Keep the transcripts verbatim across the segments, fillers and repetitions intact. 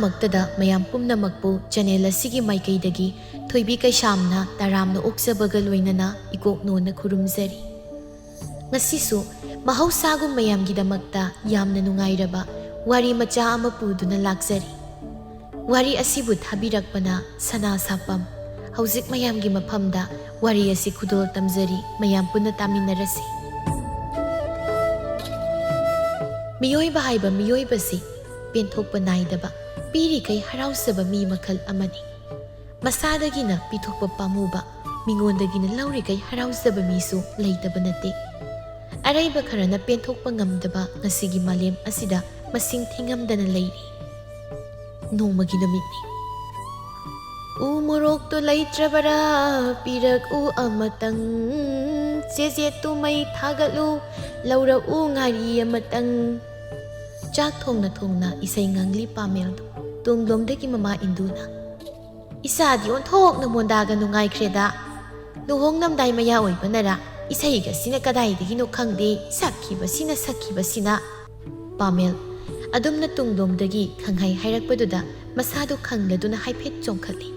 ꯃꯛꯇꯗ ꯃꯌꯥꯝ ꯄꯨꯝꯅꯃꯛꯄꯨ ꯆꯦꯅꯦꯜ ꯑꯁꯤꯒꯤ ꯃꯥꯏꯀꯩꯗꯒꯤ ꯊꯣꯏꯕꯤ ꯀꯩꯁꯥꯝꯅ ꯇꯔꯥꯝꯅ ꯑꯣꯛꯆꯕꯒ ꯂꯣꯏꯅꯅ ꯏꯀꯣꯛ ꯅꯣꯟꯅ ꯈꯨꯔꯨꯝꯖꯔꯤ꯫ ꯉꯁꯤꯁꯨ ꯃꯍꯧꯁꯥꯒꯨꯝ ꯃꯌꯥꯝꯒꯤꯗꯃꯛꯇ ꯌꯥꯝꯅ ꯅꯨꯡꯉꯥꯏꯔꯕ ꯋꯥꯔꯤ ꯃꯆꯥ ꯑꯃ ꯄꯨꯗꯨꯅ ꯂꯥꯛꯆꯔꯤ꯫ ꯋꯥꯔꯤ ꯑꯁꯤꯕꯨ ꯊꯥꯕꯤꯔꯛꯄꯅ ꯁꯅꯥ ꯁꯥꯄꯝ꯫ ꯍꯧꯖꯤꯛ ꯃꯌꯥꯝꯒꯤ ꯃꯐꯝꯗ ꯋꯥꯔꯤ ꯑꯁꯤ ꯈꯨꯗꯣꯜ ꯇꯝꯖꯔꯤ, ꯃꯌꯥꯝ ꯄꯨꯟꯅ ꯇꯥꯃꯤꯟꯅꯔꯁꯤ꯫ ꯃꯤꯑꯣꯏꯕ ꯍꯥꯏꯕ ꯃꯤꯑꯣꯏꯕꯁꯤ ꯄꯦꯟꯊꯣꯛꯄ ꯅꯥꯏꯗꯕ, ꯄꯤꯔꯤꯈꯩ ꯍꯔꯥꯎꯖꯕ ꯃꯤ ꯃꯈꯜ ꯑꯃꯅꯤ꯫ ꯃꯁꯥꯗꯒꯤꯅ ꯄꯤꯊꯣꯛꯄ ꯄꯥꯝꯃꯨꯕ, ꯃꯤꯉꯣꯟꯗꯒꯤꯅ ꯂꯧꯔꯤꯈꯩ ꯍꯔꯥꯎꯖꯕ ꯃꯤꯁꯨ ꯂꯩꯇꯕ ꯅꯠꯇꯦ꯫ ꯑꯔꯩꯕ ꯈꯔꯅ ꯄꯦꯟꯊꯣꯛꯄ ꯉꯝꯗꯕ ꯉꯁꯤꯒꯤ ꯃꯥꯂꯦꯝ ꯑꯁꯤꯗ ꯃꯁꯤꯡ ꯊꯤꯉꯝꯗꯅ ꯂꯩꯔꯤ꯫ ꯅꯣꯡꯃꯒꯤ ꯅꯨꯃꯤꯠꯅꯤ꯫ ꯎ ꯃꯣꯔꯣꯛꯇꯣ ꯂꯩꯇ꯭ꯔꯕꯔꯥ? ꯄꯤꯔꯛꯎ ꯑꯃꯇꯪ꯫ ꯆꯦꯆꯦꯠꯇꯨ ꯃꯩ ꯊꯥꯒꯠꯂꯨ, ꯂꯧꯔꯛꯎ ꯉꯥꯔꯤ ꯑꯃꯇꯪ꯫ ꯆꯥꯛ ꯊꯣꯡꯅ ꯊꯣꯡꯅ ꯏꯁꯩ ꯉꯥꯡꯂꯤ ꯄꯥꯃꯦꯜꯗꯨ ꯇꯨꯡꯂꯣꯝꯗꯒꯤ ꯃꯃꯥ ꯏꯟꯗꯨꯅ, "ꯏꯆꯥꯗꯤ ꯑꯣꯟꯊꯣꯛꯅ ꯃꯣꯟꯗꯥꯒ ꯅꯨꯡꯉꯥꯏꯈ꯭ꯔꯦꯗ꯫ ꯂꯨꯍꯣꯡꯂꯝꯗꯥꯏ ꯃꯌꯥ ꯑꯣꯏꯕꯅꯔꯥ, ꯏꯁꯩꯒꯁꯤꯅ ꯀꯗꯥꯏꯗꯒꯤꯅꯣ ꯈꯪꯗꯦ, ꯁꯛꯈꯤꯕꯁꯤꯅ, ꯁꯛꯈꯤꯕꯁꯤꯅ꯫" ꯄꯥꯃꯦꯜ ꯑꯗꯨꯝꯅ ꯇꯨꯡꯂꯣꯝꯗꯒꯤ ꯈꯪꯍꯥꯏ ꯍꯥꯏꯔꯛꯄꯗꯨꯗ ꯃꯁꯥꯗꯨ ꯈꯪꯂꯗꯨꯅ ꯍꯥꯏꯐꯦꯠ ꯆꯣꯡꯈꯠꯂꯤ꯫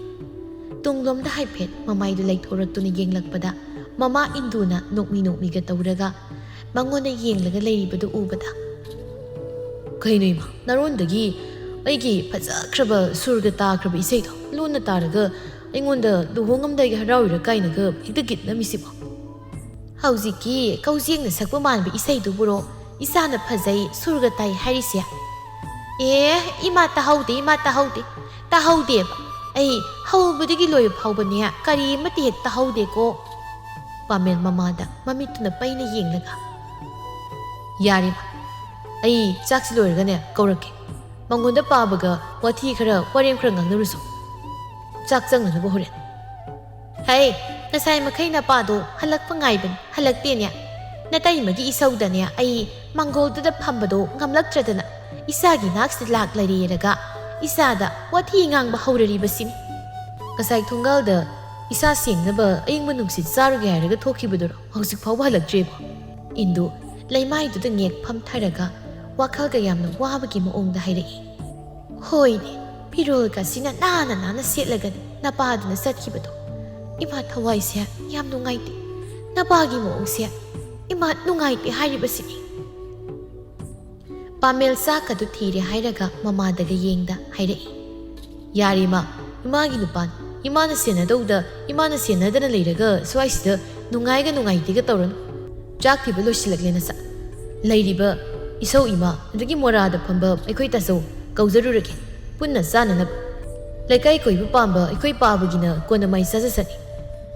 ꯇꯨꯡꯂꯣꯝꯗ ꯍꯥꯏꯐꯦꯠ ꯃꯃꯥꯏꯗꯨ ꯂꯩꯊꯣꯔꯛꯇꯨꯅ ꯌꯦꯡꯂꯛꯄꯗ ꯃꯃꯥ ꯏꯟꯗꯨꯅ ꯅꯣꯛꯃꯤ ꯅꯣꯛꯃꯤꯒ ꯇꯧꯔꯒ ꯃꯉꯣꯟꯗ ꯌꯦꯡꯂꯒ ꯂꯩꯔꯤꯕꯗꯨ ꯎꯕꯗ, "ꯀꯩꯅꯣ ꯏꯃꯥ, ꯅꯔꯣꯟꯗꯒꯤ ꯑꯩꯒꯤ ꯐꯖꯈ꯭ꯔꯕ ꯁꯨꯔꯒ ꯇꯥꯈ꯭ꯔꯕ ꯏꯁꯩꯗꯣ ꯂꯣꯟꯅ ꯇꯥꯔꯒ ꯑꯩꯉꯣꯟꯗ ꯂꯨꯍꯣꯡꯉꯝꯗꯥꯏꯒꯤ ꯍꯔꯥꯎꯔꯤꯔꯥ ꯀꯥꯏꯅꯒ ꯍꯦꯛꯇ ꯒꯤꯠꯅꯝꯃꯤꯁꯤꯕꯣ?" "ꯍꯧꯖꯤꯛꯀꯤ ꯀꯧꯖꯦꯡꯅ ꯁꯛꯄ ꯃꯥꯟꯕ ꯏꯁꯩꯗꯨꯕꯨꯔꯣ ꯏꯆꯥꯅ ꯐꯖꯩ, ꯁꯨꯔꯒ ꯇꯥꯏ ꯍꯥꯏꯔꯤꯁꯦ?" "ꯑꯦ, ꯏꯃꯥ ꯇꯥꯍꯧꯗꯦ, ꯏꯃꯥ ꯇꯥꯍꯧꯗꯦ, ꯇꯥꯍꯧꯗꯦꯕ꯫ ꯑꯩ ꯍꯧꯕꯗꯒꯤ ꯂꯣꯏꯕ ꯐꯥꯎꯕꯅꯦ ꯀꯔꯤ ꯑꯃꯠꯇ ꯍꯦꯛ ꯇꯥꯍꯧꯗꯦꯀꯣ꯫" ꯄꯥꯃꯦꯜ ꯃꯃꯥꯗ ꯃꯃꯤꯠꯇꯨꯅ ꯄꯩꯅ ꯌꯦꯡꯂꯒ, "ꯌꯥꯔꯦ ꯏꯃꯥ, ꯑꯩ ꯆꯥꯛꯁꯤ ꯂꯣꯏꯔꯒꯅꯦ ꯀꯧꯔꯛꯀꯦ꯫ ꯃꯉꯣꯟꯗ ꯄꯥꯕꯒ ꯋꯥꯊꯤ ꯈꯔ ꯋꯥꯔꯦꯝ ꯈꯔ ꯉꯥꯡꯅꯔꯨꯁꯣ꯫ ꯆꯥꯛ ꯆꯪꯅꯅꯕ ꯍꯣꯔꯦꯟ꯫" "ꯍꯩ, ꯉꯁꯥꯏ ꯃꯈꯩ ꯅꯄꯥꯗꯣ ꯍꯜꯂꯛꯄ ꯉꯥꯏꯕꯅꯤ, ꯍꯜꯂꯛꯇꯦꯅꯦ꯫ ꯅꯇꯩꯃꯒꯤ ꯏꯁꯧꯗꯅꯦ ꯑꯩ ꯃꯥꯡꯒꯣꯜꯗꯨꯗ ꯐꯝꯕꯗꯣ ꯉꯝꯂꯛꯇ꯭ꯔꯗꯅ ꯏꯆꯥꯒꯤ ꯅꯥꯛꯁꯤꯗ ꯂꯥꯛꯂꯔꯦꯔꯒ ꯏꯆꯥꯗ ꯋꯥꯊꯤ ꯉꯥꯡꯕ ꯍꯧꯔꯔꯤꯕꯁꯤꯅꯤ꯫ ꯉꯁꯥꯏ ꯊꯣꯡꯒꯥꯜꯗ ꯏꯁꯥ ꯁꯦꯡꯅꯕ ꯑꯏꯪꯕ ꯅꯨꯡꯁꯤꯠ ꯆꯥꯔꯨꯒꯦ ꯍꯥꯏꯔꯒ ꯊꯣꯛꯈꯤꯕꯗꯨꯔꯣ ꯍꯧꯖꯤꯛ ꯐꯥꯎꯕ ꯍꯜꯂꯛꯇ꯭ꯔꯤꯕꯣ?" ꯏꯟꯗꯨ ꯂꯩꯃꯥꯏꯗꯨꯗ ꯉꯦꯛ ꯐꯝꯊꯔꯒ ꯋꯥꯈꯜꯒ ꯌꯥꯝꯅ ꯋꯥꯕꯒꯤ ꯃꯑꯣꯡꯗ ꯍꯥꯏꯔꯛꯏ꯫ "ꯍꯣꯏꯅꯦ, ꯐꯤꯔꯣꯜꯒꯁꯤꯅ ꯅꯥꯟꯅ ꯅꯥꯟꯅ ꯁꯦꯠꯂꯒꯅꯤ ꯅꯄꯥꯗꯨꯅ ꯆꯠꯈꯤꯕꯗꯣ꯫ ꯏꯃꯥ, ꯊꯋꯥꯏꯁꯦ ꯌꯥꯝ ꯅꯨꯡꯉꯥꯏꯇꯦ꯫ ꯅꯄꯥꯒꯤ ꯃꯑꯣꯡꯁꯦ ꯏꯃꯥ ꯅꯨꯡꯉꯥꯏꯇꯦ ꯍꯥꯏꯔꯤꯕꯁꯤꯅꯤ꯫" ꯄꯥꯃꯦꯜ ꯆꯥꯛ ꯑꯗꯨ ꯊꯤꯔꯦ ꯍꯥꯏꯔꯒ ꯃꯃꯥꯗꯒ ꯌꯦꯡꯗ ꯍꯥꯏꯔꯛꯏ꯫ "ꯌꯥꯔꯦ ꯏꯃꯥ, ꯏꯃꯥꯒꯤ ꯅꯨꯄꯥꯅꯤ꯫ ꯏꯃꯥꯅ ꯁꯦꯟꯅꯗꯧꯗ ꯏꯃꯥꯅ ꯁꯦꯟꯅꯗꯅ ꯂꯩꯔꯒ ꯁ꯭ꯋꯥꯏꯁꯤꯗ ꯅꯨꯡꯉꯥꯏꯒ ꯅꯨꯡꯉꯥꯏꯇꯦꯒ ꯇꯧꯔꯅꯨ꯫ ꯆꯥꯛ ꯊꯤꯕ ꯂꯣꯏꯁꯤꯜꯂꯛꯂꯦ ꯅꯁꯥ꯫ ꯂꯩꯔꯤꯕ ꯏꯁꯧ ꯏꯃꯥ ꯑꯗꯒꯤ ꯃꯣꯔꯥꯗ ꯐꯝꯕ ꯑꯩꯈꯣꯏ ꯇꯥꯆꯧ ꯀꯧꯖꯔꯨꯔꯒꯦ, ꯄꯨꯟꯅ ꯆꯥꯅꯅꯕ꯫ ꯂꯩꯀꯥꯏ ꯀꯣꯏꯕ ꯄꯥꯝꯕ ꯑꯩꯈꯣꯏ ꯄꯥꯕꯒꯤꯅ ꯀꯣꯟꯅ ꯃꯥꯏ ꯆꯥꯖꯁꯅꯤ꯫"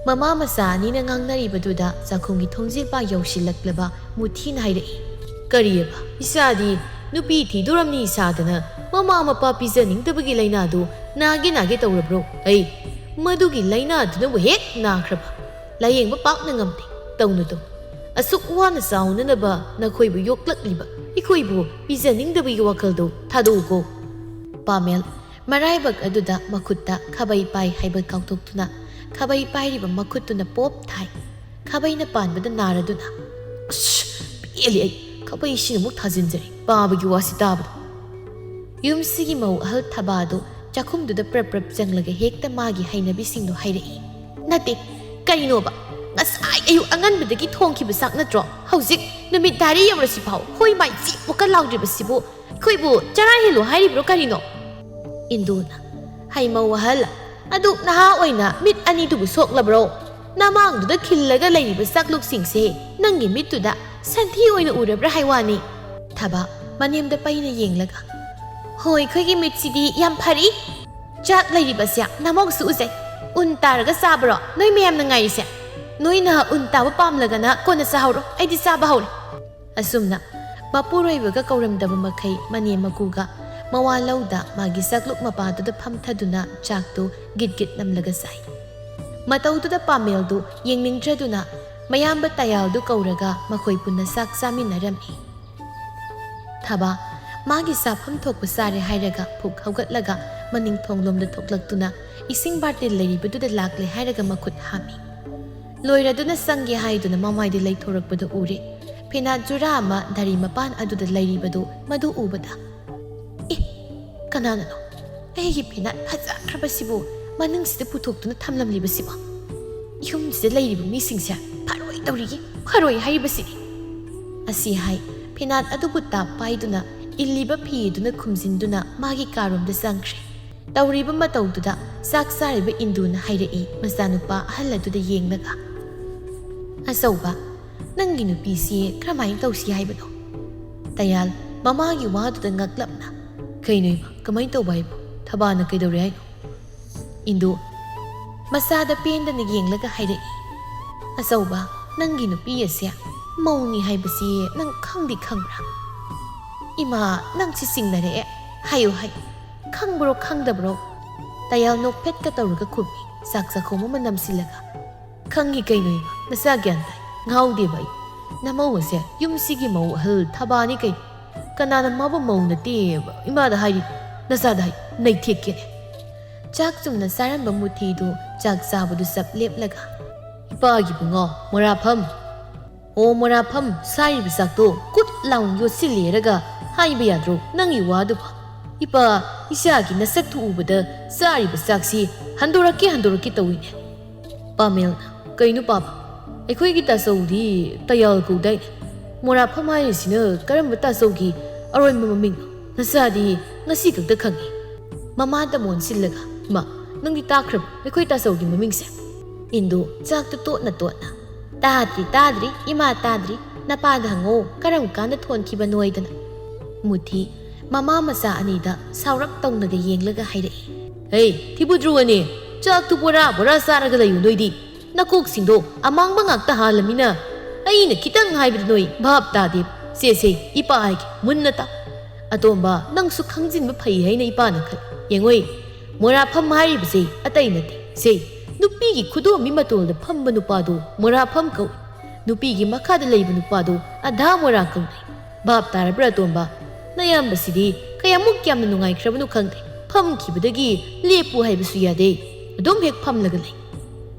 ꯃꯃꯥ ꯃꯆꯥ ꯑꯅꯤꯅ ꯉꯥꯡꯅꯔꯤꯕꯗꯨꯗ ꯆꯥꯛꯈꯨꯝꯒꯤ ꯊꯣꯡꯖꯤꯜ ꯄꯥ ꯌꯧꯁꯤꯜꯂꯛꯂꯕ ꯃꯨꯊꯤꯅ ꯍꯥꯏꯔꯛꯏ꯫ "ꯀꯔꯤꯑꯕ? ꯏꯆꯥꯗꯤ ꯅꯨꯄꯤ ꯊꯤꯗꯣꯔꯝꯅꯤ ꯁꯥꯗꯅ ꯃꯃꯥ ꯃꯄꯥ ꯄꯤꯖꯅꯤꯡꯗꯕꯒꯤ ꯂꯥꯏꯅꯥꯗꯨ ꯅꯥꯒꯦ ꯅꯥꯒꯦ ꯇꯧꯔꯕ꯭ꯔꯣ? ꯑꯩ ꯃꯗꯨꯒꯤ ꯂꯥꯏꯅꯥꯗꯨꯅꯕꯨ ꯍꯦꯛ ꯅꯥꯈ꯭ꯔꯕ꯫ ꯂꯥꯌꯦꯡꯕ ꯄꯥꯛꯅ ꯉꯝꯗꯦ꯫ ꯇꯧꯅꯨ, ꯇꯧꯅꯨ꯫ ꯑꯁꯨꯛ ꯋꯥꯅ ꯆꯥꯎꯅꯅꯕ ꯅꯈꯣꯏꯕꯨ ꯌꯣꯛꯂꯛꯂꯤꯕ ꯑꯩꯈꯣꯏꯕꯨ ꯄꯤꯖꯅꯤꯡꯗꯕꯒꯤ ꯋꯥꯈꯜꯗꯨ ꯊꯥꯗꯣꯛꯎꯀꯣ꯫" ꯄꯥꯃꯦꯜ ꯃꯔꯥꯏꯕꯛ ꯑꯗꯨꯗ ꯃꯈꯨꯠꯇ ꯈꯥꯕꯩ ꯄꯥꯏ ꯍꯥꯏꯕ ꯀꯥꯎꯊꯣꯛꯇꯨꯅ ꯈꯥꯕꯩ ꯄꯥꯏꯔꯤꯕ ꯃꯈꯨꯠꯇꯨꯅ ꯄꯣꯞ ꯊꯥꯏ꯫ ꯈꯥꯕꯩꯅ ꯄꯥꯟꯕꯗ ꯅꯥꯔꯗꯨꯅ, "ꯑꯁ, ꯄꯦꯜꯂꯦ ꯑꯩ꯫ ꯈꯥꯕꯩꯁꯤꯅ ꯑꯃꯨꯛ ꯊꯥꯖꯤꯟꯖꯔꯦ ꯄꯥꯕꯒꯤ ꯋꯥꯁꯤ ꯇꯥꯕꯗ꯫" ꯌꯨꯝꯁꯤꯒꯤ ꯃꯧ ꯑꯍꯜ ꯊꯕꯥꯗꯨ ꯆꯥꯛꯈꯨꯝꯗꯨꯗ ꯄ꯭ꯔꯞ ꯄ꯭ꯔꯞ ꯆꯪꯂꯒ ꯍꯦꯛꯇ ꯃꯥꯒꯤ ꯍꯩꯅꯕꯤꯁꯤꯡꯗꯨ ꯍꯥꯏꯔꯛꯏ꯫ "ꯅꯠꯇꯦ, ꯀꯔꯤꯅꯣꯕ? ꯉꯁꯥꯏ ꯑꯌꯨꯛ ꯑꯉꯟꯕꯗꯒꯤ ꯊꯣꯡꯈꯤꯕ ꯆꯥꯛ ꯅꯠꯇ꯭ꯔꯣ? ꯍꯧꯖꯤꯛ ꯅꯨꯃꯤꯠ ꯇꯥꯔꯦ ꯌꯧꯔꯁꯤꯐꯥꯎ ꯍꯣꯏ ꯃꯥꯏ ꯆꯤꯛꯄꯀ ꯂꯥꯎꯗ꯭ꯔꯤꯕꯁꯤꯕꯨ ꯑꯩꯈꯣꯏꯕꯨ ꯆꯔꯥ ꯍꯦꯜꯂꯨ ꯍꯥꯏꯔꯤꯕ꯭ꯔꯣ ꯀꯔꯤꯅꯣ?" ꯏꯟꯗꯨꯅ, "ꯍꯩꯃꯧ ꯑꯍꯜ, ꯑꯗꯨꯛ ꯅꯍꯥ ꯑꯣꯏꯅ ꯃꯤꯠ ꯑꯅꯤꯗꯨꯕꯨ ꯁꯣꯛꯂꯕ꯭ꯔꯣ? ꯅꯃꯥꯡꯗꯨꯗ ꯈꯤꯜꯂꯒ ꯂꯩꯔꯤꯕ ꯆꯥꯛꯂꯨꯛꯁꯤꯡꯁꯦ ꯅꯪꯒꯤ ꯃꯤꯠꯇꯨꯗ ꯁꯟꯊꯤ ꯑꯣꯏꯅ ꯎꯔꯕ꯭ꯔꯥ ꯍꯥꯏ ꯋꯥꯅꯤ?" ꯊꯕꯥ ꯃꯅꯦꯝꯗ ꯄꯩꯅ ꯌꯦꯡꯂꯒ, "ꯍꯣ, ꯑꯩꯈꯣꯏꯒꯤ ꯃꯤꯠꯁꯤꯗꯤ ꯌꯥꯝ ꯐꯔꯤ꯫ ꯆꯥꯛ ꯂꯩꯔꯤꯕꯁꯦ ꯅꯃꯧꯁꯨ ꯎꯖꯩ꯫ ꯎꯟ ꯇꯥꯔꯒ ꯆꯥꯕ꯭ꯔꯣ ꯅꯣꯏ ꯃꯌꯥꯝꯅ ꯉꯥꯏꯔꯤꯁꯦ? ꯅꯣꯏꯅ ꯎꯟ ꯇꯥꯕ ꯄꯥꯝꯂꯒꯅ ꯀꯣꯟꯅ ꯆꯥꯍꯧꯔꯣ, ꯑꯩꯗꯤ ꯆꯥꯕ ꯍꯧꯔꯦ꯫" ꯑꯁꯨꯝꯅ ꯃꯄꯨꯔꯣꯏꯕꯒ ꯀꯧꯔꯝꯗꯕ ꯃꯈꯩ ꯃꯅꯦꯝ ꯃꯀꯨꯒ ꯃꯋꯥ ꯂꯧꯗ ꯃꯥꯒꯤ ꯆꯥꯛꯂꯨꯛ ꯃꯄꯥꯗꯨꯗ ꯐꯝꯊꯗꯨꯅ ꯆꯥꯛꯇꯨ ꯒꯤꯠ ꯒꯤꯠ ꯅꯝꯂꯒ ꯆꯥꯏ꯫ ꯃꯇꯧꯗꯨꯗ ꯄꯥꯃꯦꯜꯗꯨ ꯌꯦꯡꯅꯤꯡꯗ꯭ꯔꯗꯨꯅ ꯃꯌꯥꯝꯕ ꯇꯌꯥꯜꯗꯨ ꯀꯧꯔꯒ ꯃꯈꯣꯏ ꯄꯨꯟꯅ ꯆꯥꯛ ꯆꯥꯃꯤꯟꯅꯔꯝꯃꯤ꯫ ꯊꯕꯥ ꯃꯥꯒꯤ ꯆꯥꯐꯝ ꯊꯣꯛꯄ ꯆꯥꯔꯦ ꯍꯥꯏꯔꯒ ꯐꯨꯛ ꯍꯧꯒꯠꯂꯒ ꯃꯅꯤꯡ ꯊꯣꯡꯂꯣꯝꯗ ꯊꯣꯛꯂꯛꯇꯨꯅ ꯏꯁꯤꯡ ꯕꯥꯔꯇꯤꯟ ꯂꯩꯔꯤꯕꯗꯨꯗ ꯂꯥꯛꯂꯦ ꯍꯥꯏꯔꯒ ꯃꯈꯨꯠ ꯍꯥꯝꯃꯤ꯫ ꯂꯣꯏꯔꯗꯨꯅ ꯆꯪꯒꯦ ꯍꯥꯏꯗꯨꯅ ꯃꯃꯥꯏꯗ ꯂꯩꯊꯣꯔꯛꯄꯗꯨ ꯎꯔꯦ꯫ ꯐꯤꯅꯥꯠ ꯖꯨꯔꯥ ꯑꯃ ꯗꯥꯔꯤ ꯃꯄꯥꯟ ꯑꯗꯨꯗ ꯂꯩꯔꯤꯕꯗꯨ ꯃꯗꯨ ꯎꯕꯗ, "ꯑꯦ, "ꯀꯅꯥꯅꯅꯣ ꯑꯩꯒꯤ ꯐꯤꯅꯥꯠ ꯐꯖꯈ꯭ꯔꯕꯁꯤꯕꯨ ꯃꯅꯤꯡꯁꯤꯗ ꯄꯨꯊꯣꯛꯇꯨꯅ ꯊꯝꯂꯝꯂꯤꯕꯁꯤꯕꯣ? ꯌꯨꯝꯁꯤꯗ ꯂꯩꯔꯤꯕ ꯃꯤꯁꯤꯡꯁꯦ ꯐꯔꯣꯏ ꯇꯧꯔꯤꯌꯦ, ꯐꯔꯣꯏ ꯍꯥꯏꯔꯤꯕꯁꯤꯅꯤ" ꯑꯁꯤ ꯍꯥꯏ, ꯐꯤꯅꯥꯠ ꯑꯗꯨꯕꯨ ꯇꯥꯞ ꯄꯥꯏꯗꯨꯅ ꯏꯜꯂꯤꯕ ꯐꯤ ꯑꯗꯨꯅ ꯈꯨꯝꯖꯤꯟꯗꯨꯅ ꯃꯥꯒꯤ ꯀꯥꯔꯣꯝꯗ ꯆꯪꯈ꯭ꯔꯦ꯫ ꯇꯧꯔꯤꯕ ꯃꯇꯧꯗꯨꯗ ꯆꯥꯛ ꯆꯥꯔꯤꯕ ꯏꯟꯗꯨꯅ ꯍꯥꯏꯔꯛꯏ ꯃꯆꯥꯅꯨꯄꯥ ꯑꯍꯜ ꯑꯗꯨꯗ ꯌꯦꯡꯂꯒ꯫ "ꯑꯆꯧꯕ, ꯅꯪꯒꯤ ꯅꯨꯄꯤꯁꯤ ꯀꯔꯝꯍꯥꯏꯅ ꯇꯧꯁꯤ ꯍꯥꯏꯕꯅꯣ?" ꯇꯌꯥꯜ ꯃꯃꯥꯒꯤ ꯋꯥꯗꯨꯗ ꯉꯛꯂꯞꯅ, "ꯀꯩꯅꯣ ꯏꯃꯥ, ꯀꯃꯥꯏꯅ ꯇꯧꯕ ꯍꯥꯏꯕꯣ? ꯊꯕꯥꯅ ꯀꯩꯗꯧꯔꯦ ꯍꯥꯏꯅꯣ?" ꯏꯟꯗꯨ ꯃꯆꯥꯗ ꯄꯦꯟꯗꯅ ꯌꯦꯡꯂꯒ ꯍꯥꯏꯔꯛꯏ, "ꯑꯆꯧꯕ, ꯅꯪꯒꯤ ꯅꯨꯄꯤ ꯑꯁꯦ ꯃꯧꯅꯤ ꯍꯥꯏꯕꯁꯤ ꯅꯪ ꯈꯪꯗꯤ ꯈꯪꯕ꯭ꯔꯥ?" "ꯏꯃꯥ, ꯅꯪ ꯁꯤ ꯆꯤꯡꯅꯔꯛꯑꯦ꯫ ꯍꯥꯏꯌꯨ, ꯍꯥꯏꯌꯨ꯫ ꯈꯪꯕ꯭ꯔꯣ, ꯈꯪꯗꯕ꯭ꯔꯣ?" ꯇꯌꯥꯜ ꯅꯣꯛꯐꯦꯠꯀ ꯇꯧꯔꯒ ꯈꯨꯝꯃꯤ, ꯆꯥꯛ ꯆꯥꯛꯈꯣꯝ ꯑꯃ ꯅꯝꯁꯤꯜꯂꯒ꯫ "ꯈꯪꯉꯤ ꯀꯩꯅꯣ ꯏꯃꯥ, ꯅꯆꯥ ꯒ꯭ꯌꯥꯟ ꯇꯥꯏ꯫ ꯉꯥꯎꯗꯦꯕ ꯑꯩ꯫ ꯅꯃꯧ ꯑꯁꯦ ꯌꯨꯝꯁꯤꯒꯤ ꯃꯧ ꯑꯍꯜ ꯊꯕꯥꯅꯤ ꯀꯩꯅꯣ꯫ ꯀꯅꯥꯅ ꯃꯥꯕꯨ ꯃꯧ ꯅꯠꯇꯦꯕ ꯏꯃꯥꯗ ꯍꯥꯏꯔꯤ? ꯅꯆꯥꯗ ꯍꯥꯏ, ꯅꯩꯊꯦꯛꯀꯦꯅꯦ"꯫ ꯆꯥꯛ ꯆꯨꯝꯅ ꯆꯥꯔꯝꯕ ꯃꯨꯊꯤꯗꯨ ꯆꯥꯛ ꯆꯥꯕꯗꯨ ꯆꯞ ꯂꯦꯞꯂꯒ, "ꯏꯄꯥꯒꯤ ꯕꯨꯡꯉꯣ, ꯃꯣꯔꯥꯐꯝ꯫ ꯑꯣ, ꯃꯣꯔꯥꯐꯝ ꯁꯥꯔꯤꯕ ꯆꯥꯛꯇꯣ ꯀꯨꯠ ꯂꯥꯎꯅ ꯌꯣꯠꯁꯤꯜꯂꯦꯔꯒ ꯍꯥꯏꯕ ꯌꯥꯗ꯭ꯔꯣ ꯅꯪꯒꯤ ꯋꯥꯗꯨꯕꯣ? ꯏꯄꯥ, ꯏꯆꯥꯒꯤ ꯅꯁꯛꯇꯨ ꯎꯕꯗ ꯆꯥꯔꯤꯕ ꯆꯥꯛꯁꯤ ꯍꯟꯗꯣꯔꯛꯀꯦ ꯍꯟꯗꯣꯔꯛꯀꯦ ꯇꯧꯏꯅꯦ"꯫ ꯄꯥꯃꯦꯜꯅ, "ꯀꯩꯅꯣ ꯄꯥꯕ? ꯑꯩꯈꯣꯏꯒꯤ ꯇꯥꯆꯧꯗꯤ ꯇꯌꯥꯜ ꯀꯧꯗꯥꯏꯅꯦ? ꯃꯣꯔꯥꯐꯝ ꯍꯥꯏꯔꯤꯁꯤꯅ ꯀꯔꯝꯕ ꯇꯥꯆꯧꯒꯤ ꯑꯔꯣꯟꯕ ꯃꯃꯤꯡꯅꯣ? ꯅꯆꯥꯗꯤ ꯉꯁꯤ ꯈꯛꯇ ꯈꯪꯉꯤ"꯫ ꯃꯃꯥꯗ ꯃꯣꯟꯁꯤꯜꯂꯒ, "ꯏꯃꯥ, ꯅꯪꯗꯤ ꯇꯥꯈ꯭ꯔꯕ ꯑꯩꯈꯣꯏ ꯇꯥꯆꯧꯒꯤ ꯃꯃꯤꯡꯁꯦ?" ꯏꯟꯗꯨ ꯆꯥꯛꯇꯨ ꯇꯣꯠꯅ ꯇꯣꯠꯅ, "ꯇꯥꯗ꯭ꯔꯤ, ꯇꯥꯗ꯭ꯔꯤ, ꯏꯃꯥ ꯇꯥꯗ꯭ꯔꯤ꯫ ꯅꯄꯥꯗ ꯍꯪꯉꯣ, ꯀꯔꯝ ꯀꯥꯟꯗ ꯊꯣꯟꯈꯤꯕꯅꯣ ꯍꯥꯏꯗꯅ"꯫ ꯃꯨꯊꯤ ꯃꯃꯥ ꯃꯆꯥ ꯑꯅꯤꯗ ꯁꯥꯎꯔꯞ ꯇꯧꯅꯒ ꯌꯦꯡꯂꯒ ꯍꯥꯏꯔꯛꯏ, "ꯍꯦ, ꯊꯤꯕꯨꯗ꯭ꯔꯨ ꯑꯅꯤ, ꯆꯥꯛꯇꯨ ꯕꯣꯔꯥ ꯕꯣꯔꯥ ꯆꯥꯔꯒ ꯂꯩꯌꯨ ꯅꯣꯏꯗꯤ꯫ ꯅꯀꯣꯛꯁꯤꯡꯗꯣ ꯑꯃꯥꯡꯕ ꯉꯥꯛꯇ ꯍꯥꯜꯂꯃꯤꯅ ꯑꯩꯅ ꯈꯤꯇꯪ ꯍꯥꯏꯕꯗ ꯅꯣꯏ ꯚꯥꯞ ꯇꯥꯗꯦ꯫ ꯁꯦ, ꯁꯦ, ꯏꯄꯥ ꯍꯥꯏꯒꯦ, ꯃꯨꯟꯅ ꯇꯥ꯫ ꯑꯇꯣꯝꯕ, ꯅꯪꯁꯨ ꯈꯪꯖꯤꯟꯕ ꯐꯩ ꯍꯥꯏꯅ ꯏꯄꯥꯅ ꯈꯜꯂꯤ꯫ ꯌꯦꯡꯉꯣꯏ, ꯃꯣꯔꯥꯐꯝ ꯍꯥꯏꯔꯤꯕꯁꯦ ꯑꯇꯩ ꯅꯠꯇꯦ꯫ ꯁꯦ, ꯅꯨꯄꯤꯒꯤ ꯈꯨꯗꯣꯝꯕꯤ ꯃꯇꯣꯜꯗ ꯐꯝꯕ ꯅꯨꯄꯥꯗꯣ ꯃꯣꯔꯥꯐꯝ ꯀꯧꯏ꯫ ꯅꯨꯄꯤꯒꯤ ꯃꯈꯥꯗ ꯂꯩꯕ ꯅꯨꯄꯥꯗꯣ ꯑꯙꯥ ꯃꯣꯔꯥ ꯀꯧꯅꯩ꯫ ꯚꯥꯞ ꯇꯥꯔꯕ꯭ꯔꯥ ꯑꯇꯣꯝꯕ? ꯅꯌꯥꯝꯕꯁꯤꯗꯤ ꯀꯌꯥꯃꯨꯛ ꯌꯥꯝꯅ ꯅꯨꯡꯉꯥꯏꯈ꯭ꯔꯕꯅꯣ ꯈꯪꯗꯦ꯫ ꯐꯝꯈꯤꯕꯗꯒꯤ ꯂꯦꯞꯄꯨ ꯍꯥꯏꯕꯁꯨ ꯌꯥꯗꯦ꯫ ꯑꯗꯨꯝ ꯍꯦꯛ ꯐꯝꯂꯒ ꯂꯩ꯫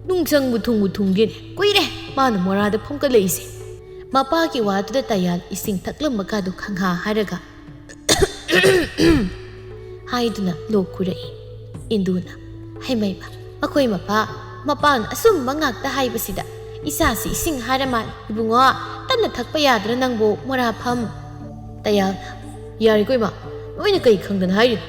ꯅꯨꯡꯁꯪꯕꯨ ꯊꯨꯡꯕꯨ ꯊꯨꯡꯒꯦꯅꯦ꯫ ꯀꯨꯏꯔꯦ ꯃꯥꯅ ꯃꯣꯔꯥꯗ ꯐꯝꯀꯠꯂꯛꯏꯁꯦ"꯫ ꯃꯄꯥꯒꯤ ꯋꯥꯗꯨꯗ ꯇꯌꯥꯜ ꯏꯁꯤꯡ ꯊꯛꯂꯝꯕ ꯀꯥꯗꯨ ꯈꯪꯍꯥ ꯍꯥꯏꯔꯒ, ꯍꯥꯏꯗꯨꯅ ꯂꯣꯛ ꯈꯨꯔꯛꯏ꯫ ꯏꯟꯗꯨꯅ, "ꯍꯩꯃꯩꯃ, ꯃꯈꯣꯏ ꯃꯄꯥ ꯃꯄꯥꯅ ꯑꯆꯨꯝꯕ ꯉꯥꯛꯇ ꯍꯥꯏꯕꯁꯤꯗ ꯏꯆꯥꯁꯤ ꯏꯁꯤꯡ ꯍꯥꯏꯔ ꯃꯥꯜꯂꯦ꯫ ꯏꯕꯨꯡꯉꯣ, ꯇꯞꯅ ꯊꯛꯄ ꯌꯥꯗ꯭ꯔꯥ ꯅꯪꯕꯨ, ꯃꯣꯔꯥ ꯐꯝ?" ꯇꯌꯥꯜꯅ, "ꯌꯥꯔꯦꯀꯣ ꯏꯃꯥ, ꯅꯣꯏꯅ ꯀꯩ ꯈꯪꯗꯅ ꯍꯥꯏꯔꯤꯅꯣ?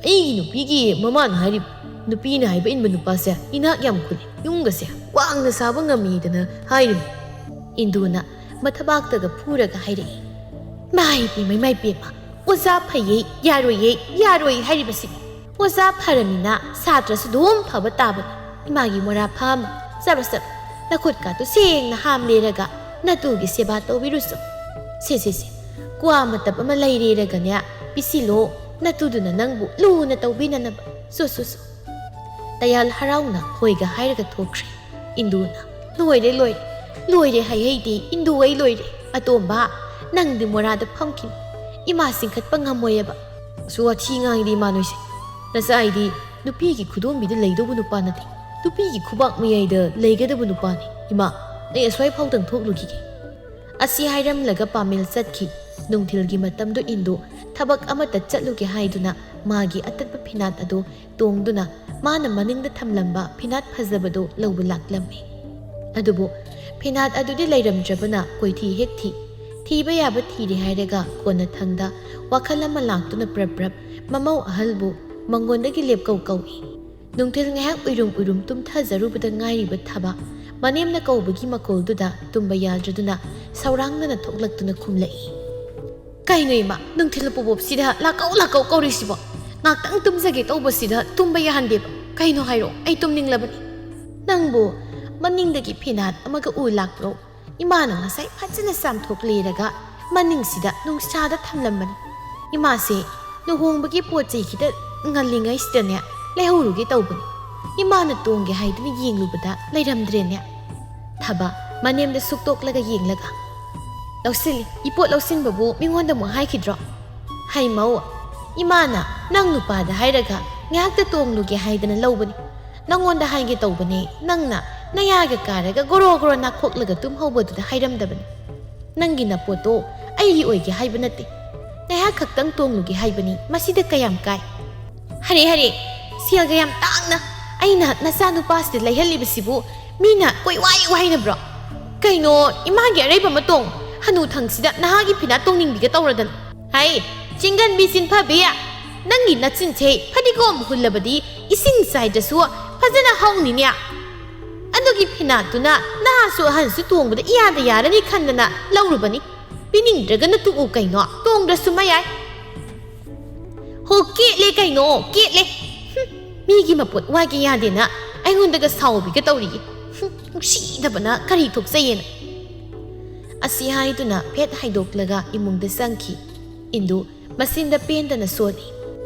ꯑꯩꯒꯤ ꯅꯨꯄꯤꯒꯤ ꯃꯃꯥꯅ ꯍꯥꯏꯔꯤꯕ, ꯅꯨꯄꯤꯅ ꯍꯥꯏꯕ ꯏꯟꯕ ꯅꯨꯄꯥꯁꯦ ꯏꯅꯥꯛ ꯌꯥꯝ ꯈꯨꯜꯂꯤ, ꯌꯨꯝꯒꯁꯦ ꯋꯥꯡꯅ ꯁꯥꯕ ꯉꯝꯃꯤꯗꯅ ꯍꯥꯏꯔꯤꯕ꯫" ꯏꯟꯗꯨꯅ ꯃꯊꯕꯥꯛꯇꯒ ꯐꯨꯔꯒ ꯍꯥꯏꯔꯛꯏ꯫ "ꯃꯥꯏ ꯄꯦꯝꯃ, ꯃꯥꯏ ꯄꯦꯝꯃ, ꯑꯣꯖꯥ ꯐꯩꯌꯦ, ꯌꯥꯔꯣꯏꯌꯦ, ꯌꯥꯔꯣꯏ ꯍꯥꯏꯔꯤꯕꯁꯤꯅꯤ꯫ ꯑꯣꯖꯥ ꯐꯔꯃꯤꯅ ꯁꯥꯇ꯭ꯔꯁꯨ ꯑꯗꯨꯝ ꯐꯕ ꯇꯥꯕꯅꯤ꯫ ꯏꯃꯥꯒꯤ ꯃꯣꯔꯥ ꯐꯝ, ꯆꯠꯂꯣ, ꯆꯠꯂꯣ, ꯅꯈꯨꯠꯀꯥꯇꯨ ꯁꯦꯡꯅ ꯍꯥꯝꯂꯦꯔꯒ ꯅꯇꯨꯒꯤ ꯁꯦꯕꯥ ꯇꯧꯕꯤꯔꯨꯆꯣ꯫ ꯁꯦ, ꯁꯦ, ꯁꯦ, ꯀ꯭ꯋꯥ ꯃꯇꯞ ꯑꯃ ꯂꯩꯔꯦꯔꯒꯅꯦ, ꯄꯤꯁꯤꯜꯂꯣ, ꯅꯇꯨꯗꯨꯅ ꯅꯪꯕꯨ ꯂꯨꯅ ꯇꯧꯕꯤꯅꯅꯕ꯫ ꯆꯣ, ꯆꯣ, ꯆꯣ꯫" ꯇꯌꯥꯜ ꯍꯔꯥꯎꯅ ꯍꯣꯏꯒ ꯍꯥꯏꯔꯒ ꯊꯣꯛꯈ꯭ꯔꯦ꯫ ꯏꯟꯗꯨꯅ, "ꯂꯣꯏꯔꯦ, ꯂꯣꯏꯔꯦ, ꯂꯣꯏꯔꯦ ꯍꯥꯏꯍꯩꯗꯦ, ꯏꯟꯗꯨ ꯑꯩ ꯂꯣꯏꯔꯦ꯫ ꯑꯇꯣꯝꯕ, ꯅꯪꯗꯤ ꯃꯣꯔꯥꯗ ꯐꯝꯈꯤꯅꯨ, ꯏꯃꯥ ꯆꯤꯡꯈꯠꯄ ꯉꯝꯃꯣꯏꯑꯕ꯫" "ꯑꯁꯨ, ꯋꯥꯊꯤ ꯉꯥꯡꯉꯤꯗꯤ ꯏꯃꯥ ꯅꯣꯏꯁꯦ꯫ ꯅꯆꯥ ꯑꯩꯗꯤ ꯅꯨꯄꯤꯒꯤ ꯈꯨꯗꯣꯝꯕꯤꯗ ꯂꯩꯗꯧꯕ ꯅꯨꯄꯥ ꯅꯠꯇꯦ, ꯅꯨꯄꯤꯒꯤ ꯈꯨꯕꯥꯛ ꯃꯌꯥꯏꯗ ꯂꯩꯒꯗꯕ ꯅꯨꯄꯥꯅꯤ꯫ ꯏꯃꯥ, ꯑꯩ ꯑꯁ꯭ꯋꯥꯏ ꯐꯥꯎꯗꯪ ꯊꯣꯛꯂꯨꯈꯤꯒꯦ꯫" ꯑꯁꯤ ꯍꯥꯏꯔꯝꯂꯒ ꯄꯥꯃꯦꯜ ꯆꯠꯈꯤ꯫ ꯅꯨꯡꯊꯤꯜꯒꯤ ꯃꯇꯝꯗꯨ ꯏꯟꯗꯨ ꯊꯕꯛ ꯑꯃꯠꯇ ꯆꯠꯂꯨꯒꯦ ꯍꯥꯏꯗꯨꯅ ꯃꯥꯒꯤ ꯑꯇꯠꯄ ꯐꯤꯅꯥꯠ ꯑꯗꯨ ꯇꯣꯡꯗꯨꯅ ꯃꯥꯅ ꯃꯅꯤꯡꯗ ꯊꯝꯂꯝꯕ ꯐꯤꯅꯥꯠ ꯐꯖꯕꯗꯨ ꯂꯧꯕ ꯂꯥꯛꯂꯝꯃꯤ꯫ ꯑꯗꯨꯕꯨ ꯐꯤꯅꯥꯠ ꯑꯗꯨꯗꯤ ꯂꯩꯔꯝꯗ꯭ꯔꯕꯅ ꯀꯣꯏꯊꯤ ꯍꯦꯛ ꯊꯤ꯫ ꯊꯤꯕ ꯌꯥꯕ ꯊꯤꯔꯦ ꯍꯥꯏꯔꯒ ꯀꯣꯟꯅꯊꯪꯗ ꯋꯥꯈꯜ ꯑꯃ ꯂꯥꯛꯇꯨꯅ ꯄ꯭ꯔꯞ ꯄ꯭ꯔꯞ ꯃꯃꯧ ꯑꯍꯜꯕꯨ ꯃꯉꯣꯟꯗꯒꯤ ꯂꯦꯞꯀꯧ ꯀꯧꯏ꯫ ꯅꯨꯡꯊꯤꯜ ꯉꯥꯏꯍꯥꯛ ꯎꯏꯔꯨꯝ ꯎꯏꯔꯨꯝ ꯇꯨꯝꯊꯖꯔꯨꯕꯗ ꯉꯥꯏꯔꯤꯕ ꯊꯕ ꯃꯅꯦꯝꯅ ꯀꯧꯕꯒꯤ ꯃꯈꯣꯜꯗꯨꯗ ꯇꯨꯝꯕ ꯌꯥꯗ꯭ꯔꯗꯨꯅ ꯁꯧꯔꯥꯡꯅꯅ ꯊꯣꯛꯂꯛꯇꯨꯅ ꯈꯨꯝꯂꯛꯏ꯫ "ꯀꯩꯅꯣ ꯏꯃꯥ, ꯅꯨꯡꯊꯤꯜ ꯄꯣꯕꯣꯞꯁꯤꯗ ꯂꯥꯛꯀꯧ ꯂꯥꯛꯀꯧ ꯀꯧꯔꯤꯁꯤꯕꯣ? ꯉꯥꯛꯇꯪ ꯇꯨꯝꯖꯒꯦ ꯇꯧꯕꯁꯤꯗ ꯇꯨꯝꯕ ꯌꯥꯍꯟꯗꯦꯕ꯫ ꯀꯩꯅꯣ ꯍꯥꯏꯔꯣ, ꯑꯩ ꯇꯨꯝꯅꯤꯡꯂꯕꯅꯤ꯫" "ꯅꯪꯕꯨ ꯃꯅꯤꯡꯗꯒꯤ ꯐꯤꯅꯥꯠ ꯑꯃꯒ ꯎ ꯂꯥꯛꯄ꯭ꯔꯣ? ꯏꯃꯥꯅ ꯉꯁꯥꯏ ꯐꯖꯅ ꯆꯥꯝꯊꯣꯛꯂꯦꯔꯒ ꯃꯅꯤꯡꯁꯤꯗ ꯅꯨꯡꯁꯥꯗ ꯊꯝꯂꯝꯕꯅꯤ꯫ ꯏꯃꯥꯁꯦ ꯂꯨꯍꯣꯡꯕꯒꯤ ꯄꯣꯠ ꯆꯩ ꯈꯤꯇ ꯉꯜꯂꯤꯉꯩꯁꯤꯗꯅꯦ ꯂꯩꯍꯧꯔꯨꯒꯦ ꯇꯧꯕꯅꯤ꯫ ꯏꯃꯥꯅ ꯇꯣꯡꯒꯦ ꯍꯥꯏꯗꯨꯅ ꯌꯦꯡꯂꯨꯕꯗ ꯂꯩꯔꯝꯗ꯭ꯔꯦꯅꯦ꯫" ꯊꯕ ꯃꯅꯦꯝꯗ ꯁꯨꯛꯇꯣꯛꯂꯒ ꯌꯦꯡꯂꯒ, "ꯂꯧꯁꯤꯜꯂꯤ, ꯏꯄꯣꯠ ꯂꯧꯁꯤꯟꯕꯕꯨ ꯃꯤꯉꯣꯟꯗ ꯑꯃꯨꯛ ꯍꯥꯏꯈꯤꯗ꯭ꯔꯣ?" "ꯍꯩꯃꯧ, ꯏꯃꯥꯅ ꯅꯪ ꯅꯨꯄꯥꯗ ꯍꯥꯏꯔꯒ ꯉꯥꯏꯍꯥꯛꯇ ꯇꯣꯡꯂꯨꯒꯦ ꯍꯥꯏꯗꯅ ꯂꯧꯕꯅꯤ꯫ ꯅꯪꯉꯣꯟꯗ ꯍꯥꯏꯒꯦ ꯇꯧꯕꯅꯦ, ꯅꯪꯅ ꯅꯌꯥꯒ ꯀꯥꯔꯒ ꯒꯣꯔꯣ ꯒꯣꯔꯣ ꯅꯥꯈꯣꯛꯂꯒ ꯇꯨꯝꯍꯧꯕꯗꯨꯗ ꯍꯥꯏꯔꯝꯗꯕꯅꯤ꯫ ꯅꯪꯒꯤ ꯅꯄꯣꯠꯇꯣ ꯑꯩꯒꯤ ꯑꯣꯏꯒꯦ ꯍꯥꯏꯕ ꯅꯠꯇꯦ꯫ ꯉꯥꯏꯍꯥꯛ ꯈꯛꯇꯪ ꯇꯣꯡꯂꯨꯒꯦ ꯍꯥꯏꯕꯅꯤ, ꯃꯁꯤꯗ ꯀꯌꯥꯝ ꯀꯥꯏ? ꯍꯔꯦ, ꯍꯔꯦ, ꯁꯦꯜꯒ ꯌꯥꯝ ꯇꯥꯡꯅ ꯑꯩꯅ ꯅꯆꯥꯅꯨꯄꯥꯁꯤꯗ ꯂꯩꯍꯜꯂꯤꯕꯁꯤꯕꯨ ꯃꯤꯅ ꯀꯣꯏꯋꯥꯏ ꯋꯥꯏꯅꯕ꯭ꯔꯣ? ꯀꯩꯅꯣ, ꯏꯃꯥꯒꯤ ꯑꯔꯩꯕ ꯃꯇꯣꯡ, ꯍꯅꯨꯊꯪꯁꯤꯗ ꯅꯍꯥꯒꯤ ꯐꯤꯅꯥ ꯇꯣꯡꯅꯤꯡꯕꯤꯒ ꯇꯧꯔꯗꯅ꯫ ꯍꯩ, ꯆꯤꯡꯒꯟꯕꯤ ꯆꯤꯟꯐꯕꯤ, ꯅꯪꯒꯤ ꯅꯆꯤꯟꯁꯦ ꯐꯗꯤꯒꯣꯝ ꯍꯨꯜꯂꯕꯗꯤ ꯏꯁꯤꯡ ꯆꯥꯏꯗ꯭ꯔꯁꯨ ꯐꯖꯅ ꯍꯧꯅꯤꯅꯦ꯫ ꯑꯗꯨꯒꯤ ꯐꯤꯅꯥꯠꯇꯨꯅ ꯅꯍꯥꯁꯨ ꯑꯍꯟꯁꯨ ꯇꯣꯡꯕꯗ ꯏꯌꯥꯗ ꯌꯥꯔꯅꯤ ꯈꯟꯗꯅ ꯂꯧꯔꯨꯕꯅꯤ꯫ ꯄꯤꯅꯤꯡꯗ꯭ꯔꯒꯅ ꯇꯣꯛꯎ ꯀꯩꯅꯣ, ꯇꯣꯡꯗ꯭ꯔꯁꯨ ꯃꯌꯥꯏ꯫ ꯍꯣ, ꯀꯦꯠꯂꯦ ꯀꯩꯅꯣ, ꯀꯦꯠꯂꯦ꯫ ꯍꯨꯝ, ꯃꯤꯒꯤ ꯃꯄꯣꯠ ꯋꯥꯏꯒꯦ ꯌꯥꯗꯦꯅ ꯑꯩꯉꯣꯟꯗꯒ ꯁꯥꯎꯕꯤꯒ ꯇꯧꯔꯤꯌꯦ꯫ ꯍꯨꯝ, ꯅꯨꯡꯁꯤꯗꯕꯅ ꯀꯔꯤ ꯊꯣꯛꯆꯩꯌꯦꯅ꯫ ꯑꯁꯤ ꯍꯥꯏꯗꯨꯅ ꯐꯦꯠ ꯍꯥꯏꯗꯣꯛꯂꯒ ꯏꯃꯨꯡꯗ ꯆꯪꯈꯤ꯫ ꯏꯟꯗꯨ ꯃꯆꯤꯟꯗ ꯄꯦꯟꯗꯅ ꯁꯣꯜꯂꯤ꯫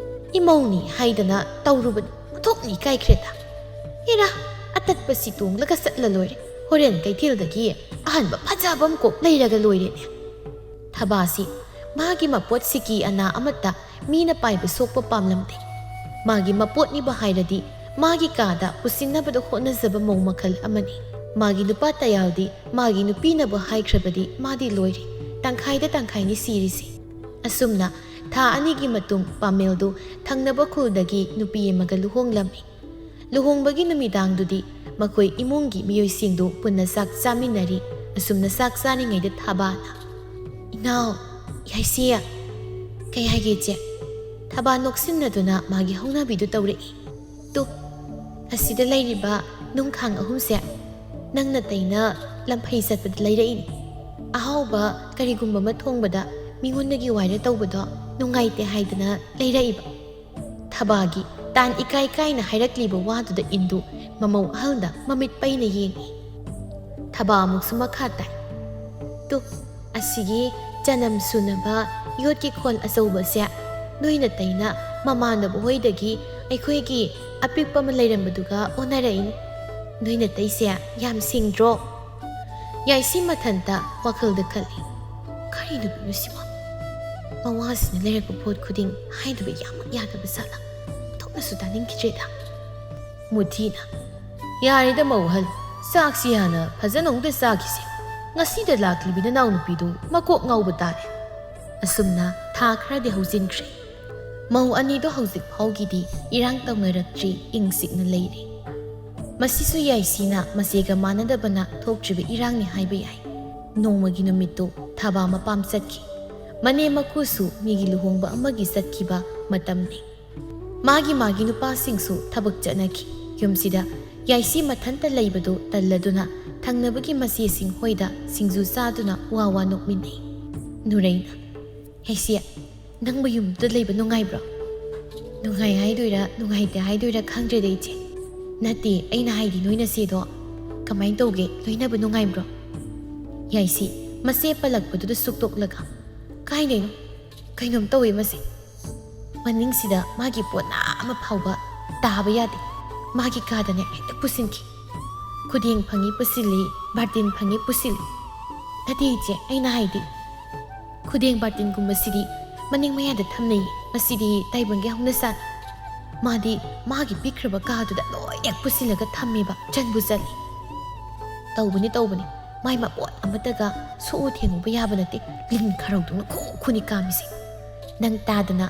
ꯏꯃꯧꯅꯤ ꯍꯥꯏꯗꯅ ꯇꯧꯔꯨꯕꯅꯤ, ꯑꯣꯟꯊꯣꯛꯅ ꯏꯀꯥꯏꯈ꯭ꯔꯦꯗ꯫ ꯍꯦꯔꯥ, ꯑꯇꯠꯄꯁꯤ ꯇꯣꯡꯂꯒ ꯆꯠꯂ ꯂꯣꯏꯔꯦ꯫ ꯍꯣꯔꯦꯟ ꯀꯩꯊꯦꯜꯗꯒꯤ ꯑꯍꯟꯕ ꯐꯖꯕ ꯑꯃ ꯀꯣꯛ ꯂꯩꯔꯒ ꯂꯣꯏꯔꯦꯅꯦ꯫ ꯊꯕꯥꯁꯤ ꯃꯥꯒꯤ ꯃꯄꯣꯠ ꯁꯤꯀꯤ ꯑꯅꯥ ꯑꯃꯠꯇ ꯃꯤꯅ ꯄꯥꯏꯕ ꯁꯣꯛꯄ ꯄꯥꯝꯂꯝꯗꯦ꯫ ꯃꯥꯒꯤ ꯃꯄꯣꯠꯅꯤꯕ ꯍꯥꯏꯔꯗꯤ ꯃꯥꯒꯤ ꯀꯥꯗ ꯄꯨꯁꯤꯟꯅꯕꯗ ꯍꯣꯠꯅꯖꯕ ꯃꯧ ꯃꯈꯜ ꯑꯃꯅꯤ꯫ ꯃꯥꯒꯤ ꯅꯨꯄꯥ ꯇꯌꯥꯜꯗꯤ ꯃꯥꯒꯤ ꯅꯨꯄꯤꯅꯕꯨ ꯍꯥꯏꯈ꯭ꯔꯕꯗꯤ ꯃꯥꯗꯤ ꯂꯣꯏꯔꯦ, ꯇꯪꯈꯥꯏꯗ ꯇꯪꯈꯥꯏꯅꯤ ꯁꯤꯔꯤꯁꯦ꯫ ꯑꯁꯨꯝꯅ ꯊꯥ ꯑꯅꯤꯒꯤ ꯃꯇꯨꯡ ꯄꯥꯃꯦꯜꯗꯨ ꯊꯪꯅꯕ ꯈꯨꯜꯗꯒꯤ ꯅꯨꯄꯤ ꯑꯃꯒ ꯂꯨꯍꯣꯡꯂꯝꯃꯤ꯫ ꯂꯨꯍꯣꯡꯕꯒꯤ ꯅꯨꯃꯤꯗꯥꯡꯗꯨꯗꯤ ꯃꯈꯣꯏ ꯏꯃꯨꯡꯒꯤ ꯃꯤꯑꯣꯏꯁꯤꯡꯗꯨ ꯄꯨꯟꯅ ꯆꯥꯛ ꯆꯥꯃꯤꯟꯅꯔꯤ꯫ ꯑꯁꯨꯝꯅ ꯆꯥꯛ ꯆꯥꯔꯤꯉꯩꯗ ꯊꯥꯕꯥꯅ, "ꯏꯅꯥꯎ, ꯌꯥꯏꯁꯦ, ꯀꯩ ꯍꯥꯏꯒꯦ ꯏꯆꯦ?" ꯊꯥꯕꯥ ꯅꯣꯛꯁꯤꯟꯅꯗꯨꯅ ꯃꯥꯒꯤ ꯍꯧꯅꯕꯤꯗꯨ ꯇꯧꯔꯛꯏ꯫ "ꯇꯨ, ꯑꯁꯤꯗ ꯂꯩꯔꯤꯕ ꯅꯨꯡꯈꯥꯡ ꯑꯍꯨꯝꯁꯦ ꯅꯪꯅ ꯇꯩꯅ ꯂꯝꯐꯩ ꯆꯠꯄꯗ ꯂꯩꯔꯛꯏꯅꯤ꯫ ꯑꯍꯥꯎꯕ ꯀꯔꯤꯒꯨꯝꯕ ꯑꯃ ꯊꯣꯡꯕꯗ ꯃꯤꯉꯣꯟꯗꯒꯤ ꯋꯥꯏꯔ ꯇꯧꯕꯗꯣ ꯅꯨꯡꯉꯥꯏꯇꯦ ꯍꯥꯏꯗꯅ ꯂꯩꯔꯛꯏꯕ꯫" ꯊꯕꯥꯒꯤ ꯇꯥꯟ ꯏꯀꯥꯏ ꯀꯥꯏꯅ ꯍꯥꯏꯔꯛꯂꯤꯕ ꯋꯥꯗꯨꯗ ꯏꯟꯗꯨ ꯃꯃꯧ ꯑꯍꯜꯗ ꯃꯃꯤꯠ ꯄꯩꯅ ꯌꯦꯡꯏ꯫ ꯊꯕꯥ ꯑꯃꯨꯛꯁꯨ ꯃꯈꯥ ꯇꯥꯏ꯫ "ꯇꯨ, ꯑꯁꯤꯒꯤ ꯆꯅꯝ ꯁꯨꯅꯕ ꯌꯣꯠꯀꯤ ꯈꯣꯜ ꯑꯆꯧꯕꯁꯦ ꯅꯣꯏꯅ ꯇꯩꯅ ꯃꯃꯥꯟꯅꯕ ꯍꯣꯏꯗꯒꯤ ꯑꯩꯈꯣꯏꯒꯤ ꯑꯄꯤꯛꯄ ꯑꯃ ꯂꯩꯔꯝꯕꯗꯨꯒ ꯑꯣꯟꯅꯔꯛꯏꯅꯤ꯫ ꯅꯣꯏꯅ ꯇꯩꯁꯦ ꯌꯥꯝ ꯁꯤꯡꯗ꯭ꯔꯣ?" ꯌꯥꯏꯁꯤ ꯃꯊꯟꯇ ꯋꯥꯈꯜꯗ ꯈꯜꯂꯤ, "ꯀꯔꯤ ꯅꯨꯄꯤꯅꯣ ꯁꯤꯕꯣ? ꯃꯋꯥꯁꯤꯅ ꯂꯩꯔꯛꯄ ꯄꯣꯠ ꯈꯨꯗꯤꯡ ꯍꯥꯏꯗꯕ ꯌꯥꯃꯛ ꯌꯥꯗꯕ ꯖꯥꯠꯂ? ꯊꯣꯛꯅꯁꯨ ꯇꯥꯅꯤꯡꯈꯤꯗ꯭ꯔꯦꯗ꯫" ꯃꯨꯊꯤꯅ, "ꯌꯥꯔꯦꯗ ꯃꯧ ꯑꯍꯜ, ꯆꯥꯛꯁꯤ ꯍꯥꯟꯅ ꯐꯖꯅ ꯑꯃꯨꯛꯇ ꯆꯥꯈꯤꯁꯦ꯫ ꯉꯁꯤꯗ ꯂꯥꯛꯂꯤꯕꯤ ꯅꯅꯥꯎ ꯅꯨꯄꯤꯗꯨ ꯃꯀꯣꯛ ꯉꯥꯎꯕ ꯇꯥꯔꯦ꯫ ꯑꯁꯨꯝꯅ ꯊꯥ ꯈꯔꯗꯤ ꯍꯧꯖꯤꯟꯈ꯭ꯔꯦ꯫ ꯃꯧ ꯑꯅꯤꯗꯣ ꯍꯧꯖꯤꯛ ꯐꯥꯎꯒꯤꯗꯤ ꯏꯔꯥꯡ ꯇꯧꯅꯔꯛꯇ꯭ꯔꯤ, ꯏꯪ ꯆꯤꯛꯅ ꯂꯩꯔꯤ꯫ ꯃꯁꯤꯁꯨ ꯌꯥꯏꯁꯤꯅ ꯃꯆꯦꯒ ꯃꯥꯟꯅꯗꯕꯅ ꯊꯣꯛꯇ꯭ꯔꯤꯕ ꯏꯔꯥꯡꯅꯤ ꯍꯥꯏꯕ ꯌꯥꯏ꯫ ꯅꯣꯡꯃꯒꯤ ꯅꯨꯃꯤꯠꯇꯨ ꯊꯕꯥ ꯃꯄꯥꯝ ꯆꯠꯈꯤ꯫ ꯃꯅꯦꯝ ꯃꯀꯨꯁꯨ ꯃꯤꯒꯤ ꯂꯨꯍꯣꯡꯕ ꯑꯃꯒꯤ ꯆꯠꯈꯤꯕ ꯃꯇꯝꯅꯤ꯫ ꯃꯥꯒꯤ ꯃꯥꯒꯤ ꯅꯨꯄꯥꯁꯤꯡꯁꯨ ꯊꯕꯛ ꯆꯠꯅꯈꯤ꯫ ꯌꯨꯝꯁꯤꯗ ꯌꯥꯏꯁꯤ ꯃꯊꯟꯇ ꯂꯩꯕꯗꯨ ꯇꯜꯂꯗꯨꯅ ꯊꯪꯅꯕꯒꯤ ꯃꯆꯦꯁꯤꯡ ꯍꯣꯏꯗ ꯁꯤꯡꯖꯨ ꯆꯥꯗꯨꯅ ꯋꯥ ꯋꯥ ꯅꯣꯛꯃꯤꯟꯅꯩ꯫ ꯅꯨꯔꯩꯅ, "ꯌꯥꯏꯁꯤ, ꯅꯪꯕꯨ ꯌꯨꯝꯗ ꯂꯩꯕ ꯅꯨꯡꯉꯥꯏꯕ꯭ꯔꯣ?" "ꯅꯨꯡꯉꯥꯏ ꯍꯥꯏꯗꯣꯏꯔꯥ ꯅꯨꯡꯉꯥꯏꯇꯦ ꯍꯥꯏꯗꯣꯏꯔꯥ ꯈꯪꯗ꯭ꯔꯦꯗ ꯏꯆꯦ꯫ ꯅꯠꯇꯦ, ꯑꯩꯅ ꯍꯥꯏꯗꯤ ꯅꯣꯏ ꯅꯆꯦꯗꯣ ꯀꯃꯥꯏꯅ ꯇꯧꯒꯦ? ꯂꯣꯏꯅꯕ ꯅꯨꯡꯉꯥꯏꯕ꯭ꯔꯣ?" ꯌꯥꯏꯁꯤ ꯃꯆꯦ ꯄꯜꯂꯛꯄꯗꯨꯗ ꯁꯨꯛꯇꯣꯛꯂꯒ, "ꯀꯥꯏꯗꯩꯅꯣ? ꯀꯩꯅꯣꯝ ꯇꯧꯋꯦ ꯃꯁꯦ꯫ ꯃꯅꯤꯡꯁꯤꯗ ꯃꯥꯒꯤ ꯄꯣꯠꯅꯥ ꯑꯃ ꯐꯥꯎꯕ ꯇꯥꯕ ꯌꯥꯗꯦ꯫ ꯃꯥꯒꯤ ꯀꯥꯗꯅꯦ ꯍꯦꯛꯇ ꯄꯨꯁꯤꯟꯈꯤ꯫ ꯈꯨꯗꯦꯡ ꯐꯪꯉꯤ ꯄꯨꯁꯤꯜꯂꯤ, ꯕꯥꯔꯇꯤꯟ ꯐꯪꯉꯤ ꯄꯨꯁꯤꯜꯂꯤ꯫ ꯅꯠꯇꯦ ꯏꯆꯦ, ꯑꯩꯅ ꯍꯥꯏꯗꯤ ꯈꯨꯗꯦꯡ ꯕꯥꯔꯇꯤꯟꯒꯨꯝꯕꯁꯤꯗꯤ ꯃꯅꯤꯡ ꯃꯌꯥꯗ ꯊꯝꯅꯩꯌꯦ꯫ ꯃꯁꯤꯗꯤ ꯇꯥꯏꯕꯪꯒꯤ ꯍꯧꯅꯁꯥꯅꯤ꯫ ꯃꯥꯗꯤ ꯃꯥꯒꯤ ꯄꯤꯛꯈ꯭ꯔꯕ ꯀꯥꯗꯨꯗ ꯂꯣꯏꯅ ꯄꯨꯁꯤꯜꯂꯒ ꯊꯝꯃꯦꯕ, ꯆꯟꯕꯨ ꯆꯟꯂꯤ꯫" "ꯇꯧꯕꯅꯤ, ꯇꯧꯕꯅꯤ꯫ ꯃꯥꯏ ꯃꯄꯣꯠ ꯑꯃꯠꯇꯒ ꯁꯣꯛꯎ ꯊꯦꯡꯉꯨꯕ ꯌꯥꯕ ꯅꯠꯇꯦ꯫ ꯂꯤꯟ ꯈꯔꯧꯗꯧꯅ ꯈꯨ ꯈꯨꯅꯤ ꯀꯥꯝꯃꯤꯁꯦ꯫ ꯅꯪ ꯇꯥꯗꯅ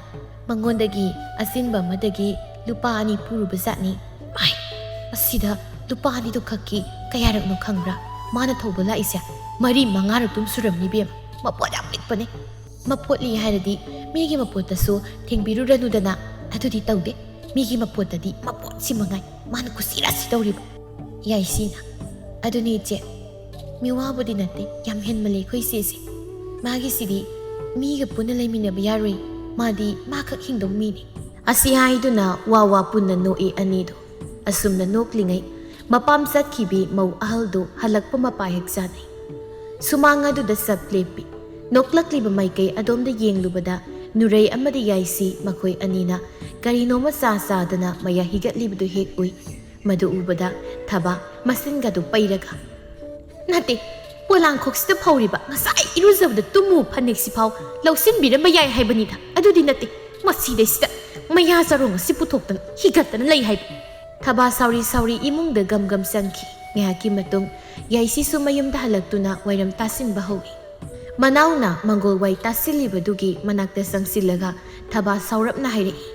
ꯃꯉꯣꯟꯗꯒꯤ ꯑꯆꯤꯟꯕ ꯑꯃꯗꯒꯤ ꯂꯨꯄꯥ ꯑꯅꯤ ꯄꯨꯔꯨꯕ ꯖꯥꯠꯅꯤ꯫ ꯃꯥꯏ, ꯑꯁꯤꯗ ꯂꯨꯄꯥ ꯑꯅꯤꯗꯨ ꯈꯛꯀꯤ ꯀꯌꯥꯔꯛꯅꯣ ꯈꯪꯕ꯭ꯔꯥ? ꯃꯥꯅ ꯊꯧꯕ ꯂꯥꯛꯏꯁꯦ ꯃꯔꯤ ꯃꯉꯥꯔꯛꯇꯨꯝ ꯁꯨꯔꯝꯅꯤ ꯏꯕꯦꯝꯃ꯫ ꯃꯄꯣꯠ ꯌꯥꯝ ꯂꯤꯛꯄꯅꯦ꯫ ꯃꯄꯣꯠ ꯂꯤ ꯍꯥꯏꯔꯗꯤ ꯃꯤꯒꯤ ꯃꯄꯣꯠꯇꯁꯨ ꯊꯦꯡꯕꯤꯔꯨꯔꯅꯨꯗꯅ꯫ ꯑꯗꯨꯗꯤ ꯇꯧꯗꯦ꯫ ꯃꯤꯒꯤ ꯃꯄꯣꯠꯇꯗꯤ ꯃꯄꯣꯠꯁꯤ ꯃꯉꯥꯏ ꯃꯥꯅ ꯀꯨꯁꯤ ꯔꯥꯁꯤ ꯇꯧꯔꯤꯕ꯫" ꯌꯥꯏꯁꯤꯅ, "ꯑꯗꯨꯅꯤ ꯏꯆꯦ, ꯃꯤꯋꯥꯕꯨꯗꯤ ꯅꯠꯇꯦ, ꯌꯥꯝ ꯍꯦꯟꯃꯜꯂꯦ ꯑꯩꯈꯣꯏ ꯏꯆꯦꯁꯦ꯫ ꯃꯥꯒꯤꯁꯤꯗꯤ ꯃꯤꯒ ꯄꯨꯟꯅ ꯂꯩꯃꯤꯟꯅꯕ ꯌꯥꯔꯣꯏ, ꯃꯥꯗꯤ ꯃꯥꯈꯛ ꯍꯤꯡꯗꯧ ꯃꯤꯅꯤ꯫" ꯑꯁꯤ ꯍꯥꯏꯗꯨꯅ ꯋꯥ ꯋꯥ ꯄꯨꯟꯅ ꯅꯣꯛꯏ ꯑꯅꯤꯗꯣ꯫ ꯑꯁꯨꯝꯅ ꯅꯣꯛꯂꯤꯉꯩ ꯃꯄꯥꯝ ꯆꯠꯈꯤꯕꯤ ꯃꯧ ꯑꯍꯜꯗꯨ ꯍꯜꯂꯛꯄ ꯃꯄꯥ ꯍꯦꯛ ꯆꯥꯅꯩ꯫ ꯁꯨꯃꯥꯡ ꯑꯗꯨꯗ ꯆꯞ ꯂꯦꯞꯄꯤ꯫ ꯅꯣꯛꯂꯛꯂꯤꯕ ꯃꯥꯏꯀꯩ ꯑꯗꯣꯝꯗ ꯌꯦꯡꯂꯨꯕꯗ ꯅꯨꯔꯩ ꯑꯃꯗꯤ ꯌꯥꯏꯁꯤ ꯃꯈꯣꯏ ꯑꯅꯤꯅ ꯀꯔꯤꯅꯣꯃ ꯆꯥ ꯆꯥꯗꯅ ꯃꯌꯥ ꯍꯤꯒꯠꯂꯤꯕꯗꯨ ꯍꯦꯛ ꯎꯏ꯫ ꯃꯗꯨ ꯎꯕꯗ ꯊꯕꯥ ꯃꯆꯤꯟꯒꯗꯨ ꯄꯩꯔꯒ, "ꯅꯠꯇꯦ, ꯄꯣꯂꯥꯡꯈꯣꯛꯁꯤꯗ ꯐꯧꯔꯤꯕ ꯉꯁꯥꯏ ꯏꯔꯨꯖꯕꯗ ꯇꯨꯝꯃꯨ ꯐꯅꯦꯛꯁꯤꯐꯥꯎ ꯂꯧꯁꯤꯟꯕꯤꯔꯝꯕ ꯌꯥꯏ ꯍꯥꯏꯕꯅꯤꯗ꯫ ꯑꯗꯨꯗꯤ ꯅꯠꯇꯦ, ꯃꯁꯤꯗꯩꯁꯤꯗ ꯃꯌꯥ ꯆꯔꯣꯡ ꯑꯁꯤ ꯄꯨꯊꯣꯛꯇꯅ ꯍꯤꯒꯠꯇꯅ ꯂꯩ ꯍꯥꯏꯕ꯫" ꯊꯕꯥ ꯁꯥꯎꯔꯤ ꯁꯥꯎꯔꯤ ꯏꯃꯨꯡꯗ ꯒꯝ ꯒꯝ ꯆꯪꯈꯤ꯫ ꯉꯥꯏꯍꯥꯛꯀꯤ ꯃꯇꯨꯡ ꯌꯥꯏꯁꯤꯁꯨ ꯃꯌꯨꯝꯗ ꯍꯜꯂꯛꯇꯨꯅ ꯋꯥꯏꯔꯝ ꯇꯥꯁꯤꯟꯕ ꯍꯧꯏ꯫ ꯃꯅꯥꯎꯅ ꯃꯪꯒꯣꯜ ꯋꯥꯏ ꯇꯥꯁꯤꯜꯂꯤꯕꯗꯨꯒꯤ ꯃꯅꯥꯛꯇ ꯆꯪꯁꯤꯜꯂꯒ ꯊꯕꯥ ꯁꯥꯎꯔꯞꯅ ꯍꯥꯏꯔꯛꯏ,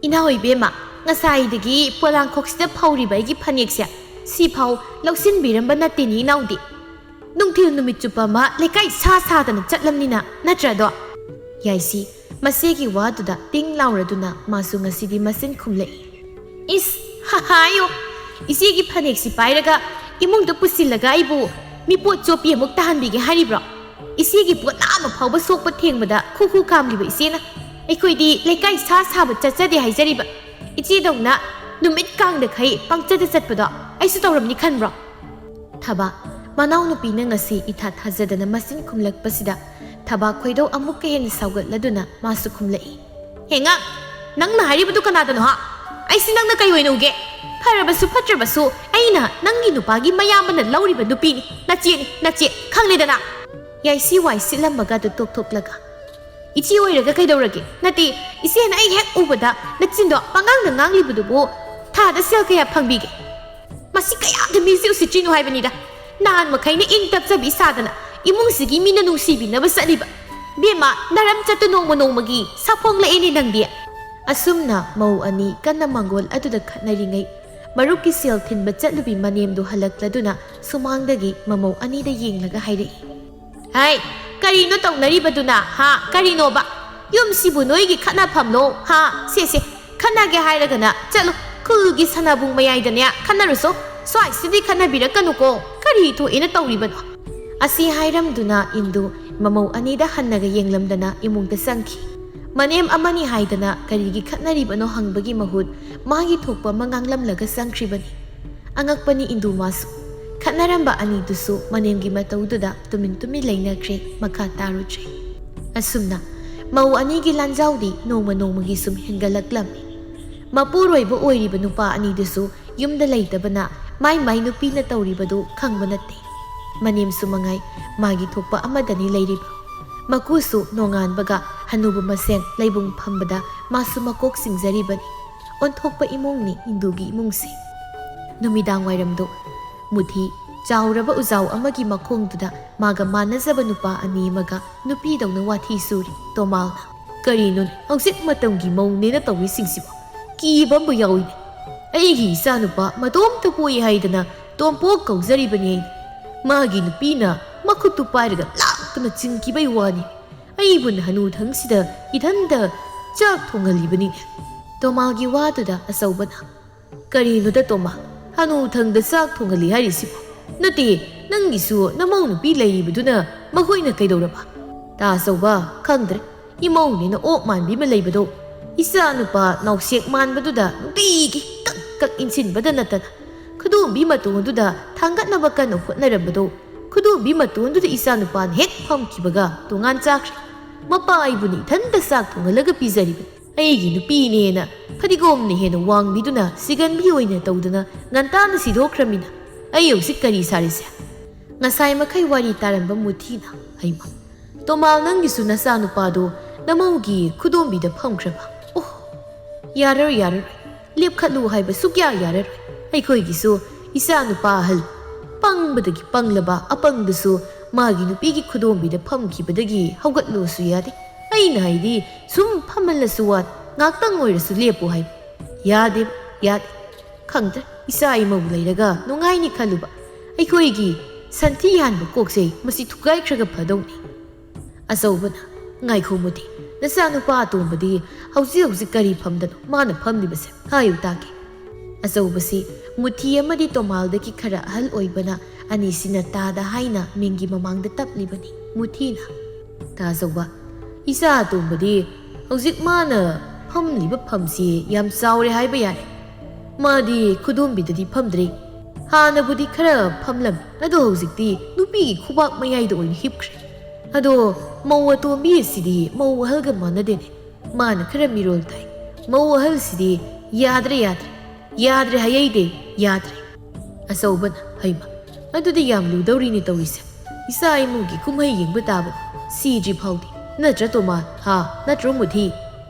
"ꯏꯅꯥꯎ ꯏꯕꯦꯝꯃ, ꯉꯁꯥꯏꯗꯒꯤ ꯄꯣꯂꯥꯡꯈꯣꯛꯁꯤꯗ ꯐꯧꯔꯤꯕ ꯑꯩꯒꯤ ꯐꯅꯦꯛꯁꯦ ꯁꯤꯐꯥꯎ ꯂꯧꯁꯤꯟꯕꯤꯔꯝꯕ ꯅꯠꯇꯦꯅꯦ ꯏꯅꯥꯎꯗꯤ꯫ ꯅꯨꯡꯊꯤꯜ ꯅꯨꯃꯤꯠ ꯆꯨꯞꯄ ꯑꯃ ꯂꯩꯀꯥꯏ ꯁꯥ ꯁꯥꯗꯅ ꯆꯠꯂꯝꯅꯤꯅ, ꯅꯠꯇ꯭ꯔꯗꯣ?" ꯌꯥꯏꯁꯤ ꯃꯆꯦꯒꯤ ꯋꯥꯗꯨꯗ ꯇꯤꯡ ꯂꯥꯎꯔꯗꯨꯅ ꯃꯥꯁꯨ ꯉꯁꯤꯗꯤ ꯃꯆꯤꯟ ꯈꯨꯝꯂꯛꯏ꯫ "ꯏꯁ, ꯍꯥꯏꯌꯣ, ꯏꯆꯦꯒꯤ ꯐꯅꯦꯛꯁꯤ ꯄꯥꯏꯔꯒ ꯏꯃꯨꯡꯗ ꯄꯨꯁꯤꯜꯂꯒ ꯑꯩꯕꯨ ꯃꯤꯄꯣꯠ ꯆꯣꯠꯄꯤ ꯑꯃꯨꯛ ꯇꯥꯍꯟꯕꯤꯒꯦ ꯍꯥꯏꯔꯤꯕ꯭ꯔꯣ? ꯏꯆꯦꯒꯤ ꯄꯣꯠ ꯑꯃ ꯐꯥꯎꯕ ꯁꯣꯛꯄ ꯊꯦꯡꯕꯗ ꯈꯨ ꯈꯨ ꯀꯥꯝꯂꯤꯕ ꯏꯆꯦꯅ꯫ ꯑꯩꯈꯣꯏꯗꯤ ꯂꯩꯀꯥꯏ ꯁꯥ ꯁꯥꯕ ꯆꯠꯆꯗꯦ ꯍꯥꯏꯖꯔꯤꯕ꯫ ꯏꯆꯦꯗꯧꯅ ꯅꯨꯃꯤꯠ ꯀꯥꯡꯗꯈꯩ ꯄꯪꯆꯠꯇ ꯆꯠꯄꯗꯣ ꯑꯩꯁꯨ ꯇꯧꯔꯝꯅꯤ ꯈꯟꯕ꯭ꯔꯣ?" ꯊꯕꯥ, ꯃꯅꯥꯎꯅꯨꯄꯤꯅ ꯉꯁꯤ ꯏꯊꯥ ꯊꯥꯖꯗꯅ ꯃꯆꯤꯟ ꯈꯨꯝꯂꯛꯄꯁꯤꯗ ꯊꯕꯥ ꯈꯣꯏꯗꯧ ꯑꯃꯨꯛꯀ ꯍꯦꯟꯅ ꯁꯥꯎꯒꯠꯂꯗꯨꯅ ꯃꯥꯁꯨ ꯈꯨꯝꯂꯛꯏ꯫ "ꯍꯦꯉꯥ, ꯅꯪꯅ ꯍꯥꯏꯔꯤꯕꯗꯨ ꯀꯅꯥꯗꯅꯣ ꯍꯥ? ꯑꯩꯁꯤ ꯅꯪꯅ ꯀꯩ ꯑꯣꯏꯅ ꯎꯒꯦ? ꯐꯔꯕꯁꯨ ꯐꯠꯇ꯭ꯔꯕꯁꯨ ꯑꯩꯅ ꯅꯪꯒꯤ ꯅꯨꯄꯥꯒꯤ ꯃꯌꯥꯝꯕꯅ ꯂꯧꯔꯤꯕ ꯅꯨꯄꯤꯅꯤ, ꯅꯆꯦꯅꯤ, ꯅꯆꯦ, ꯈꯪꯂꯦꯗꯅ?" ꯌꯥꯏꯁꯤ ꯋꯥꯏ ꯁꯤꯠꯂꯝꯃꯒ ꯑꯗꯨ ꯇꯣꯛꯊꯣꯛꯂꯒ, "ꯏꯆꯦ ꯑꯣꯏꯔꯒ ꯀꯩꯗꯧꯔꯒꯦ? ꯅꯠꯇꯦ, ꯏꯆꯦꯅ ꯑꯩ ꯍꯦꯛ ꯎꯕꯗ ꯅꯆꯤꯟꯗꯣ ꯄꯉꯥꯡꯗ ꯉꯥꯡꯂꯤꯕꯗꯨꯕꯨ ꯊꯥꯗ ꯁꯦꯜ ꯀꯌꯥ ꯐꯪꯕꯤꯒꯦ? ꯃꯁꯤ ꯀꯌꯥꯗ ꯃꯤꯁꯦ ꯎꯁꯤꯠꯇ꯭ꯔꯤꯅꯣ ꯍꯥꯏꯕꯅꯤꯗ꯫ ꯅꯍꯥꯟ ꯃꯈꯩꯅ ꯏꯪ ꯇꯞꯆꯕꯤ ꯁꯥꯗꯅ ꯏꯃꯨꯡꯁꯤꯒꯤ ꯃꯤꯅ ꯅꯨꯡꯁꯤꯕꯤꯅꯕ ꯆꯠꯂꯤꯕ꯫ ꯕꯦꯝꯃ, ꯅꯔꯝ ꯆꯠꯇꯨ ꯅꯣꯡꯃ ꯅꯣꯡꯃꯒꯤ ꯁꯥꯐꯣꯡꯂꯛꯑꯦꯅꯦ ꯅꯪꯗꯤ꯫" ꯑꯁꯨꯝꯅ ꯃꯧ ꯑꯅꯤ ꯀꯟꯅ ꯃꯪꯒꯣꯜ ꯑꯗꯨꯗ ꯈꯠꯅꯔꯤꯉꯩ, ꯃꯔꯨꯞꯀꯤ ꯁꯦꯜ ꯊꯤꯟꯕ ꯆꯠꯂꯨꯕꯤ ꯃꯅꯦꯝꯗꯨ ꯍꯜꯂꯛꯂꯗꯨꯅ ꯁꯨꯃꯥꯡꯗꯒꯤ ꯃꯃꯧ ꯑꯅꯤꯗ ꯌꯦꯡꯂꯒ ꯍꯥꯏꯔꯛꯏ꯫ "ꯍꯥꯏ, ꯀꯔꯤꯅꯣ ꯇꯧꯅꯔꯤꯕꯗꯨꯅ, ꯍꯥ? ꯀꯔꯤꯅꯣꯕ? ꯌꯨꯝꯁꯤꯕꯨ ꯅꯣꯏꯒꯤ ꯈꯠꯅꯐꯝꯂꯣ, ꯍꯥ? ꯁꯦ, ꯁꯦ, ꯈꯠꯅꯒꯦ ꯍꯥꯏꯔꯒꯅ ꯆꯠꯂꯨ, ꯈꯨꯜꯒꯤ ꯁꯅꯥꯕꯨꯡ ꯃꯌꯥꯏꯗꯅꯦ ꯈꯠꯅꯔꯨꯁꯣ꯫ ꯁ꯭ꯋꯥꯏꯁꯤꯗꯤ ꯈꯠꯅꯕꯤꯔꯛꯀꯅꯨꯀꯣ꯫ ꯀꯔꯤ ꯊꯣꯛꯑꯦꯅ ꯇꯧꯔꯤꯕꯅꯣ?" ꯑꯁꯤ ꯍꯥꯏꯔꯝꯗꯨꯅ ꯏꯟꯗꯨ ꯃꯃꯧ ꯑꯅꯤꯗ ꯍꯟꯅꯒ ꯌꯦꯡꯂꯝꯗꯅ ꯏꯃꯨꯡꯗ ꯆꯪꯈꯤ꯫ ꯃꯅꯦꯝ ꯑꯃꯅꯤ ꯍꯥꯏꯗꯅ ꯀꯔꯤꯒꯤ ꯈꯠꯅꯔꯤꯕꯅꯣ ꯍꯪꯕꯒꯤ ꯃꯍꯨꯠ ꯃꯥꯒꯤ ꯊꯣꯛꯄ ꯑꯃ ꯉꯥꯡꯂꯝꯂꯒ ꯆꯪꯈ꯭ꯔꯤꯕꯅꯤ꯫ ꯑꯉꯛꯄꯅꯤ ꯏꯟꯗꯨ ꯃꯥꯁꯨ꯫ ꯈꯠꯅꯔꯝꯕ ꯑꯅꯤꯗꯨꯁꯨ ꯃꯅꯦꯝꯒꯤ ꯃꯇꯧꯗꯨꯗ ꯇꯨꯃꯤꯟ ꯇꯨꯃꯤꯟ ꯂꯩꯅꯈ꯭ꯔꯦ, ꯃꯈꯥ ꯇꯥꯔꯨꯗ꯭ꯔꯦ꯫ ꯑꯁꯨꯝꯅ ꯃꯧ ꯑꯅꯤꯒꯤ ꯂꯥꯟꯖꯥꯎꯗꯤ ꯅꯣꯡꯃ ꯅꯣꯡꯃꯒꯤ ꯁꯨꯝ ꯍꯦꯟꯒꯠꯂꯛꯂꯝꯃꯤ꯫ ꯃꯄꯨꯔꯣꯏꯕ ꯑꯣꯏꯔꯤꯕ ꯅꯨꯄꯥ ꯑꯅꯤꯗꯨꯁꯨ ꯌꯨꯝꯗ ꯂꯩꯇꯕꯅ ꯃꯥꯏ ꯃꯥꯏ ꯅꯨꯄꯤꯅ ꯇꯧꯔꯤꯕꯗꯨ ꯈꯪꯕ ꯅꯠꯇꯦ꯫ ꯃꯅꯦꯝꯁꯨ ꯃꯉꯥꯏ ꯃꯥꯒꯤ ꯊꯣꯛꯄ ꯑꯃꯗꯅꯤ ꯂꯩꯔꯤꯕ꯫ ꯃꯀꯨꯁꯨ ꯅꯣꯡꯉꯥꯟꯕꯒ ꯍꯅꯨꯕ ꯃꯁꯦꯟ ꯂꯩꯕꯨꯡ ꯐꯝꯕꯗ ꯃꯥꯁꯨ ꯃꯀꯣꯛ ꯆꯤꯡꯖꯔꯤꯕꯅꯤ꯫ ꯑꯣꯟꯊꯣꯛꯄ ꯏꯃꯨꯡꯅꯤ ꯏꯟꯗꯨꯒꯤ ꯏꯃꯨꯡꯁꯤ꯫ ꯅꯨꯃꯤꯗꯥꯡ ꯋꯥꯏꯔꯝꯗꯨ ꯃꯨꯊꯤ ꯆꯥꯎꯔꯕ ꯎꯖꯥꯎ ꯑꯃꯒꯤ ꯃꯈꯣꯡꯗꯨꯗ ꯃꯥꯒ ꯃꯥꯟꯅꯖꯕ ꯅꯨꯄꯥ ꯑꯅꯤ ꯑꯃꯒ ꯅꯨꯄꯤꯗꯧꯅ ꯋꯥꯊꯤ ꯁꯨꯔꯤ꯫ ꯇꯣꯃꯥꯜꯅ, "ꯀꯔꯤꯅꯣꯅꯦ ꯍꯧꯖꯤꯛ ꯃꯇꯝꯒꯤ ꯃꯧꯅꯦꯅ ꯇꯧꯔꯤꯁꯤꯡꯁꯤꯕꯣ? ꯀꯤꯕ ꯑꯃꯕꯨ ꯌꯥꯎꯏꯅꯦ꯫ ꯑꯩꯒꯤ ꯏꯆꯥꯅꯨꯄꯥ ꯃꯇꯣꯝꯇ ꯄꯣꯛꯏ ꯍꯥꯏꯗꯅ ꯇꯣꯝꯄꯣꯛ ꯀꯧꯖꯔꯤꯕꯅꯤ ꯑꯩꯅ꯫ ꯃꯥꯒꯤ ꯅꯨꯄꯤꯅ ꯃꯈꯨꯠꯇꯨ ꯄꯥꯏꯔꯒ ꯂꯥꯛꯇꯨꯅ ꯆꯤꯡꯈꯤꯕꯩ ꯋꯥꯅꯤ꯫ ꯑꯩꯕꯨꯅ ꯍꯅꯨꯊꯪꯁꯤꯗ ꯏꯊꯟꯗ ꯆꯥꯛ ꯊꯣꯡꯍꯜꯂꯤꯕꯅꯤꯅꯦ꯫" ꯇꯣꯃꯥꯜꯒꯤ ꯋꯥꯗꯨꯗ ꯑꯆꯧꯕꯅ, "ꯀꯔꯤꯅꯣꯗ ꯇꯣꯃꯥ, ꯍꯅꯨꯊꯪꯗ ꯆꯥꯛ ꯊꯣꯡꯍꯜꯂꯤ ꯍꯥꯏꯔꯤꯁꯤꯕꯨ? ꯅꯠꯇꯦ, ꯅꯪꯒꯤꯁꯨ ꯅꯃꯧ ꯅꯨꯄꯤ ꯂꯩꯔꯤꯕꯗꯨꯅ ꯃꯈꯣꯏꯅ ꯀꯩꯗꯧꯔꯕ?" "ꯇꯥ ꯑꯆꯧꯕ, ꯈꯪꯗ꯭ꯔꯦ꯫ ꯏꯃꯧꯅꯦꯅ ꯑꯣꯛ ꯃꯥꯟꯕꯤ ꯑꯃ ꯂꯩꯕꯗꯣ, ꯏꯆꯥ ꯅꯨꯄꯥ ꯅꯥꯎꯁꯦꯛ ꯃꯥꯟꯕꯗꯨꯗ ꯅꯨꯡꯇꯤꯒꯤ ꯀꯛ ꯀꯛ ꯏꯟꯁꯤꯟꯕꯗ ꯅꯠꯇꯅ, ꯈꯨꯗꯣꯝꯕꯤ ꯃꯇꯣꯟꯗꯨꯗ ꯊꯥꯡꯒꯠꯅꯕ ꯀꯟꯅ ꯍꯣꯠꯅꯔꯝꯕꯗꯣ, ꯈꯨꯗꯣꯝꯕꯤ ꯃꯇꯣꯟꯗꯨꯗ ꯏꯆꯥ ꯅꯨꯄꯥꯅ ꯍꯦꯛ ꯐꯝꯈꯤꯕꯒ ꯇꯣꯉꯥꯟ ꯆꯥꯈ꯭ꯔꯦ꯫ ꯃꯄꯥ ꯑꯩꯕꯨꯅ ꯏꯊꯟꯇ ꯆꯥꯛ ꯊꯣꯡꯍꯜꯂꯒ ꯄꯤꯖꯔꯤꯕꯅꯤ꯫ ꯑꯩꯒꯤ ꯅꯨꯄꯤꯅꯦꯅ ꯐꯗꯤꯒꯣꯝꯅ ꯍꯦꯟꯅ ꯋꯥꯡꯕꯤꯗꯨꯅ ꯁꯤꯒꯟꯕꯤ ꯑꯣꯏꯅ ꯇꯧꯗꯅ ꯉꯟꯇꯥꯅ ꯁꯤꯗꯣꯛꯈ꯭ꯔꯃꯤꯅ ꯑꯩ ꯍꯧꯖꯤꯛ ꯀꯔꯤ ꯁꯥꯔꯤꯁꯦ?" ꯉꯁꯥꯏ ꯃꯈꯩ ꯋꯥꯔꯤ ꯇꯥꯔꯝꯕ ꯃꯨꯊꯤꯅ, "ꯍꯩꯃ, ꯇꯣꯃꯥꯜ, ꯅꯪꯒꯤꯁꯨ ꯅꯆꯥꯅꯨꯄꯥꯗꯣ ꯅꯃꯧꯒꯤ ꯈꯨꯗꯣꯝꯕꯤꯗ ꯐꯝꯈ꯭ꯔꯕ? ꯑꯣ, ꯌꯥꯔꯔꯣꯏ, ꯌꯥꯔꯔꯣꯏ꯫ ꯂꯦꯞꯈꯠꯂꯨ ꯍꯥꯏꯕ ꯁꯨꯛꯌꯥ ꯌꯥꯔꯔꯣꯏ꯫ ꯑꯩꯈꯣꯏꯒꯤꯁꯨ ꯏꯆꯥꯅꯨꯄꯥ ꯑꯍꯜ, ꯄꯪꯕꯗꯒꯤ ꯄꯪꯂꯕ ꯑꯄꯪꯗꯨꯁꯨ ꯃꯥꯒꯤ ꯅꯨꯄꯤꯒꯤ ꯈꯨꯗꯣꯝꯕꯤꯗ ꯐꯝꯈꯤꯕꯗꯒꯤ ꯍꯧꯒꯠꯂꯨꯁꯨ ꯌꯥꯗꯦ꯫ ꯑꯩꯅ ꯍꯥꯏꯗꯤ ꯁꯨꯝ ꯐꯝꯍꯜꯂꯁꯨ ꯋꯥ, ꯉꯥꯛꯇꯪ ꯑꯣꯏꯔꯁꯨ ꯂꯦꯞꯄꯨ ꯍꯥꯏꯕ꯫ ꯌꯥꯗꯦ, ꯌꯥꯗꯦ꯫ ꯈꯪꯗ꯭ꯔꯦ, ꯏꯆꯥ ꯏꯃꯧ ꯂꯩꯔꯒ ꯅꯨꯡꯉꯥꯏꯅꯤ ꯈꯜꯂꯨꯕ꯫ ꯑꯩꯈꯣꯏꯒꯤ ꯁꯟꯊꯤ ꯌꯥꯟꯕ ꯀꯣꯛꯁꯦ ꯃꯁꯤ ꯊꯨꯒꯥꯏꯈ꯭ꯔꯒ ꯐꯗꯧꯅꯤ꯫" ꯑꯆꯧꯕꯅ, "ꯉꯥꯏꯈꯣ ꯃꯨꯊꯤ, ꯅꯆꯥꯅꯨꯄꯥ ꯑꯇꯣꯝꯕꯗꯤ ꯍꯧꯖꯤꯛ ꯍꯧꯖꯤꯛ ꯀꯔꯤ ꯐꯝꯗꯅꯣ ꯃꯥꯅ ꯐꯝꯂꯤꯕꯁꯦ? ꯍꯥꯏꯌꯨ ꯇꯥꯒꯦ꯫" ꯑꯆꯧꯕꯁꯤ ꯃꯨꯊꯤ ꯑꯃꯗꯤ ꯇꯣꯃꯥꯜꯗꯒꯤ ꯈꯔ ꯑꯍꯜ ꯑꯣꯏꯕꯅ ꯑꯅꯤꯁꯤꯅ ꯇꯥꯗ ꯍꯥꯏꯅ ꯃꯤꯡꯒꯤ ꯃꯃꯥꯡꯗ ꯇꯞꯂꯤꯕꯅꯤ꯫ ꯃꯨꯊꯤꯅ, "ꯇꯥ ꯑꯆꯧꯕ, ꯏꯆꯥ ꯑꯇꯣꯝꯕꯗꯤ ꯍꯧꯖꯤꯛ ꯃꯥꯅ ꯐꯝꯂꯤꯕ ꯐꯝꯁꯤ ꯌꯥꯝ ꯆꯥꯎꯔꯦ ꯍꯥꯏꯕ ꯌꯥꯔꯦ꯫ ꯃꯥꯗꯤ ꯈꯨꯗꯣꯝꯕꯤꯗꯗꯤ ꯐꯝꯗ꯭ꯔꯦ꯫ ꯍꯥꯟꯅꯕꯨꯗꯤ ꯈꯔ ꯐꯝꯂꯝꯃꯤ, ꯑꯗꯣ ꯍꯧꯖꯤꯛꯇꯤ ꯅꯨꯄꯤꯒꯤ ꯈꯨꯕꯥꯛ ꯃꯌꯥꯏꯗ ꯑꯣꯏꯅ ꯍꯤꯞꯈ꯭ꯔꯦ꯫ ꯑꯗꯣ ꯃꯧ ꯑꯇꯣꯝꯕꯤ ꯑꯁꯤꯗꯤ ꯃꯧ ꯑꯍꯜꯒ ꯃꯥꯟꯅꯗꯦꯅꯦ꯫ ꯃꯥꯅ ꯈꯔ ꯃꯤꯔꯣꯜ ꯇꯥꯏ꯫ ꯃꯧ ꯑꯍꯜꯁꯤꯗꯤ ꯌꯥꯗ꯭ꯔꯦ, ꯌꯥꯗ꯭ꯔꯦ, ꯌꯥꯗ꯭ꯔꯦ ꯍꯥꯏꯌꯩꯗꯦ, ꯌꯥꯗ꯭ꯔꯦ꯫" ꯑꯆꯧꯕꯅ, "ꯍꯩꯃ, ꯑꯗꯨꯗꯤ ꯌꯥꯝ ꯂꯨꯗꯧꯔꯤꯅꯦ ꯇꯧꯔꯤꯁꯦ꯫ ꯏꯆꯥ ꯏꯃꯨꯒꯤ ꯀꯨꯝꯍꯩ ꯌꯦꯡꯕ ꯇꯥꯕꯅꯤ, ꯁꯤꯗ꯭ꯔꯤ ꯐꯥꯎꯗꯤ꯫ ꯅꯠꯇ꯭ꯔ ꯇꯣꯃꯥ? ꯍꯥ? ꯅꯠꯇ꯭ꯔꯣ ꯃꯨꯊꯤ?"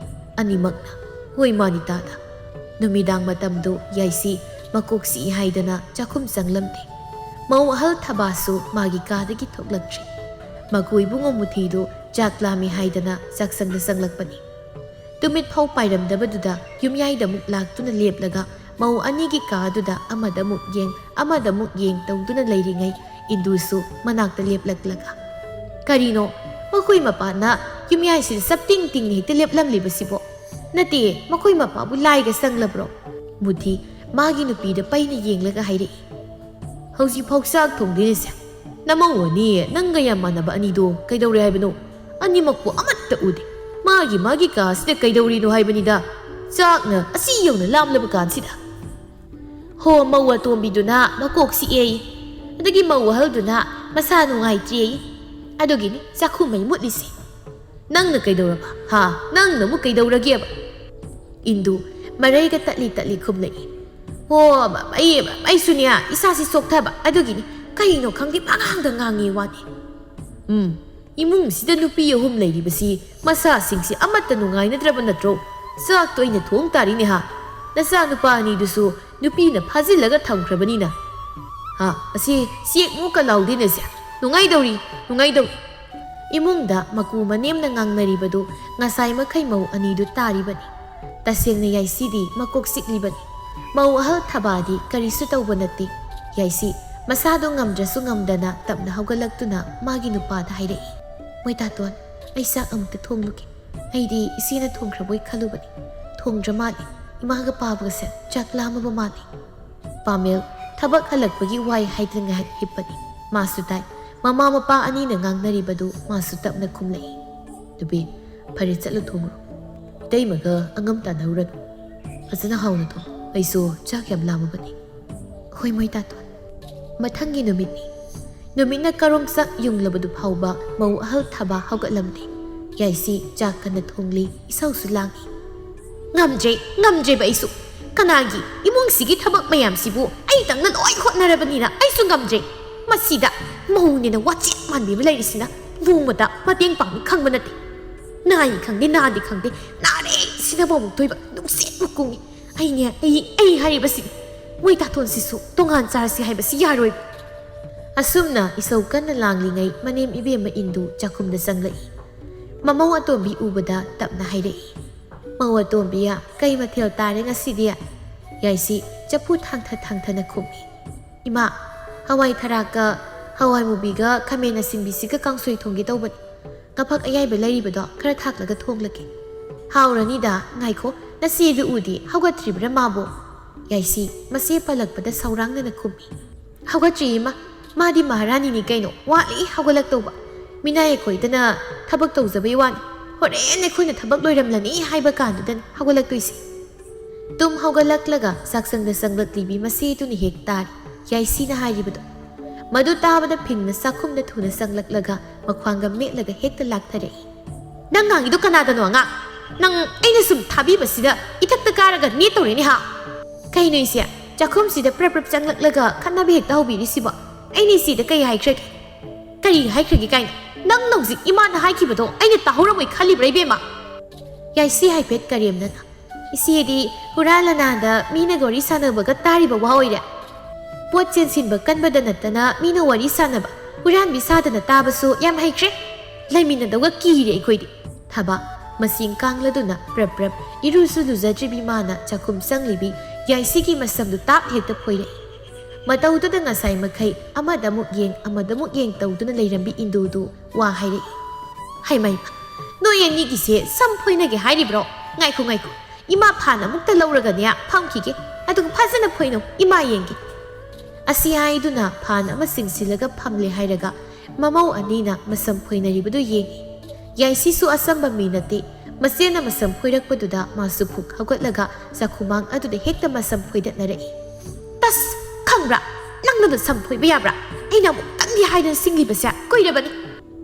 ꯑꯅꯤꯃꯛꯅ, "ꯍꯣꯏ ꯃꯥꯅꯤ ꯇꯥꯗ꯫" ꯅꯨꯃꯤꯗꯥꯡ ꯃꯇꯝꯗꯨ ꯌꯥꯏꯁꯤ ꯃꯀꯣꯛ ꯆꯤꯛꯏ ꯍꯥꯏꯗꯅ ꯆꯥꯛꯈꯨꯝ ꯆꯪꯂꯝꯗꯦ꯫ ꯃꯧ ꯑꯍꯜ ꯊꯕꯥꯁꯨ ꯃꯥꯒꯤ ꯀꯥꯗꯒꯤ ꯊꯣꯛꯂꯛꯇ꯭ꯔꯤ꯫ ꯃꯀꯨ ꯏꯕꯨꯡꯉꯣ ꯃꯨꯊꯤꯗꯨ ꯆꯥꯛ ꯂꯥꯝꯃꯤ ꯍꯥꯏꯗꯅ ꯆꯥꯛꯁꯪꯗ ꯆꯪꯂꯛꯄꯅꯤ꯫ ꯇꯨꯃꯤꯠ ꯐꯥꯎ ꯄꯥꯏꯔꯝꯗꯕꯗꯨꯗ ꯌꯨꯝꯌꯥꯏꯗ ꯑꯃꯨꯛ ꯂꯥꯛꯇꯨꯅ ꯂꯦꯞꯂꯒ ꯃꯧ ꯑꯅꯤꯒꯤ ꯀꯥꯗꯨꯗ ꯑꯃꯗ ꯑꯃꯨꯛ ꯌꯦꯡ, ꯑꯃꯗ ꯑꯃꯨꯛ ꯌꯦꯡ ꯇꯧꯗꯨꯅ ꯂꯩꯔꯤꯉꯩ ꯏꯟꯗꯨꯁꯨ ꯃꯅꯥꯛꯇ ꯂꯦꯞꯂꯛꯂꯒ, "ꯀꯔꯤꯅꯣ? ꯃꯈꯣꯏ ꯃꯄꯥꯅ ꯌꯨꯝꯌꯥꯏꯁꯤꯗ ꯆꯞꯇꯤꯡ ꯇꯤꯡꯅ ꯍꯦꯛꯇ ꯂꯦꯞꯂꯝꯂꯤꯕꯁꯤꯕꯣ? ꯅꯠꯇꯦ, ꯃꯈꯣꯏ ꯃꯄꯥꯕꯨ ꯂꯥꯏꯒ ꯆꯪꯂꯕ꯭ꯔꯣ?" ꯃꯨꯊꯤ ꯃꯥꯒꯤ ꯅꯨꯄꯤꯗ ꯄꯩꯅ ꯌꯦꯡꯂꯒ ꯍꯥꯏꯔꯛꯏ꯫ "ꯍꯧꯖꯤꯛꯐꯥꯎ ꯆꯥꯛ ꯊꯣꯡꯗꯦꯅꯦꯁꯦ꯫ ꯅꯃꯧ ꯑꯅꯤ, ꯅꯪꯒ ꯌꯥꯝ ꯃꯥꯟꯅꯕ ꯑꯅꯤꯗꯣ ꯀꯩꯗꯧꯔꯦ ꯍꯥꯏꯕꯅꯣ? ꯑꯅꯤꯃꯛꯄꯨ ꯑꯃꯠꯇ ꯎꯗꯦ꯫ ꯃꯥꯒꯤ ꯃꯥꯒꯤ ꯀꯥꯁꯤꯗ ꯀꯩꯗꯧꯔꯤꯅꯣ ꯍꯥꯏꯕꯅꯤꯗ꯫ ꯆꯥꯛꯅ ꯑꯁꯤ ꯌꯧꯅ ꯂꯥꯝꯂꯕ ꯀꯥꯟꯁꯤꯗ꯫ ꯍꯣ, ꯃꯧ ꯑꯇꯣꯝꯕꯤꯗꯨꯅ ꯃꯀꯣꯛ ꯆꯤꯛꯑꯦ꯫ ꯑꯗꯒꯤ ꯃꯧ ꯑꯍꯜꯗꯨꯅ ꯃꯁꯥ ꯅꯨꯡꯉꯥꯏꯇ꯭ꯔꯦ꯫ ꯑꯗꯨꯒꯤꯅꯤ ꯆꯥꯛꯈꯨꯝ ꯃꯩ ꯃꯨꯠꯂꯤꯁꯦ꯫ ꯅꯪꯅ ꯀꯩꯗꯧꯔꯕ? ꯍꯥ? ꯅꯪꯅ ꯑꯃꯨꯛ ꯀꯩꯗꯧꯔꯒꯦꯕ?" ꯏꯟꯗꯨ ꯃꯔꯩꯒ ꯇꯠꯂꯤ ꯇꯠꯂꯤ ꯈꯨꯝꯂꯛꯏ꯫ "ꯍꯣ, ꯕ-, ꯑꯩ, ꯑꯩꯁꯨꯅꯦ, ꯏꯁꯥꯁꯤ ꯆꯣꯛꯊꯕ, ꯑꯗꯨꯒꯤꯅꯤ꯫ ꯀꯩꯅꯣ ꯈꯪꯗꯦ, ꯄꯉꯥꯡꯗ ꯉꯥꯡꯉꯤ ꯋꯥꯅꯤ꯫ ꯎꯝ, ꯏꯃꯨꯡꯁꯤꯗ ꯅꯨꯄꯤ ꯑꯍꯨꯝ ꯂꯩꯔꯤꯕꯁꯤ ꯃꯆꯥꯁꯤꯡꯁꯤ ꯑꯃꯠꯇ ꯅꯨꯡꯉꯥꯏꯅꯗ꯭ꯔꯕ ꯅꯠꯇ꯭ꯔꯣ? ꯆꯥꯛꯇꯣ ꯑꯩꯅ ꯊꯣꯡ ꯇꯥꯔꯤꯅꯦ ꯍꯥ? ꯅꯆꯥꯅꯨꯄꯥ ꯑꯅꯤꯗꯨꯁꯨ ꯅꯨꯄꯤꯅ ꯐꯥꯖꯤꯜꯂꯒ ꯊꯝꯈ꯭ꯔꯕꯅꯤꯅ꯫ ꯍꯥ, ꯑꯁꯤ ꯆꯦꯛ ꯃꯨꯛꯀ ꯂꯥꯎꯗꯦꯅꯦꯁꯦ꯫ ꯅꯨꯡꯉꯥꯏꯗꯧꯔꯤ, ꯅꯨꯡꯉꯥꯏꯗꯧꯔꯤ꯫" ꯏꯃꯨꯡꯗ ꯃꯀꯨ ꯃꯅꯦꯝꯅ ꯉꯥꯡꯅꯔꯤꯕꯗꯨ ꯉꯁꯥꯏ ꯃꯈꯩ ꯃꯧ ꯑꯅꯤꯗꯨ ꯇꯥꯔꯤꯕꯅꯤ꯫ ꯇꯁꯦꯡꯅ ꯌꯥꯏꯁꯤꯗꯤ ꯃꯀꯣꯛ ꯆꯤꯛꯂꯤꯕꯅꯤ꯫ ꯃꯧ ꯑꯍꯜ ꯊꯕꯥꯗꯤ ꯀꯔꯤꯁꯨ ꯇꯧꯕ ꯅꯠꯇꯦ꯫ ꯌꯥꯏꯁꯤ ꯃꯁꯥꯗꯣ ꯉꯝꯗ꯭ꯔꯁꯨ ꯉꯝꯗꯅ ꯇꯞꯅ ꯍꯧꯒꯠꯂꯛꯇꯨꯅ ꯃꯥꯒꯤ ꯅꯨꯄꯥꯗ ꯍꯥꯏꯔꯛꯏ, "ꯃꯣꯏꯇꯥꯇꯣꯟ, ꯑꯩ ꯆꯥꯛ ꯑꯃꯨꯛꯇ ꯊꯣꯡꯂꯨꯒꯦ꯫ ꯑꯩꯗꯤ ꯏꯆꯦꯅ ꯊꯣꯡꯈ꯭ꯔꯕꯣꯏ ꯈꯜꯂꯨꯕꯅꯤ꯫ ꯊꯣꯡꯗ꯭ꯔ ꯃꯥꯜꯂꯦ꯫ ꯏꯃꯥꯒ ꯄꯥꯕꯒꯁꯦ ꯆꯥꯛ ꯂꯥꯝꯃꯕ ꯃꯥꯜꯂꯦ꯫" ꯄꯥꯃꯦꯜ ꯊꯕꯛ ꯍꯜꯂꯛꯄꯒꯤ ꯋꯥꯏ ꯍꯥꯏꯗꯅ ꯉꯥꯏꯍꯥꯛ ꯍꯤꯞꯄꯅꯤ꯫ ꯃꯥꯁꯨ ꯇꯥꯏ꯫ ꯃꯃꯥ ꯃꯄꯥ ꯑꯅꯤꯅ ꯉꯥꯡꯅꯔꯤꯕꯗꯨ ꯃꯥꯁꯨ ꯇꯞꯅ ꯈꯨꯝꯂꯛꯏ꯫ "ꯅꯨꯄꯤ, ꯐꯔꯦ, ꯆꯠꯂꯨ ꯊꯣꯡꯉꯨꯔꯣ꯫ ꯏꯇꯩꯃꯒ ꯑꯉꯝ ꯇꯥꯟꯅꯔꯨꯔꯅꯨ꯫ ꯐꯖꯅ ꯍꯥꯎꯅ ꯊꯣꯡꯉꯨ꯫ ꯑꯩꯁꯨ ꯆꯥꯛ ꯌꯥꯝ ꯂꯥꯝꯃꯕꯅꯤ꯫" "ꯍꯣꯏ, ꯃꯣꯏ ꯇꯥꯇꯣꯟ꯫" ꯃꯊꯪꯒꯤ ꯅꯨꯃꯤꯠꯅꯤ꯫ ꯅꯨꯃꯤꯠꯅ ꯀꯔꯣꯡꯆꯥꯛ ꯌꯨꯡꯂꯕꯗꯨ ꯐꯥꯎꯕ ꯃꯧ ꯑꯍꯜ ꯊꯕꯥ ꯍꯧꯒꯠꯂꯝꯗꯦ꯫ ꯌꯥꯏꯁꯤ ꯆꯥꯛ ꯀꯟꯅ ꯊꯣꯡꯂꯤ, ꯏꯁꯧꯁꯨ ꯂꯥꯡꯏ꯫ "ꯉꯝꯗ꯭ꯔꯦ, ꯉꯝꯗ꯭ꯔꯦꯕ ꯑꯩꯁꯨ꯫ ꯀꯅꯥꯒꯤ? ꯏꯃꯨꯡꯁꯤꯒꯤ ꯊꯕꯛ ꯃꯌꯥꯝꯁꯤꯕꯨ ꯑꯩꯇꯪꯅ ꯂꯣꯏ ꯍꯣꯠꯅꯔꯕꯅꯤꯅ ꯑꯩꯁꯨ ꯉꯝꯗ꯭ꯔꯦ꯫ ꯃꯁꯤꯗ ꯃꯧꯅꯦꯅ ꯋꯥꯆꯦꯠ ꯃꯥꯟꯕꯤ ꯑꯃ ꯂꯩꯔꯤꯁꯤꯅ ꯅꯣꯡꯃꯇ ꯃꯇꯦꯡ ꯄꯥꯡꯅꯤ ꯈꯪꯕ ꯅꯠꯇꯦ꯫ ꯅꯥꯏ ꯈꯪꯗꯦ, ꯅꯥꯗꯦ ꯈꯪꯗꯦ, ꯅꯥꯔꯦ ꯁꯤꯅ ꯃꯧ ꯊꯣꯏꯕ ꯅꯨꯡꯁꯤꯠ ꯃꯀꯨꯡꯉꯤ꯫ ꯑꯩꯅꯦ, ꯑꯩ, ꯑꯩ ꯍꯥꯏꯔꯤꯕꯁꯤꯅꯤ꯫ ꯃꯣꯏ ꯇꯥꯇꯣꯟꯁꯤꯁꯨ ꯇꯣꯉꯥꯟ ꯆꯥꯔꯁꯤ ꯍꯥꯏꯕꯁꯤ ꯌꯥꯔꯣꯏ꯫" ꯑꯁꯨꯝꯅ ꯏꯁꯧ ꯀꯟꯅ ꯂꯥꯡꯂꯤꯉꯩ ꯃꯅꯦꯝ ꯏꯕꯦꯝꯃ ꯏꯟꯗꯨ ꯆꯥꯛꯈꯨꯝꯗ ꯆꯪꯂꯛꯏ꯫ ꯃꯃꯧ ꯑꯇꯣꯝꯕꯤ ꯎꯕꯗ ꯇꯞꯅ ꯍꯥꯏꯔꯛꯏ, "ꯃꯧ ꯑꯇꯣꯝꯕꯤ, ꯀꯩ ꯃꯊꯦꯜ ꯇꯥꯔꯦ ꯉꯁꯤꯗꯤ?" ꯌꯥꯏꯁꯤ ꯆꯐꯨ ꯊꯥꯡꯊ ꯊꯥꯡꯊꯅ ꯈꯨꯝꯃꯤ꯫ "ꯏꯃꯥ, ꯍꯋꯥꯏ ꯊꯔꯥꯛꯀ ꯍꯋꯥꯏ ꯃꯨꯕꯤꯒ ꯈꯥꯃꯦꯟ ꯑꯁꯤꯟꯕꯤꯁꯤꯒ ꯀꯥꯡꯁꯣꯏ ꯊꯣꯡꯒꯦ ꯇꯧꯕꯅꯤ꯫ ꯉꯐꯛ ꯑꯌꯥꯏꯕ ꯂꯩꯔꯤꯕꯗꯣ ꯈꯔ ꯊꯥꯛꯂꯒ ꯊꯣꯡꯂꯒꯦ꯫" "ꯍꯥꯎꯔꯅꯤꯗ, ꯉꯥꯏꯈꯣ, ꯅꯆꯦꯗꯨ ꯎꯗꯦ, ꯍꯧꯒꯠꯇ꯭ꯔꯤꯕ꯭ꯔꯥ ꯃꯥꯕꯨ?" ꯌꯥꯏꯁꯤ ꯃꯆꯦ ꯄꯜꯂꯛꯄꯗ ꯁꯧꯔꯥꯡꯅꯅ ꯈꯨꯝꯃꯤ꯫ "ꯍꯧꯒꯠꯇ꯭ꯔꯤ ꯏꯃꯥ, ꯃꯥꯗꯤ ꯃꯍꯥꯔꯥꯅꯤꯅꯤ ꯀꯩꯅꯣ, ꯋꯥꯠꯂꯤ ꯍꯧꯒꯠꯂꯛꯇꯧꯕ꯫ ꯃꯤꯅꯥꯏ ꯑꯩꯈꯣꯏꯗꯅ ꯊꯕꯛ ꯇꯧꯖꯕꯩ ꯋꯥꯅꯤ, ꯍꯣꯔꯦꯟ ꯑꯩꯈꯣꯏꯅ ꯊꯕꯛ ꯂꯣꯏꯔꯝꯂꯅꯤ ꯍꯥꯏꯕ ꯀꯥꯟꯗꯨꯗꯅ ꯍꯧꯒꯠꯂꯛꯇꯣꯏꯁꯦ꯫" ꯇꯨꯝ ꯍꯧꯒꯠꯂꯛꯂꯒ ꯆꯥꯛꯁꯪꯗ ꯆꯪꯂꯛꯂꯤꯕꯤ ꯃꯆꯦꯗꯨꯅ ꯍꯦꯛ ꯇꯥꯔꯤ ꯌꯥꯏꯁꯤꯅ ꯍꯥꯏꯔꯤꯕꯗꯣ꯫ ꯃꯗꯨ ꯇꯥꯕꯗ ꯐꯤꯡꯅ ꯆꯥꯛꯈꯨꯝꯗ ꯊꯨꯅ ꯆꯪꯂꯛꯂꯒ ꯃꯈ꯭ꯋꯥꯡꯒ ꯃꯦꯠꯂꯒ ꯍꯦꯛꯇ ꯂꯥꯛꯊꯔꯛꯏ꯫ "ꯅꯪ ꯉꯥꯡꯉꯤꯗꯣ ꯀꯅꯥꯗꯅꯣ ꯑꯉꯥꯡ? ꯅꯪ ꯑꯩꯅ ꯁꯨꯝ ꯊꯥꯕꯤꯕꯁꯤꯗ ꯏꯊꯛꯇ ꯀꯥꯔꯒ ꯅꯦꯠ ꯇꯧꯔꯦꯅꯦ ꯍꯥ? ꯀꯩꯅꯣ ꯏꯆꯦ, ꯆꯥꯛꯈꯨꯝꯁꯤꯗ ꯄ꯭ꯔꯞ ꯄ꯭ꯔꯞ ꯆꯪꯂꯛꯂꯒ ꯈꯠꯅꯕ ꯍꯦꯛꯇ ꯍꯧꯕꯤꯔꯤꯁꯤꯕꯣ? ꯑꯩꯅ ꯏꯆꯦꯗ ꯀꯩ ꯍꯥꯏꯈ꯭ꯔꯒꯦ?" "ꯀꯔꯤ ꯍꯥꯏꯈ꯭ꯔꯒꯦ ꯀꯥꯏꯅ? ꯅꯪꯅ ꯍꯧꯖꯤꯛ ꯏꯃꯥꯅ ꯍꯥꯏꯈꯤꯕꯗꯣ ꯑꯩꯅ ꯇꯥꯍꯧꯔꯝꯃꯣꯏ ꯈꯜꯂꯤꯕ꯭ꯔꯥ ꯏꯕꯦꯝꯃ?" ꯌꯥꯏꯁꯤ ꯍꯥꯏꯐꯦꯠ ꯀꯔꯦꯝꯅꯅ, "ꯏꯆꯦꯗꯤ ꯍꯨꯔꯥꯟ ꯂꯅꯥꯟꯗ ꯃꯤꯅꯒ ꯋꯥꯔꯤ ꯁꯥꯟꯅꯕꯒ ꯇꯥꯔꯤꯕ ꯋꯥ ꯑꯣꯏꯔꯦ꯫ ꯄꯣꯠ ꯆꯦꯟꯁꯤꯟꯕ ꯀꯟꯕꯗ ꯅꯠꯇꯅ ꯃꯤꯅ ꯋꯥꯔꯤ ꯁꯥꯟꯅꯕ, ꯍꯨꯔꯥꯟꯕꯤ ꯁꯥꯗꯅ ꯇꯥꯕꯁꯨ ꯌꯥꯝ ꯍꯩꯈ꯭ꯔꯦ꯫ ꯂꯩꯃꯤꯟꯅꯗꯧꯒ ꯀꯤꯔꯦ ꯑꯩꯈꯣꯏꯗꯤ꯫" ꯊꯕ ꯃꯁꯤꯡ ꯀꯥꯡꯂꯗꯨꯅ ꯄ꯭ꯔꯞ ꯄ꯭ꯔꯞ ꯏꯔꯨꯁꯨ ꯂꯨꯖꯗ꯭ꯔꯤꯕꯤ ꯃꯥꯅ ꯆꯥꯛꯈꯨꯝ ꯆꯪꯂꯤꯕꯤ ꯌꯥꯏꯁꯤꯒꯤ ꯃꯁꯝꯗꯨ ꯇꯥꯞ ꯍꯦꯛꯇ ꯐꯣꯏꯔꯛꯏ꯫ ꯃꯇꯧꯗꯨꯗ ꯉꯁꯥꯏ ꯃꯈꯩ ꯑꯃꯗꯃꯨꯛ ꯌꯦꯡ ꯑꯃꯗꯃꯨꯛ ꯌꯦꯡ ꯇꯧꯗꯨꯅ ꯂꯩꯔꯝꯕꯤ ꯏꯟꯗꯨꯗꯨ ꯋꯥ ꯍꯥꯏꯔꯛꯏ꯫ "ꯍꯩꯃꯩꯃ, ꯅꯣꯏ ꯑꯅꯤꯒꯤꯁꯦ ꯁꯝ ꯐꯣꯏꯅꯒꯦ ꯍꯥꯏꯔꯤꯕ꯭ꯔꯣ? ꯉꯥꯏꯈꯣ ꯉꯥꯏꯈꯣ, ꯏꯃꯥ ꯐꯥꯟ ꯑꯃꯨꯛꯇ ꯂꯧꯔꯒꯅꯦ ꯐꯝꯈꯤꯒꯦ, ꯑꯗꯨꯒ ꯐꯖꯅ ꯐꯣꯏꯅꯧ, ꯏꯃꯥ ꯌꯦꯡꯒꯦ꯫" ꯑꯁꯤ ꯍꯥꯏꯗꯨꯅ ꯐꯥꯟ ꯑꯃ ꯆꯤꯡꯁꯤꯜꯂꯒ ꯐꯝꯂꯦ ꯍꯥꯏꯔꯒ ꯃꯃꯧ ꯑꯅꯤꯅ ꯃꯁꯝ ꯐꯣꯏꯅꯔꯤꯕꯗꯨ ꯌꯦꯡꯏ꯫ ꯌꯥꯏꯁꯤꯁꯨ ꯑꯆꯝꯕ ꯃꯤ ꯅꯠꯇꯦ꯫ ꯃꯆꯦꯅ ꯃꯁꯝ ꯐꯣꯏꯔꯛꯄꯗꯨꯗ ꯃꯥꯁꯨ ꯐꯨꯛ ꯍꯧꯒꯠꯂꯒ ꯆꯥꯛꯈꯨꯃꯥꯡ ꯑꯗꯨꯗ ꯍꯦꯛꯇ ꯃꯁꯝ ꯐꯣꯏꯗꯠꯅꯔꯛꯏ꯫ "ꯇꯁ! ꯈꯪꯕ꯭ꯔꯥ? ꯅꯪꯅ ꯅꯁꯝ ꯐꯣꯏꯕ ꯌꯥꯕ꯭ꯔꯥ? ꯑꯩꯅ ꯑꯃꯨꯛꯇꯪꯗꯤ ꯍꯥꯏꯗꯅ ꯁꯤꯡꯂꯤꯕꯁꯦ ꯀꯨꯏꯔꯕꯅꯤ꯫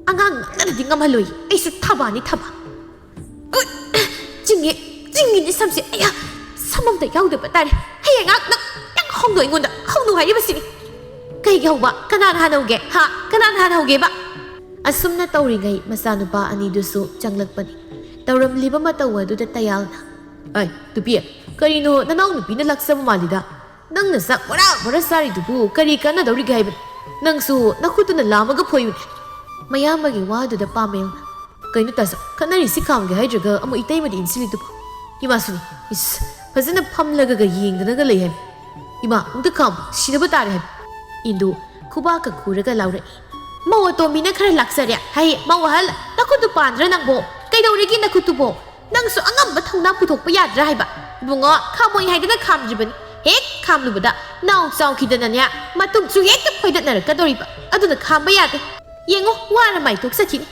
ꯑꯉꯥꯡ ꯅꯪꯅꯗꯤ ꯉꯝꯍꯜꯂꯣꯏ꯫ ꯑꯩꯁꯨ ꯊꯕꯥꯅꯤ ꯊꯕ꯫ ꯎꯠ! ꯆꯤꯡꯉꯦ, ꯆꯤꯡꯉꯤꯅꯦ ꯁꯝꯁꯦ꯫ ꯑꯌꯥ! ꯁꯝ ꯑꯝꯇ ꯌꯥꯎꯗꯕ ꯇꯥꯔꯦ꯫ ꯍꯌꯦꯡ ꯉꯥꯛ ꯅꯪ, ꯅꯪ ꯍꯧꯅꯧ ꯑꯩꯉꯣꯟꯗ꯫ ꯍꯧꯅꯧ ꯍꯥꯏꯔꯤꯕꯁꯤꯅꯤ꯫ ꯀꯩꯒꯤ ꯍꯧꯕ? ꯀꯅꯥꯅ ꯍꯥꯟꯅ ꯍꯧꯒꯦ? ꯍꯥ? ꯀꯅꯥꯅ ꯍꯥꯟꯅ ꯍꯧꯒꯦꯕ?" ꯑꯁꯨꯝꯅ ꯇꯧꯔꯤꯉꯩ ꯃꯆꯥꯅꯨꯄꯥ ꯑꯅꯤꯗꯨꯁꯨ ꯆꯪꯂꯛꯄꯅꯤ꯫ ꯇꯧꯔꯝꯂꯤꯕ ꯃꯇꯧ ꯑꯗꯨꯗ ꯇꯌꯥꯜꯅ, "ꯑꯩ, ꯇꯨꯄꯤ, ꯀꯔꯤꯅꯣ ꯅꯅꯥꯎ ꯅꯨꯄꯤꯅ ꯂꯥꯛꯆꯕ ꯃꯥꯜꯂꯤꯗ? ꯅꯪꯅ ꯆꯥꯛ ꯃꯔꯥ ꯃꯔꯥ ꯆꯥꯔꯤꯗꯨꯕꯨ ꯀꯔꯤ ꯀꯥꯟꯅꯗꯧꯔꯤꯒꯦ ꯍꯥꯏꯕꯅꯤ? "ꯅꯪꯁꯨ ꯅꯈꯨꯠꯇꯨꯅ ꯂꯥꯝꯃꯒ ꯐꯣꯏꯌꯨꯅꯦ"꯫ ꯃꯌꯥꯝꯕꯒꯤ ꯋꯥꯗꯨꯗ ꯄꯥꯃꯦꯜꯅ, "ꯀꯩꯅꯣ ꯇꯥꯆꯧ, ꯈꯠꯅꯔꯤꯁꯤ ꯈꯥꯝꯒꯦ ꯍꯥꯏꯗ꯭ꯔꯒ ꯑꯃꯨꯛ ꯏꯇꯩꯃꯗ ꯏꯟꯁꯤꯜꯂꯤꯗꯨꯕꯣ? ꯏꯃꯥꯁꯨꯅꯤ, ꯏꯁ, ꯐꯖꯅ ꯐꯝꯂꯒꯒ ꯌꯦꯡꯗꯅꯒ ꯂꯩ ꯍꯥꯏꯕ꯫ ꯏꯃꯥ, ꯑꯃꯨꯛꯇ ꯈꯥꯝꯃꯨ, ꯁꯤꯅꯕ ꯇꯥꯔꯦ ꯍꯥꯏꯕ"꯫ ꯏꯟꯗꯨ ꯈꯨꯕꯥꯛꯀ ꯈꯨꯔꯒ ꯂꯥꯎꯔꯛꯏ꯫ "ꯃꯧ ꯑꯇꯣꯝꯕꯤꯅ ꯈꯔ ꯂꯥꯛꯆꯔꯦ ꯍꯥꯏꯌꯦ, ꯃꯧ ꯑꯍꯜ, ꯅꯈꯨꯠꯇꯨ ꯄꯥꯟꯗ꯭ꯔꯥ ꯅꯪꯕꯣ? ꯀꯩꯗꯧꯔꯒꯦ ꯅꯈꯨꯠꯇꯨꯕꯣ? ꯅꯪꯁꯨ ꯑꯉꯝꯕ ꯊꯧꯅꯥ ꯄꯨꯊꯣꯛꯄ ꯌꯥꯗ꯭ꯔꯥ ꯍꯥꯏꯕ? ꯏꯕꯨꯡꯉꯣ, ꯈꯥꯝꯃꯣꯏ ꯍꯥꯏꯗꯅ ꯈꯥꯝꯗ꯭ꯔꯤꯕꯅꯤ꯫ ꯍꯦꯛ ꯈꯥꯝꯂꯨꯕꯗ ꯅꯥꯎ ꯆꯥꯎꯈꯤꯗꯅꯅꯦ, ꯃꯇꯨꯡꯁꯨ ꯍꯦꯛꯇ ꯐꯣꯏꯗꯠꯅꯔꯛꯀꯗꯧꯔꯤꯕ꯫ ꯑꯗꯨꯅ ꯈꯥꯝꯕ ꯌꯥꯗꯦ꯫ ꯌꯦꯡꯉꯣ, ꯋꯥꯔ ꯃꯥꯏꯊꯣꯛꯆꯈꯤꯅꯤ"꯫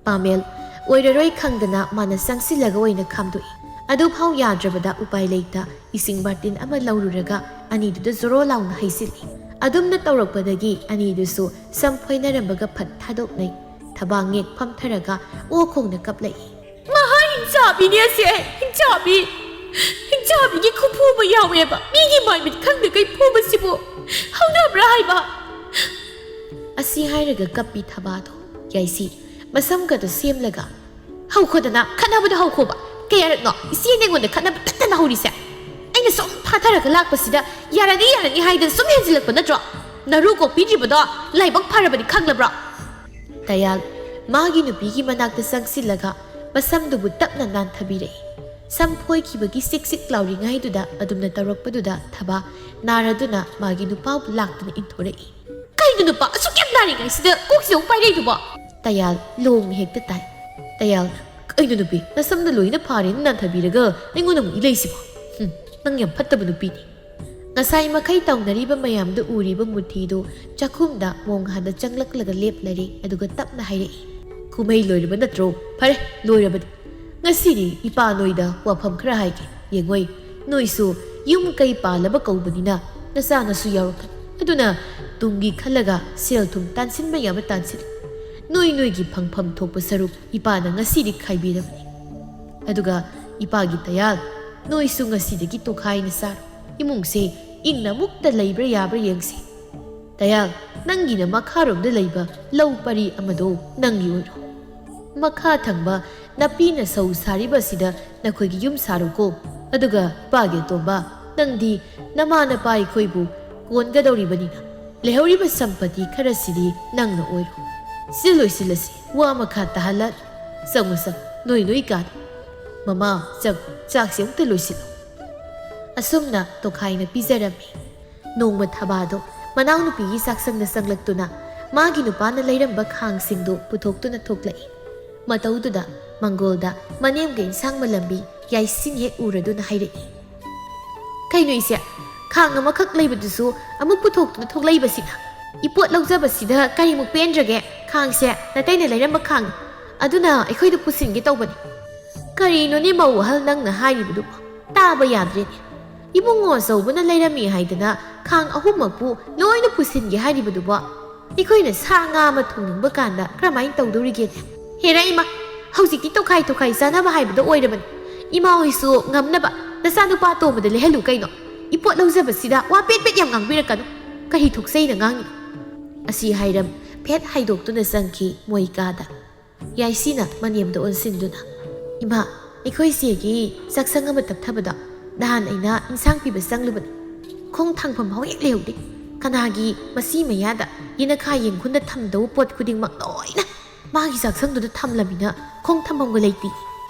ꯄꯥꯃꯦꯜ ꯑꯣꯏꯔꯔꯣꯏ ꯈꯪꯗꯅ ꯃꯥꯅ ꯆꯪꯁꯤꯜꯂꯒ ꯑꯣꯏꯅ ꯈꯥꯝꯗꯣꯛꯏ꯫ ꯑꯗꯨꯐꯥꯎ ꯌꯥꯗ꯭ꯔꯕꯗ ꯎꯄꯥꯏ ꯂꯩꯇ ꯏꯁꯤꯡ ꯕꯥꯔꯇꯤꯟ ꯑꯃ ꯂꯧꯔꯨꯔꯒ ꯑꯅꯤꯗꯨꯗ ꯖꯣꯔꯣ ꯂꯥꯎꯅ ꯍꯩꯖꯤꯜꯂꯤ꯫ ꯑꯗꯨꯝꯅ ꯇꯧꯔꯛꯄꯗꯒꯤ ꯑꯅꯤꯗꯨꯁꯨ ꯁꯝ ꯐꯣꯏꯅꯔꯝꯕꯒ ꯐꯠ ꯊꯥꯗꯣꯛꯅꯩ꯫ ꯊꯕꯥꯡ ꯉꯦꯛ ꯐꯝꯊꯔꯒ ꯑꯣ ꯈꯣꯡꯅ ꯀꯞꯂꯛꯏ꯫ "ꯃꯍꯥ ꯍꯤꯡꯆꯥꯕꯤꯅꯦ ꯑꯁꯦ, ꯍꯤꯡꯆꯥꯕꯤ! ꯍꯤꯡꯆꯥꯕꯤꯒꯤ ꯈꯨꯐꯨꯕ ꯌꯥꯎꯋꯦꯕ꯫ ꯃꯤꯒꯤ ꯃꯥꯏꯃꯤꯠ ꯈꯪꯗꯈꯩ ꯐꯨꯕꯁꯤꯕꯨ ꯍꯧꯅꯕ꯭ꯔꯥ ꯍꯥꯏꯕ?" ꯑꯁꯤ ꯍꯥꯏꯔꯒ ꯀꯞꯄꯤ ꯊꯕꯥꯗꯣ꯫ ꯌꯥꯏꯁꯤ ꯃꯁꯝꯒꯗꯣ ꯁꯦꯝꯂꯒ, "ꯍꯧꯈꯣꯗꯅ, ꯈꯠꯅꯕꯗꯣ ꯍꯧꯈꯣꯕ꯫ ꯀꯌꯥꯔꯛꯅꯣ ꯏꯆꯦꯅ ꯑꯩꯉꯣꯟꯗ ꯈꯠꯅꯕ ꯇꯠꯇꯅ ꯍꯧꯔꯤꯁꯦ? ꯑꯩꯅ ꯁꯨꯝ ꯐꯥꯊꯔꯒ ꯂꯥꯛꯄꯁꯤꯗ ꯌꯥꯔꯅꯤ, ꯌꯥꯔꯅꯤ ꯍꯥꯏꯗꯅ ꯁꯨꯝ ꯍꯦꯟꯖꯤꯜꯂꯛꯄ ꯅꯠꯇ꯭ꯔꯣ? ꯅꯔꯨ ꯀꯣꯛꯄꯤꯗ꯭ꯔꯤꯕꯗꯣ ꯂꯥꯏꯕꯛ ꯐꯔꯕꯅꯤ, ꯈꯪꯂꯕ꯭ꯔꯣ?" ꯇꯌꯥꯜ ꯃꯥꯒꯤ ꯅꯨꯄꯤꯒꯤ ꯃꯅꯥꯛꯇ ꯆꯪꯁꯤꯜꯂꯒ ꯃꯁꯝꯗꯨꯕꯨ ꯇꯞꯅ ꯅꯥꯟꯊꯕꯤꯔꯛꯏ꯫ ꯁꯝ ꯐꯣꯏꯈꯤꯕꯒꯤ ꯁꯤꯛ ꯁꯤꯛ ꯂꯥꯎꯔꯤꯉꯩꯗꯨꯗ ꯑꯗꯨꯝꯅ ꯇꯧꯔꯛꯄꯗꯨꯗ ꯊꯕꯥ ꯅꯥꯔꯗꯨꯅ ꯃꯥꯒꯤ ꯅꯨꯄꯥꯕꯨ ꯂꯥꯛꯇꯨꯅ ꯏꯟꯊꯣꯔꯛꯏ꯫ "ꯀꯩꯅꯣ ꯅꯨꯄꯥ, ꯑꯁꯨꯛ ꯌꯥꯝ ꯅꯥꯔꯤꯉꯩꯁꯤꯗ ꯀꯣꯛꯁꯤꯗ ꯑꯃꯨꯛ ꯄꯥꯏꯔꯛꯏꯗꯨꯕꯣ?" ꯇꯌꯥꯜ ꯂꯣꯡꯅ ꯍꯦꯛꯇ ꯇꯥꯏ꯫ ꯇꯌꯥꯜ, "ꯀꯩꯅꯣ ꯅꯨꯄꯤ, ꯅꯁꯝꯗ ꯂꯣꯏꯅ ꯐꯥꯔꯦꯅ ꯅꯥꯟꯊꯕꯤꯔꯒ ꯑꯩꯉꯣꯟꯗ ꯑꯃꯨꯛ ꯏꯂꯛꯏꯁꯤꯕꯣ? ꯍꯨꯝ, ꯅꯪ ꯌꯥꯝ ꯐꯠꯇꯕ ꯅꯨꯄꯤꯅꯤ"꯫ ꯉꯁꯥꯏ ꯃꯈꯩ ꯇꯧꯅꯔꯤꯕ ꯃꯌꯥꯝꯗꯨ ꯎꯔꯤꯕ ꯃꯨꯊꯤꯗꯨ ꯆꯥꯛꯈꯨꯝꯗ ꯃꯣꯡꯍꯥꯟꯗ ꯆꯪꯂꯛꯂꯒ ꯂꯦꯞꯂꯔꯦ, ꯑꯗꯨꯒ ꯇꯞꯅ ꯍꯥꯏꯔꯛꯏ꯫ "ꯀꯨꯝꯍꯩ ꯂꯣꯏꯔꯕ ꯅꯠꯇ꯭ꯔꯣ? ꯐꯔꯦ, ꯂꯣꯏꯔꯕꯗꯤ꯫ ꯉꯁꯤꯗꯤ ꯏꯄꯥ ꯅꯣꯏꯗ ꯋꯥꯐꯝ ꯈꯔ ꯍꯥꯏꯒꯦ꯫ ꯌꯦꯡꯉꯣꯏ, ꯅꯣꯏꯁꯨ ꯌꯨꯝ ꯀꯩ ꯄꯥꯜꯂꯕ ꯀꯧꯕꯅꯤꯅ ꯅꯆꯥ ꯅꯁꯨ ꯌꯥꯎꯔꯛꯀꯅꯤ꯫ ꯑꯗꯨꯅ ꯇꯨꯡꯒꯤ ꯈꯜꯂꯒ ꯁꯦꯜ ꯊꯨꯝ ꯇꯥꯟꯁꯤꯟꯕ ꯌꯥꯕ ꯇꯥꯟꯁꯤꯜꯂꯨ꯫ ꯅꯣꯏ ꯅꯣꯏꯒꯤ ꯐꯪꯐꯝ ꯊꯣꯛꯄ ꯁꯔꯨꯛ ꯏꯄꯥꯅ ꯉꯁꯤꯗꯤ ꯈꯥꯏꯕꯤꯔꯕꯅꯤ꯫ ꯑꯗꯨꯒ ꯏꯄꯥꯒꯤ ꯇꯌꯥꯜ, ꯅꯣꯏꯁꯨ ꯉꯁꯤꯗꯒꯤ ꯇꯣꯈꯥꯏꯅ ꯆꯥꯔꯣ꯫ ꯏꯃꯨꯡꯁꯦ ꯏꯪꯅ ꯃꯨꯛꯇ ꯂꯩꯕ꯭ꯔꯥ ꯌꯥꯕ꯭ꯔꯥ ꯌꯦꯡꯁꯤ꯫ ꯇꯌꯥꯜ, ꯅꯪꯒꯤꯅ ꯃꯈꯥꯔꯣꯝꯗ ꯂꯩꯕ ꯂꯧ ꯄꯔꯤ ꯑꯃꯗꯣ ꯅꯪꯒꯤ ꯑꯣꯏꯔꯣ꯫ ꯃꯈꯥ ꯊꯪꯕ ꯅꯥꯄꯤꯅ ꯁꯧ ꯁꯥꯔꯤꯕ ꯑꯁꯤꯗ ꯅꯈꯣꯏꯒꯤ ꯌꯨꯝ ꯁꯥꯔꯣꯀꯣ꯫ ꯑꯗꯨꯒ ꯏꯄꯥꯒꯤ ꯑꯇꯣꯝꯕ, ꯅꯪꯗꯤ ꯅꯃꯥ ꯅꯄꯥ ꯑꯩꯈꯣꯏꯕꯨ ꯀꯣꯟꯒꯗꯧꯔꯤꯕꯅꯤꯅ ꯂꯩꯍꯧꯔꯤꯕ ꯁꯝꯄꯇꯤ ꯈꯔꯁꯤꯗꯤ ꯅꯪꯅ ꯑꯣꯏꯔꯣ꯫ ꯁꯤ ꯂꯣꯏꯁꯤꯜꯂꯁꯤ, ꯋꯥ ꯃꯈꯥ ꯇꯥꯍꯜꯂ꯫ ꯆꯪꯉꯨ, ꯆꯪꯉꯨ, ꯅꯣꯏ ꯅꯣꯏ ꯀꯥꯗ꯫ ꯃꯃꯥ, ꯆꯪꯉꯨ, ꯆꯥꯛꯁꯤ ꯑꯃꯨꯛꯇ ꯂꯣꯏꯁꯤꯜꯂꯨ꯫ ꯑꯁꯨꯝꯅ ꯇꯣꯈꯥꯏꯅ ꯄꯤꯖꯔꯝꯃꯤ꯫ ꯅꯣꯡꯃ ꯊꯕꯥꯗꯣ ꯃꯅꯥꯎꯅꯨꯄꯤꯒꯤ ꯆꯥꯛꯁꯪꯗ ꯆꯪꯂꯛꯇꯨꯅ ꯃꯥꯒꯤ ꯅꯨꯄꯥꯅ ꯂꯩꯔꯝꯕ ꯈꯥꯡꯁꯤꯡꯗꯨ ꯄꯨꯊꯣꯛꯇꯨꯅ ꯊꯣꯛꯂꯛꯏ꯫ ꯃꯇꯧꯗꯨꯗ ꯃꯪꯒꯣꯜꯗ ꯃꯅꯦꯝꯒ ꯏꯟꯁꯥꯡ ꯃꯜꯂꯝꯕꯤ ꯌꯥꯏꯁꯤꯟ ꯍꯦꯛ ꯎꯔꯗꯨꯅ ꯍꯥꯏꯔꯛꯏ, "ꯀꯩꯅꯣ ꯏꯆꯦ, ꯈꯥꯡ ꯑꯃꯈꯛ ꯂꯩꯕꯗꯨꯁꯨ ꯑꯃꯨꯛ ꯄꯨꯊꯣꯛꯇꯨꯅ ꯊꯣꯛꯂꯛꯏꯕꯁꯤꯅ? ꯏꯄꯣꯠ ꯂꯧꯖꯕꯁꯤꯗ ꯀꯔꯤꯃꯨꯛ ꯄꯦꯟꯗ꯭ꯔꯒꯦ? ꯈꯥꯡꯁꯦ ꯅꯇꯩꯅ ꯂꯩꯔꯝꯕ ꯈꯥꯡꯅꯤ, ꯑꯗꯨꯅ ꯑꯩꯈꯣꯏꯗ ꯄꯨꯁꯤꯟꯒꯦ ꯇꯧꯕꯅꯤ꯫" "ꯀꯔꯤꯅꯣꯅꯦ ꯃꯧ ꯑꯍꯜ ꯅꯪꯅ ꯍꯥꯏꯔꯤꯕꯗꯨꯕꯣ? ꯇꯥꯕ ꯌꯥꯗ꯭ꯔꯦꯅꯦ꯫ ꯏꯕꯨꯡꯉꯣ ꯑꯆꯧꯕꯅ ꯂꯩꯔꯝꯃꯤ ꯍꯥꯏꯗꯅ ꯈꯥꯡ ꯑꯍꯨꯝꯃꯛꯄꯨ ꯂꯣꯏꯅ ꯄꯨꯁꯤꯟꯒꯦ ꯍꯥꯏꯔꯤꯕꯗꯨꯕꯣ? ꯑꯩꯈꯣꯏꯅ ꯁꯥ ꯉꯥ ꯑꯃ ꯊꯣꯡꯅꯤꯡꯕ ꯀꯥꯟꯗ ꯀꯔꯝꯍꯥꯏꯅ ꯇꯧꯗꯧꯔꯤꯒꯦꯅꯦ?" "ꯍꯦꯔꯥ ꯏꯃꯥ, ꯍꯧꯖꯤꯛꯇꯤ ꯇꯣꯈꯥꯏ ꯇꯣꯈꯥꯏ ꯆꯥꯅꯕ ꯍꯥꯏꯕꯗꯣ ꯑꯣꯏꯔꯕꯅꯤ꯫ ꯏꯃꯥ ꯍꯣꯏꯁꯨ ꯉꯝꯅꯕ ꯅꯆꯥꯅꯨꯄꯥ ꯑꯇꯣꯝꯕꯗ ꯂꯩꯍꯜꯂꯨ ꯀꯩꯅꯣ꯫ ꯏꯄꯣꯠ ꯂꯧꯖꯕꯁꯤꯗ ꯋꯥ ꯄꯦꯠ ꯄꯦꯠ ꯌꯥꯝ ꯉꯥꯡꯕꯤꯔꯛꯀꯅꯨ꯫ ꯀꯔꯤ ꯊꯣꯛꯆꯩꯅ ꯉꯥꯡꯉꯤꯅꯣ?" ꯑꯁꯤ ꯍꯥꯏꯔꯝ ꯐꯦꯠ ꯍꯥꯏꯗꯣꯛꯇꯨꯅ ꯆꯪꯈꯤ ꯃꯣꯏ ꯀꯥꯗ꯫ ꯌꯥꯏꯁꯤꯅ ꯃꯅꯦꯝꯗ ꯑꯣꯟꯁꯤꯟꯗꯨꯅ, "ꯏꯃꯥ, ꯑꯩꯈꯣꯏ ꯆꯦꯒꯤ ꯆꯥꯛꯁꯪ ꯑꯃ ꯇꯞꯊꯕꯗꯣ ꯅꯍꯥꯟ ꯑꯩꯅ ꯏꯟꯁꯥꯡ ꯄꯤꯕ ꯆꯪꯂꯨꯕꯅꯤ꯫ ꯈꯣꯡ ꯊꯥꯡꯐꯝ ꯐꯥꯎ ꯍꯦꯛ ꯂꯩꯍꯧꯗꯦ꯫ ꯀꯅꯥꯒꯤ ꯃꯁꯤ ꯃꯌꯥꯗ ꯌꯦꯅꯈꯥ ꯌꯦꯡꯈꯨꯟꯗ ꯊꯝꯗꯧꯕ ꯄꯣꯠ ꯈꯨꯗꯤꯡꯃꯛ ꯂꯣꯏꯅ ꯃꯥꯒꯤ ꯆꯥꯛꯁꯪꯗꯨꯗ ꯊꯝꯂꯃꯤꯅ ꯈꯣꯡ ꯊꯝꯐꯝꯒ ꯂꯩꯇꯦ꯫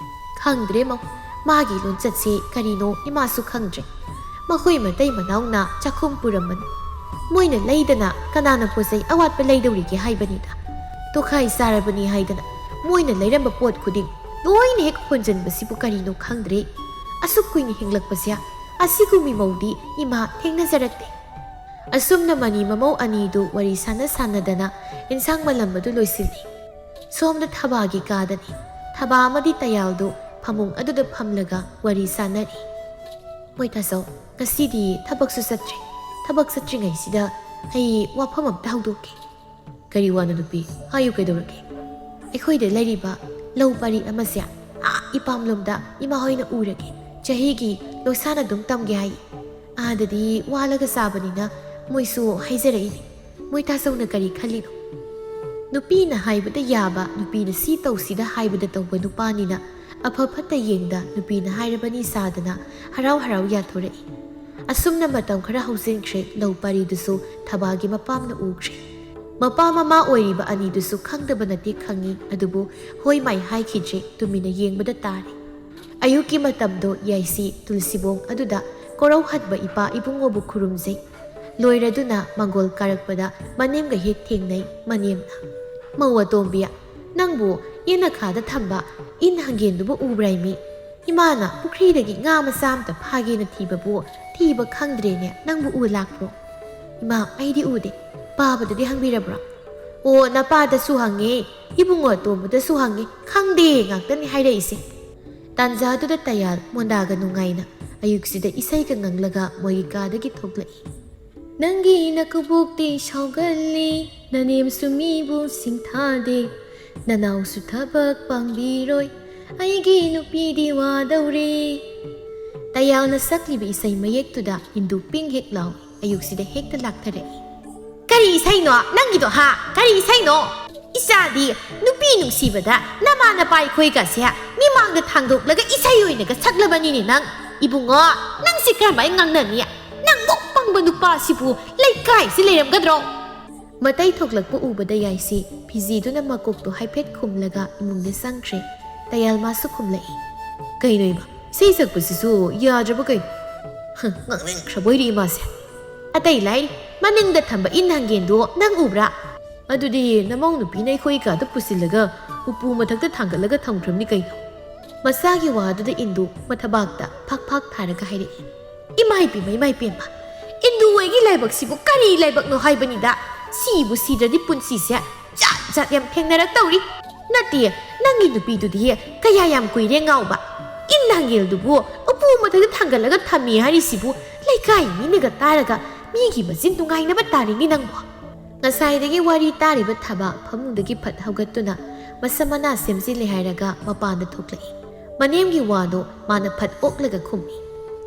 ꯈꯪꯗ꯭ꯔꯦ ꯃꯧ, ꯃꯥꯒꯤ ꯂꯣꯟꯆꯠꯁꯦ ꯀꯔꯤꯅꯣ ꯏꯃꯥꯁꯨ ꯈꯪꯗ꯭ꯔꯦ꯫ ꯃꯈꯣꯏ ꯃꯇꯩ ꯃꯅꯥꯎꯅ ꯆꯥꯛꯈꯨꯝ ꯄꯨꯔꯝꯕꯅꯤ꯫ ꯃꯣꯏꯅ ꯂꯩꯗꯅ ꯀꯅꯥꯅ ꯄꯣꯠꯆꯩ ꯑꯋꯥꯠꯄ ꯂꯩꯗꯧꯔꯤꯒꯦ ꯍꯥꯏꯕꯅꯤꯗ꯫ ꯇꯣꯈꯥꯏ ꯆꯥꯔꯕꯅꯤ ꯍꯥꯏꯗꯅ ꯃꯣꯏꯅ ꯂꯩꯔꯝꯕ ꯄꯣꯠ ꯈꯨꯗꯤꯡ ꯂꯣꯏꯅ ꯍꯦꯛ ꯍꯣꯟꯖꯟꯕꯁꯤꯕꯨ ꯀꯔꯤꯅꯣ ꯈꯪꯗ꯭ꯔꯦ꯫ ꯑꯁꯨꯛ ꯀꯨꯏꯅ ꯍꯤꯡꯂꯛꯄꯁꯦ ꯑꯁꯤꯒꯨꯝꯕꯤ ꯃꯧꯗꯤ ꯏꯃꯥ ꯊꯦꯡꯅꯖꯔꯛꯇꯦ꯫" ꯑꯁꯨꯝꯅ ꯃꯅꯤ ꯃꯃꯧ ꯑꯅꯤꯗꯨ ꯋꯥꯔꯤ ꯁꯥꯟꯅ ꯁꯥꯟꯅꯗꯅ ꯏꯟꯁꯥꯡ ꯃꯜꯂꯝꯕꯗꯨ ꯂꯣꯏꯁꯤꯜꯂꯤ꯫ ꯁꯣꯝꯗ ꯊꯕꯥꯒꯤ ꯀꯥꯗꯅꯤ꯫ ꯊꯕꯥ ꯑꯃꯗꯤ ꯇꯌꯥꯜꯗꯨ ꯐꯃꯨꯡ ꯑꯗꯨꯗ ꯐꯝꯂꯒ ꯋꯥꯔꯤ ꯁꯥꯟꯅꯔꯤ꯫ "ꯃꯣꯏ ꯇꯥꯆꯧ, ꯉꯁꯤꯗꯤ ꯊꯕꯛꯁꯨ ꯆꯠꯇ꯭ꯔꯦ꯫ ꯊꯕꯛ ꯆꯠꯇ꯭ꯔꯤꯉꯩꯁꯤꯗ ꯑꯩ ꯋꯥꯐꯝ ꯑꯝꯇ ꯍꯧꯗꯣꯛꯀꯦ꯫" "ꯀꯔꯤ ꯋꯥꯅꯣ ꯅꯨꯄꯤ? ꯍꯥꯏꯌꯨ, ꯀꯩꯗꯧꯔꯒꯦ?" "ꯑꯩꯈꯣꯏꯗ ꯂꯩꯔꯤꯕ ꯂꯧ ꯄꯔꯤ ꯑꯃꯁꯦ ꯑꯥ ꯏꯄꯥꯝꯂꯣꯝꯗ ꯏꯃꯥ ꯍꯣꯏꯅ ꯎꯔꯒꯦ, ꯆꯍꯤꯒꯤ ꯂꯣꯏꯁꯥꯟ ꯑꯗꯨꯝ ꯇꯝꯒꯦ ꯍꯥꯏ꯫ ꯑꯥꯗꯗꯤ ꯋꯥꯜꯂꯒ ꯆꯥꯕꯅꯤꯅ ꯃꯣꯏꯁꯨ ꯍꯥꯏꯖꯔꯛꯏꯅꯤ꯫ ꯃꯣꯏ ꯇꯥꯆꯧꯅ ꯀꯔꯤ ꯈꯜꯂꯤꯅꯣ?" ꯅꯨꯄꯤꯅ ꯍꯥꯏꯕꯗ ꯌꯥꯕ, ꯅꯨꯄꯤꯅ ꯁꯤ ꯇꯧꯁꯤꯗ ꯍꯥꯏꯕꯗ ꯇꯧꯕ ꯅꯨꯄꯥꯅꯤꯅ ꯑꯐ ꯐꯠꯇ ꯌꯦꯡꯗ ꯅꯨꯄꯤꯅ ꯍꯥꯏꯔꯕꯅꯤ ꯁꯥꯗꯅ ꯍꯔꯥꯎ ꯍꯔꯥꯎ ꯌꯥꯊꯣꯔꯛꯏ꯫ ꯑꯁꯨꯝꯅ ꯃꯇꯝ ꯈꯔ ꯍꯧꯖꯤꯟꯈ꯭ꯔꯦ꯫ ꯂꯧ ꯄꯥꯔꯤꯗꯨꯁꯨ ꯊꯕꯥꯒꯤ ꯃꯄꯥꯝꯅ ꯎꯈ꯭ꯔꯦ꯫ ꯃꯄꯥ ꯃꯃꯥ ꯑꯣꯏꯔꯤꯕ ꯑꯅꯤꯗꯨꯁꯨ ꯈꯪꯗꯕ ꯅꯠꯇꯦ ꯈꯪꯏ, ꯑꯗꯨꯕꯨ ꯍꯣꯏ ꯃꯥꯏ ꯍꯥꯏꯈꯤꯗ꯭ꯔꯦ, ꯇꯨꯃꯤꯟꯅ ꯌꯦꯡꯕꯗ ꯇꯥꯔꯦ꯫ ꯑꯌꯨꯛꯀꯤ ꯃꯇꯝꯗꯣ ꯌꯥꯏꯁꯤ ꯇꯨꯜꯁꯤꯕꯣꯡ ꯑꯗꯨꯗ ꯀꯣꯔꯧꯍꯟꯕ ꯏꯄꯥ ꯏꯕꯨꯡꯉꯣꯕꯨ ꯈꯨꯔꯨꯝꯖꯩ꯫ ꯂꯣꯏꯔꯗꯨꯅ ꯃꯪꯒꯣꯜ ꯀꯥꯔꯛꯄꯗ ꯃꯅꯦꯝꯒ ꯍꯦꯛ ꯊꯦꯡꯅꯩ꯫ ꯃꯅꯦꯝꯅ, "ꯃꯧ ꯑꯇꯣꯝꯕꯤ, ꯅꯪꯕꯨ ꯌꯦꯅꯈꯥꯗ ꯊꯝꯕ ꯏꯟ ꯍꯪꯒꯦꯟꯗꯨꯕꯨ ꯎꯕ꯭ꯔꯥ ꯏꯃꯤ? ꯏꯃꯥꯅ ꯄꯨꯈ꯭ꯔꯤꯗꯒꯤ ꯉꯥ ꯃꯆꯥ ꯑꯝꯇ ꯐꯥꯒꯦꯅ ꯊꯤꯕꯕꯨ ꯊꯤꯕ ꯈꯪꯗ꯭ꯔꯦꯅꯦ, ꯅꯪꯕꯨ ꯎ ꯂꯥꯛꯄ꯭ꯔꯣ?" "ꯏꯃꯥ, ꯑꯩꯗꯤ ꯎꯗꯦ꯫ ꯄꯥꯕꯗꯗꯤ ꯍꯪꯕꯤꯔꯕ꯭ꯔꯣ?" "ꯑꯣ, ꯅꯄꯥꯗꯁꯨ ꯍꯪꯉꯦ, ꯏꯕꯨꯡꯉꯣ ꯑꯇꯣꯝꯕꯗꯁꯨ ꯍꯪꯉꯦ, ꯈꯪꯗꯦ ꯉꯥꯛꯇꯅꯤ ꯍꯥꯏꯔꯛꯏꯁꯦ꯫" ꯇꯥꯟꯖꯥꯗꯨꯗ ꯇꯌꯥꯜ ꯃꯣꯟꯗꯥꯒ ꯅꯨꯡꯉꯥꯏꯅ ꯑꯌꯨꯛꯁꯤꯗ ꯏꯁꯩꯒ ꯉꯪꯂꯒ ꯃꯣꯏꯒꯤ ꯀꯥꯗꯒꯤ ꯊꯣꯛꯂꯛꯏ꯫ "ꯅꯪꯒꯤ ꯅꯀꯨꯕꯣꯛꯇꯤ ꯁꯥꯎꯒꯜꯂꯤ, ꯅꯅꯦꯝꯁꯨ ꯃꯤꯕꯨ ꯁꯤꯡꯊꯥꯗꯦ, ꯅꯅꯥꯎꯁꯨ ꯊꯕꯛ ꯄꯥꯡꯕꯤꯔꯣꯏ, ꯑꯩꯒꯤ ꯅꯨꯄꯤꯗꯤ ꯋꯥꯗꯧꯔꯦ꯫" ꯇꯌꯥꯜꯅ ꯁꯛꯂꯤꯕ ꯏꯁꯩ ꯃꯌꯦꯛꯇꯨꯗ ꯏꯟꯗꯨ ꯄꯤꯡ ꯍꯦꯛ ꯂꯥꯎꯏ꯫ ꯑꯌꯨꯛꯁꯤꯗ ꯍꯦꯛꯇ ꯂꯥꯛꯊꯔꯛꯏ꯫ "ꯀꯔꯤ ꯏꯁꯩꯅꯣ ꯅꯪꯒꯤꯗꯣ, ꯍꯥ? ꯀꯔꯤ ꯏꯁꯩꯅꯣ? ꯏꯆꯥꯗꯤ ꯅꯨꯄꯤ ꯅꯨꯡꯁꯤꯕꯗ ꯅꯃꯥ ꯅꯄꯥ ꯑꯩꯈꯣꯏꯒꯁꯦ ꯃꯤꯃꯥꯡꯗ ꯊꯥꯡꯗꯣꯛꯂꯒ ꯏꯁꯩ ꯑꯣꯏꯅꯒ ꯁꯛꯂꯕꯅꯤꯅꯦ ꯅꯪ꯫ ꯏꯕꯨꯡꯉꯣ, ꯅꯪꯁꯤ ꯀꯔꯝꯍꯥꯏꯅ ꯉꯥꯡꯅꯅꯤ? ꯅꯪ ꯃꯨꯛ ꯄꯪꯕ ꯅꯨꯄꯥꯁꯤꯕꯨ ꯂꯩꯀꯥꯏꯁꯤ ꯂꯩꯔꯝꯒꯗ꯭ꯔꯣ?" ꯃꯇꯩ ꯊꯣꯛꯂꯛꯄ ꯎꯕꯗ ꯌꯥꯏꯁꯤ ꯐꯤꯖꯤꯗꯨꯅ ꯃꯀꯣꯛꯇꯣ ꯍꯥꯏꯐꯦꯠ ꯈꯨꯝꯂꯒ ꯏꯃꯨꯡꯗ ꯆꯪꯈ꯭ꯔꯦ꯫ ꯇꯌꯥꯜ ꯃꯥꯁꯨ ꯈꯨꯝꯂꯛꯏ꯫ "ꯀꯩꯅꯣ ꯏꯃꯥ, ꯏꯁꯩ ꯁꯛꯄꯁꯤꯁꯨ ꯌꯥꯗ꯭ꯔꯕ ꯀꯩꯅꯣ? ꯍ, ꯉꯥꯡꯅꯤꯡꯈ꯭ꯔꯕꯣꯏꯔꯦ ꯏꯃꯥꯁꯦ꯫" "ꯑꯇꯩ ꯂꯥꯏꯔꯤ, ꯃꯅꯤꯡꯗ ꯊꯝꯕ ꯏꯟ ꯍꯪꯒꯦꯟꯗꯣ ꯅꯪ ꯎꯕ꯭ꯔꯥ?" "ꯑꯗꯨꯗꯤ ꯅꯃꯧ ꯅꯨꯄꯤꯅ ꯑꯩꯈꯣꯏ ꯀꯥꯗ ꯄꯨꯁꯤꯜꯂꯒ ꯎꯄꯨ ꯃꯊꯛꯇ ꯊꯥꯡꯒꯠꯂꯒ ꯊꯝꯈ꯭ꯔꯕꯅꯤ ꯀꯩꯅꯣ꯫" ꯃꯆꯥꯒꯤ ꯋꯥꯗꯨꯗ ꯏꯟꯗꯨ ꯃꯊꯕꯥꯛꯇ ꯐꯥꯛ ꯐꯥꯛ ꯊꯥꯔꯒ ꯍꯥꯏꯔꯛꯏ꯫ "ꯏꯃꯥ ꯏꯄꯦꯝꯃ, ꯏꯃꯥ ꯏꯄꯦꯝꯃ, ꯏꯟꯗꯨ ꯍꯣꯏꯒꯤ ꯂꯥꯏꯕꯛꯁꯤꯕꯨ ꯀꯔꯤ ꯂꯥꯏꯕꯛꯅꯣ ꯍꯥꯏꯕꯅꯤꯗ? ꯁꯤꯕꯨ ꯁꯤꯗ꯭ꯔꯗꯤ ꯄꯨꯟꯁꯤꯁꯦ ꯖꯥꯠ ꯖꯥꯠ ꯌꯥꯝ ꯊꯦꯡꯅꯔꯛꯇꯧꯔꯤ꯫ ꯅꯠꯇꯦ, ꯅꯪꯒꯤ ꯅꯨꯄꯤꯗꯨꯗꯤ ꯀꯌꯥ ꯌꯥꯝ ꯀꯨꯏꯔꯦ ꯉꯥꯎꯕ? ꯏꯟ ꯍꯪꯒꯦꯜꯗꯨꯕꯨ ꯎꯄꯨ ꯃꯊꯛꯇ ꯊꯥꯡꯒꯠꯂꯒ ꯊꯝꯃꯤ ꯍꯥꯏꯔꯤꯁꯤꯕꯨ ꯂꯩꯀꯥꯏ ꯃꯤꯅꯒ ꯇꯥꯔꯒ ꯃꯤꯒꯤ ꯃꯆꯤꯟ ꯅꯨꯡꯉꯥꯏꯅꯕ ꯇꯥꯔꯤꯅꯤ ꯅꯪꯕꯨ꯫" ꯉꯁꯥꯏꯗꯒꯤ ꯋꯥꯔꯤ ꯇꯥꯔꯤꯕ ꯊꯕꯥ ꯐꯃꯨꯡꯗꯒꯤ ꯐꯠ ꯍꯧꯒꯠꯇꯨꯅ ꯃꯁꯝ ꯃꯅꯥ ꯁꯦꯝꯖꯤꯜꯂꯦ ꯍꯥꯏꯔꯒ ꯃꯄꯥꯟꯗ ꯊꯣꯛꯂꯛꯏ꯫ ꯃꯅꯦꯝꯒꯤ ꯋꯥꯗꯣ ꯃꯥꯅ ꯐꯠ ꯑꯣꯛꯂꯒ ꯈꯨꯝꯃꯤ꯫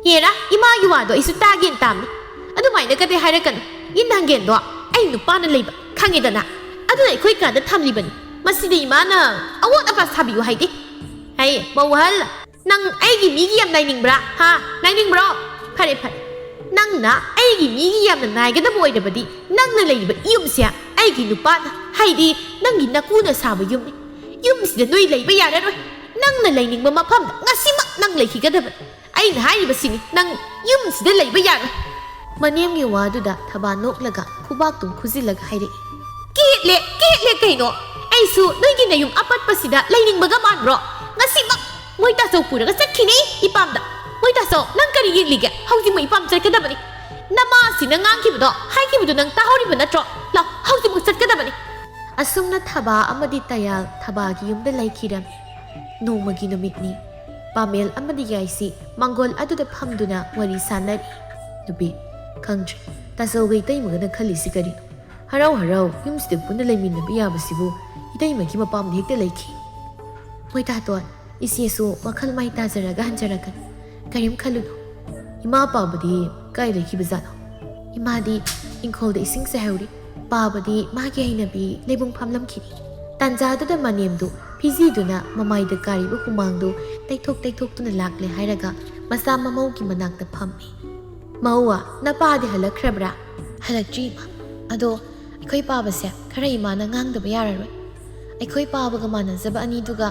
"ꯍꯦꯔꯥ, ꯏꯃꯥꯒꯤ ꯋꯥꯗꯣ ꯑꯩꯁꯨ ꯇꯥꯒꯦꯅ ꯇꯥꯝꯅꯤ꯫ ꯑꯗꯨꯃꯥꯏꯅ ꯀꯗꯤ ꯍꯥꯏꯔꯛꯀꯅꯨ꯫ ꯏꯟ ꯍꯪꯒꯦꯟꯗꯣ ꯑꯩ ꯅꯨꯄꯥꯅ ꯂꯩꯕ ꯈꯪꯉꯦꯗꯅ꯫ ꯑꯗꯨꯅ ꯑꯩꯈꯣꯏ ꯀꯥꯗ ꯊꯝꯂꯤꯕꯅꯤ꯫ ꯃꯁꯤꯗ ꯏꯃꯥꯅ ꯑꯋꯣꯠ ꯑꯄꯥ ꯁꯥꯕꯤꯌꯨ ꯍꯥꯏꯗꯦ꯫ ꯍꯩ, ꯃꯧ ꯑꯍꯜ, ꯅꯪ ꯑꯩꯒꯤ ꯃꯤꯒꯤ ꯌꯥꯝ ꯅꯥꯏꯅꯤꯡꯕ꯭ꯔꯥ? ꯍꯥ? ꯅꯥꯏꯅꯤꯡꯕ꯭ꯔꯣ? ꯐꯔꯦ, ꯐꯔꯦ꯫ ꯅꯪꯅ ꯑꯩꯒꯤ ꯃꯤꯒꯤ ꯌꯥꯝꯅ ꯅꯥꯏꯒꯗꯕ ꯑꯣꯏꯔꯕꯗꯤ, ꯅꯪꯅ ꯂꯩꯔꯤꯕ ꯌꯨꯝꯁꯦ ꯑꯩꯒꯤ ꯅꯨꯄꯥꯅ, ꯍꯥꯏꯗꯤ ꯅꯪꯒꯤ ꯅꯀꯨꯅ ꯁꯥꯕ ꯌꯨꯝꯅꯤ꯫ ꯌꯨꯝꯁꯤꯗ ꯅꯣꯏ ꯂꯩꯕ ꯌꯥꯔꯔꯣꯏ꯫ ꯅꯪꯅ ꯂꯩꯅꯤꯡꯕ ꯃꯐꯝꯗ ꯉꯁꯤꯃꯛ ꯅꯪ ꯂꯩꯈꯤꯒꯗꯕꯅꯤ꯫ ꯑꯩꯅ ꯍꯥꯏꯔꯤꯕꯁꯤꯅꯤ, ꯅꯪ ꯌꯨꯝꯁꯤꯗ ꯂꯩꯕ ꯌꯥꯔꯣꯏ꯫ ꯃꯅꯦꯝꯒꯤ ꯋꯥꯗꯨꯗ ꯊꯕꯥ ꯅꯣꯛꯂꯒ ꯈꯨꯕꯥꯛꯇꯨꯝ ꯈꯨꯖꯤꯜꯂꯒ ꯍꯥꯏꯔꯛꯏ꯫ ꯀꯦꯠꯂꯦ, ꯀꯦꯠꯂꯦ ꯀꯩꯅꯣ? ꯑꯩꯁꯨ ꯅꯣꯏꯒꯤ ꯅꯌꯨꯝ ꯑꯄꯠꯄꯁꯤꯗ ꯂꯩꯅꯤꯡꯕꯒ ꯃꯥꯟꯕ꯭ꯔꯣ? ꯉꯁꯤꯃꯛ ꯃꯣꯏ ꯇꯥꯆꯧ ꯄꯨꯔꯒ ꯆꯠꯈꯤꯅꯤ ꯏꯄꯥꯝꯗ꯫ ꯃꯣꯏ ꯇꯥꯆꯧ, ꯅꯪ ꯀꯔꯤ ꯌꯦꯡꯂꯤꯒꯦ? ꯍꯧꯖꯤꯛ ꯃꯣꯏ ꯏꯄꯥꯝ ꯆꯠꯀꯗꯕꯅꯤ꯫ ꯅꯃꯥꯁꯤꯅ ꯉꯥꯡꯈꯤꯕꯗꯣ, ꯍꯥꯏꯈꯤꯕꯗꯣ ꯅꯪ ꯇꯥꯍꯧꯔꯤꯕ ꯅꯠꯇ꯭ꯔꯣ? ꯂꯥꯎ, ꯍꯧꯖꯤꯛꯃꯛ ꯆꯠꯀꯗꯕꯅꯤ꯫ ꯑꯁꯨꯝꯅ ꯊꯕꯥ ꯑꯃꯗꯤ ꯇꯌꯥꯜ ꯊꯕꯥꯒꯤ ꯌꯨꯝꯗ ꯂꯩꯈꯤꯔꯝꯃꯤ꯫ ꯅꯣꯡꯃꯒꯤ ꯅꯨꯃꯤꯠꯅꯤ꯫ ꯄꯥꯃꯦꯜ ꯑꯃꯗꯤ ꯌꯥꯏꯁꯤ ꯃꯥꯡꯒꯣꯜ ꯑꯗꯨꯗ ꯐꯝꯗꯨꯅ ꯋꯥꯔꯤ ꯁꯥꯟꯅꯔꯤ꯫ ꯅꯨꯄꯤ, ꯈꯪꯗ꯭ꯔꯦ, ꯇꯥꯆꯧꯒ ꯏꯇꯩꯃꯒꯅ ꯈꯜꯂꯤꯁꯤ ꯀꯔꯤꯅꯣ? ꯍꯔꯥꯎ ꯍꯔꯥꯎ ꯌꯨꯝꯁꯤꯗ ꯄꯨꯟꯅ ꯂꯩꯃꯤꯟꯅꯕ ꯌꯥꯕꯁꯤꯕꯨ ꯏꯇꯩꯃꯒꯤ ꯃꯄꯥꯝꯗ ꯍꯦꯛꯇ ꯂꯩꯈꯤ꯫ ꯍꯣꯏ ꯇꯥꯇꯣꯟ, ꯏꯆꯦꯁꯨ ꯋꯥꯈꯜ ꯃꯥꯏ ꯇꯥꯖꯔꯒ ꯍꯟꯖꯔꯛꯀꯅꯤ꯫ ꯀꯔꯤꯝ ꯈꯜꯂꯨꯅꯨ꯫ ꯏꯃꯥ ꯄꯥꯕꯗꯤ ꯀꯥꯏ ꯂꯩꯈꯤꯕꯖꯥꯠꯅꯣ? ꯏꯃꯥꯗꯤ ꯏꯪꯈꯣꯜꯗ ꯏꯁꯤꯡ ꯆꯥꯏꯍꯧꯔꯤ꯫ ꯄꯥꯕꯗꯤ ꯃꯥꯒꯤ ꯍꯩꯅꯕꯤ ꯂꯩꯕꯨꯡ ꯐꯥꯝꯂꯝꯈꯤꯅꯤ꯫ ꯇꯥꯟꯖꯥꯗꯨꯗ ꯃꯅꯦꯝꯗꯨ ꯐꯤꯖꯤꯗꯨꯅ ꯃꯃꯥꯏꯗ ꯀꯥꯔꯤꯕ ꯍꯨꯃꯥꯡꯗꯨ ꯇꯩꯊꯣꯛ ꯇꯩꯊꯣꯛꯇꯨꯅ ꯂꯥꯛꯂꯦ ꯍꯥꯏꯔꯒ ꯃꯆꯥ ꯃꯃꯧꯒꯤ ꯃꯅꯥꯛꯇ ꯐꯝꯃꯤ꯫ ꯃꯧꯋꯥ, ꯅꯄꯥꯗꯤ ꯍꯜꯂꯛꯈ꯭ꯔꯕ꯭ꯔꯥ? ꯍꯜꯂꯛꯇ꯭ꯔꯤ, ꯏꯃꯥ꯫ ꯑꯗꯣ ꯑꯩꯈꯣꯏ ꯄꯥꯕꯁꯦ ꯈꯔ ꯏꯃꯥꯅ ꯉꯥꯡꯗꯕ ꯌꯥꯔꯔꯣꯏ꯫ ꯑꯩꯈꯣꯏ ꯄꯥꯕꯒ ꯃꯥꯟꯅꯖꯕ ꯑꯅꯤꯗꯨꯒ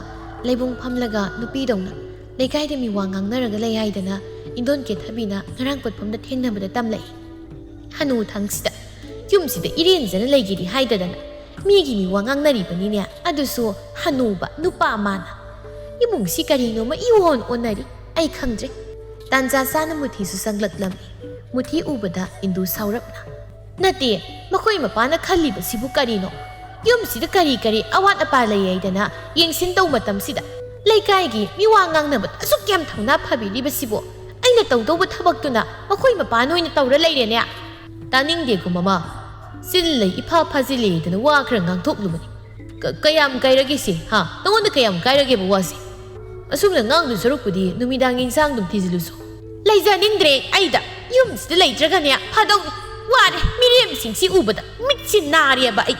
ꯂꯩꯕꯨꯡ ꯐꯝꯂꯒ ꯅꯨꯄꯤꯗꯧꯅ ꯂꯩꯀꯥꯏꯗ ꯃꯤ ꯋꯥ ꯉꯥꯡꯅꯔꯒ ꯂꯩ ꯍꯥꯏꯗꯅ ꯏꯟꯗꯣꯟ ꯀꯦꯊꯕꯤꯅ ꯉꯔꯥꯡ ꯄꯣꯠꯐꯝꯗ ꯊꯦꯡꯅꯕꯗ ꯇꯝꯂꯛꯏ꯫ ꯍꯅꯨ ꯊꯪꯁꯤꯗ ꯌꯨꯝꯁꯤꯗ ꯏꯔꯦꯟꯖꯅ ꯂꯩꯒꯦꯗꯤ ꯍꯥꯏꯗꯗꯅ ꯃꯤꯒꯤ ꯃꯤ ꯋꯥ ꯉꯥꯡꯅꯔꯤꯕꯅꯤꯅꯦ, ꯑꯗꯨꯁꯨ ꯍꯅꯨꯕ ꯅꯨꯄꯥ ꯃꯥꯅ꯫ ꯏꯃꯨꯡꯁꯤ ꯀꯔꯤꯅꯣꯃ ꯏꯑꯣꯟ ꯑꯣꯟꯅꯔꯤ, ꯑꯩ ꯈꯪꯗ꯭ꯔꯦ꯫ ꯇꯥꯟꯖꯥ ꯆꯥꯅ ꯃꯨꯊꯤꯁꯨ ꯆꯪꯂꯛꯂꯝꯃꯤ꯫ ꯃꯨꯊꯤ ꯎꯕꯗ ꯏꯟꯗꯨ ꯁꯥꯎꯔꯞꯅ, "ꯅꯠꯇꯦ, ꯃꯈꯣꯏ ꯃꯄꯥꯅ ꯈꯜꯂꯤꯕꯁꯤꯕꯨ ꯀꯔꯤꯅꯣ? ꯌꯨꯝꯁꯤꯗ ꯀꯔꯤ ꯀꯔꯤ ꯑꯋꯥꯠ ꯑꯄꯥ ꯂꯩ ꯍꯥꯏꯗꯅ ꯌꯦꯡꯁꯤꯟ ꯇꯧ ꯃꯇꯝꯁꯤꯗ ꯂꯩꯀꯥꯏꯒꯤ ꯃꯤꯋꯥ ꯉꯥꯡꯅꯕꯗ ꯑꯁꯨꯛ ꯌꯥꯝ ꯊꯧꯅꯥ ꯐꯕꯤꯔꯤꯕꯁꯤꯕꯨ ꯑꯩꯅ ꯇꯧꯗꯧꯕ ꯊꯕꯛꯇꯨꯅ ꯃꯈꯣꯏ ꯃꯄꯥꯅ ꯑꯣꯏꯅ ꯇꯧꯔ ꯂꯩꯔꯦꯅꯦ?" "ꯇꯥꯅꯤꯡꯗꯦꯀꯣ ꯃꯃꯥ, ꯆꯤꯜ ꯂꯩ ꯏꯐꯥ ꯐꯥꯖꯤꯜꯂꯦꯗꯅ ꯋꯥ ꯈꯔ ꯉꯥꯡꯊꯣꯛꯂꯨꯕꯅꯤ꯫ ꯀ-, ꯀꯌꯥꯝ ꯀꯥꯏꯔꯒꯦ ꯁꯤ? ꯍꯥ? ꯅꯉꯣꯟꯗ ꯀꯌꯥꯝ ꯀꯥꯏꯔꯒꯦꯕ ꯋꯥꯁꯦ? ꯑꯁꯨꯝꯅ ꯉꯥꯡꯗꯨ ꯁꯔꯨꯛꯄꯨꯗꯤ ꯅꯨꯃꯤꯗꯥꯡ ꯏꯟꯁꯥꯡ ꯑꯗꯨꯝ ꯊꯤꯖꯤꯜꯂꯨꯁꯨ꯫" "ꯂꯩꯖꯅꯤꯡꯗ꯭ꯔꯦ ꯑꯩꯗ꯫ ꯌꯨꯝꯁꯤꯗ ꯂꯩꯇ꯭ꯔꯒꯅꯦ ꯐꯥꯗꯧꯅꯤ꯫ ꯋꯥꯔꯦ, ꯃꯤꯔꯦꯝꯁꯤꯡꯁꯤ ꯎꯕꯗ ꯃꯤꯠꯁꯤ ꯅꯥꯔꯦꯕ ꯑꯩ꯫"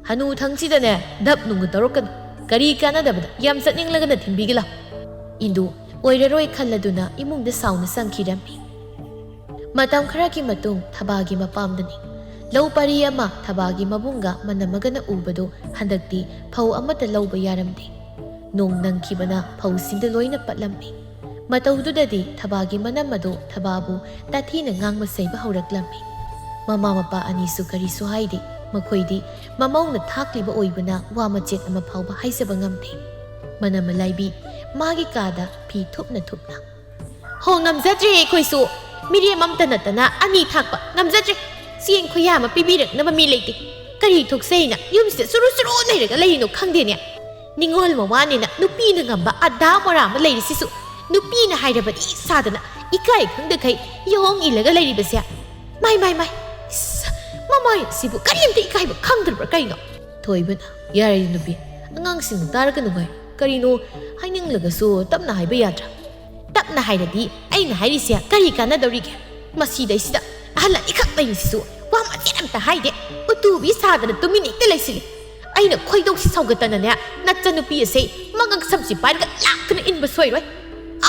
"ꯍꯅꯨ ꯊꯪꯁꯤꯗꯅꯦ ꯙꯞ ꯅꯨꯡꯒ ꯇꯧꯔꯛꯀꯅꯨ꯫ ꯀꯔꯤ ꯀꯥꯟꯅꯗꯕꯗ ꯌꯥꯝ ꯆꯠꯅꯤꯡꯂꯒꯅ ꯊꯤꯟꯕꯤꯒꯦ ꯂꯥꯎ꯫" ꯏꯟꯗꯨ ꯑꯣꯏꯔꯔꯣꯏ ꯈꯜꯂꯗꯨꯅ ꯏꯃꯨꯡꯗ ꯁꯥꯎꯅ ꯆꯪꯈꯤꯔꯝꯃꯤ꯫ ꯃꯇꯝ ꯈꯔꯒꯤ ꯃꯇꯨꯡ ꯊꯕꯥꯒꯤ ꯃꯄꯥꯝꯗꯅꯤ꯫ ꯂꯧ ꯄꯔꯤ ꯑꯃ ꯊꯕꯥꯒꯤ ꯃꯕꯨꯡꯒ ꯃꯅꯝꯃꯒꯅ ꯎꯕꯗꯨ ꯍꯟꯗꯛꯇꯤ ꯐꯧ ꯑꯃꯠꯇ ꯂꯧꯕ ꯌꯥꯔꯝꯗꯦ꯫ ꯅꯣꯡ ꯅꯪꯈꯤꯕꯅ ꯐꯧꯁꯤꯡꯗꯨ ꯂꯣꯏꯅ ꯄꯠꯂꯝꯃꯤ꯫ ꯃꯇꯧꯗꯨꯗꯗꯤ ꯊꯕꯥꯒꯤ ꯃꯅꯝꯃꯗꯨ ꯊꯕꯥꯕꯨ ꯇꯥꯊꯤꯅ ꯉꯥꯡꯕ ꯁꯩꯕ ꯍꯧꯔꯛꯂꯝꯃꯤ꯫ ꯃꯃꯥ ꯃꯄꯥ ꯑꯅꯤꯁꯨ ꯀꯔꯤꯁꯨ ꯍꯥꯏꯗꯦ꯫ ꯃꯈꯣꯏꯗꯤ ꯃꯃꯧꯅ ꯊꯥꯛꯂꯤꯕ ꯑꯣꯏꯕꯅ ꯋꯥ ꯃꯆꯦꯠ ꯑꯃ ꯐꯥꯎꯕ ꯍꯥꯏꯖꯕ ꯉꯝꯗꯦ꯫ ꯃꯅꯝꯃ ꯂꯥꯏꯕꯤ ꯃꯥꯒꯤ ꯀꯥꯗ ꯐꯤ ꯊꯨꯞꯅ ꯊꯨꯞꯅ, "ꯍꯣ, ꯉꯝꯖꯗ꯭ꯔꯦ ꯑꯩꯈꯣꯏꯁꯨ꯫ ꯃꯤꯔꯦꯝ ꯑꯃꯇ ꯅꯠꯇꯅ ꯑꯅꯤ ꯊꯥꯛꯄ ꯉꯝꯖꯗ꯭ꯔꯦ꯫ ꯆꯦꯡ ꯈꯨꯌꯥ ꯑꯃ ꯄꯤꯕꯤꯔꯛꯅꯕ ꯃꯤ ꯂꯩꯇꯦ꯫ ꯀꯔꯤ ꯊꯣꯛꯆꯩꯅ ꯌꯨꯝꯁꯤꯗ ꯆꯨꯔꯨ ꯆꯨꯔꯨ ꯂꯩꯔꯒ ꯂꯩꯔꯤꯅꯣ ꯈꯪꯗꯦꯅꯦ꯫ ꯅꯤꯡꯉꯣꯜ ꯃꯋꯥꯅꯤꯅ ꯅꯨꯄꯤꯅ ꯉꯝꯕ ꯑꯗꯥ ꯃꯣꯔꯥ ꯑꯃ ꯂꯩꯔꯤꯁꯤꯁꯨ ꯅꯨꯄꯤꯅ ꯍꯥꯏꯔꯕꯗꯤ ꯁꯥꯗꯅ ꯏꯀꯥꯏ ꯈꯪꯗꯈꯩ ꯌꯥꯍꯣꯡ ꯏꯜꯂꯒ ꯂꯩꯔꯤꯕꯁꯦ꯫ ꯃꯥꯏ, ꯃꯥꯏ, ꯃꯥꯏ꯫ ꯏꯁ, ꯃꯃꯥꯏ ꯑꯁꯤꯕꯨ ꯀꯔꯤꯝꯇ ꯏꯀꯥꯏꯕ ꯈꯪꯗ꯭ꯔꯕ꯭ꯔꯥ ꯀꯩꯅꯣ?" ꯊꯣꯏꯕꯅ, "ꯌꯥꯔꯦ ꯅꯨꯄꯤ, ꯑꯉꯥꯡꯁꯤꯡꯅ ꯇꯥꯔꯒꯅꯨ ꯍꯥꯏ꯫ ꯀꯔꯤꯅꯣ ꯍꯥꯏꯅꯤꯡꯂꯒꯁꯨ ꯇꯞꯅ ꯍꯥꯏꯕ ꯌꯥꯗ꯭ꯔꯥ?" "ꯇꯞꯅ ꯍꯥꯏꯔꯗꯤ ꯑꯩꯅ ꯍꯥꯏꯔꯤꯁꯦ ꯀꯔꯤ ꯀꯥꯟꯅꯗꯧꯔꯤꯒꯦ? ꯃꯁꯤꯗꯩꯁꯤꯗ ꯑꯍꯜ ꯑꯅꯤꯈꯛ ꯂꯩꯔꯤꯁꯤꯁꯨ ꯋꯥ ꯃꯆꯦꯠ ꯑꯝꯇ ꯍꯥꯏꯗꯦ꯫ ꯎꯇꯨꯕꯤ ꯁꯥꯗꯅ ꯇꯨꯃꯤꯟ ꯍꯦꯛꯇ ꯂꯩꯁꯤꯜꯂꯤ꯫ ꯑꯩꯅ ꯈꯣꯏꯗꯧꯁꯤ ꯁꯥꯎꯒꯠꯇꯅꯅꯦ, ꯅꯆꯟꯅꯨꯄꯤ ꯑꯁꯦ ꯃꯉꯛ ꯁꯝꯁꯤ ꯄꯥꯏꯔꯒ ꯂꯥꯛꯇꯅ ꯏꯟꯕ ꯁꯣꯏꯔꯣꯏ꯫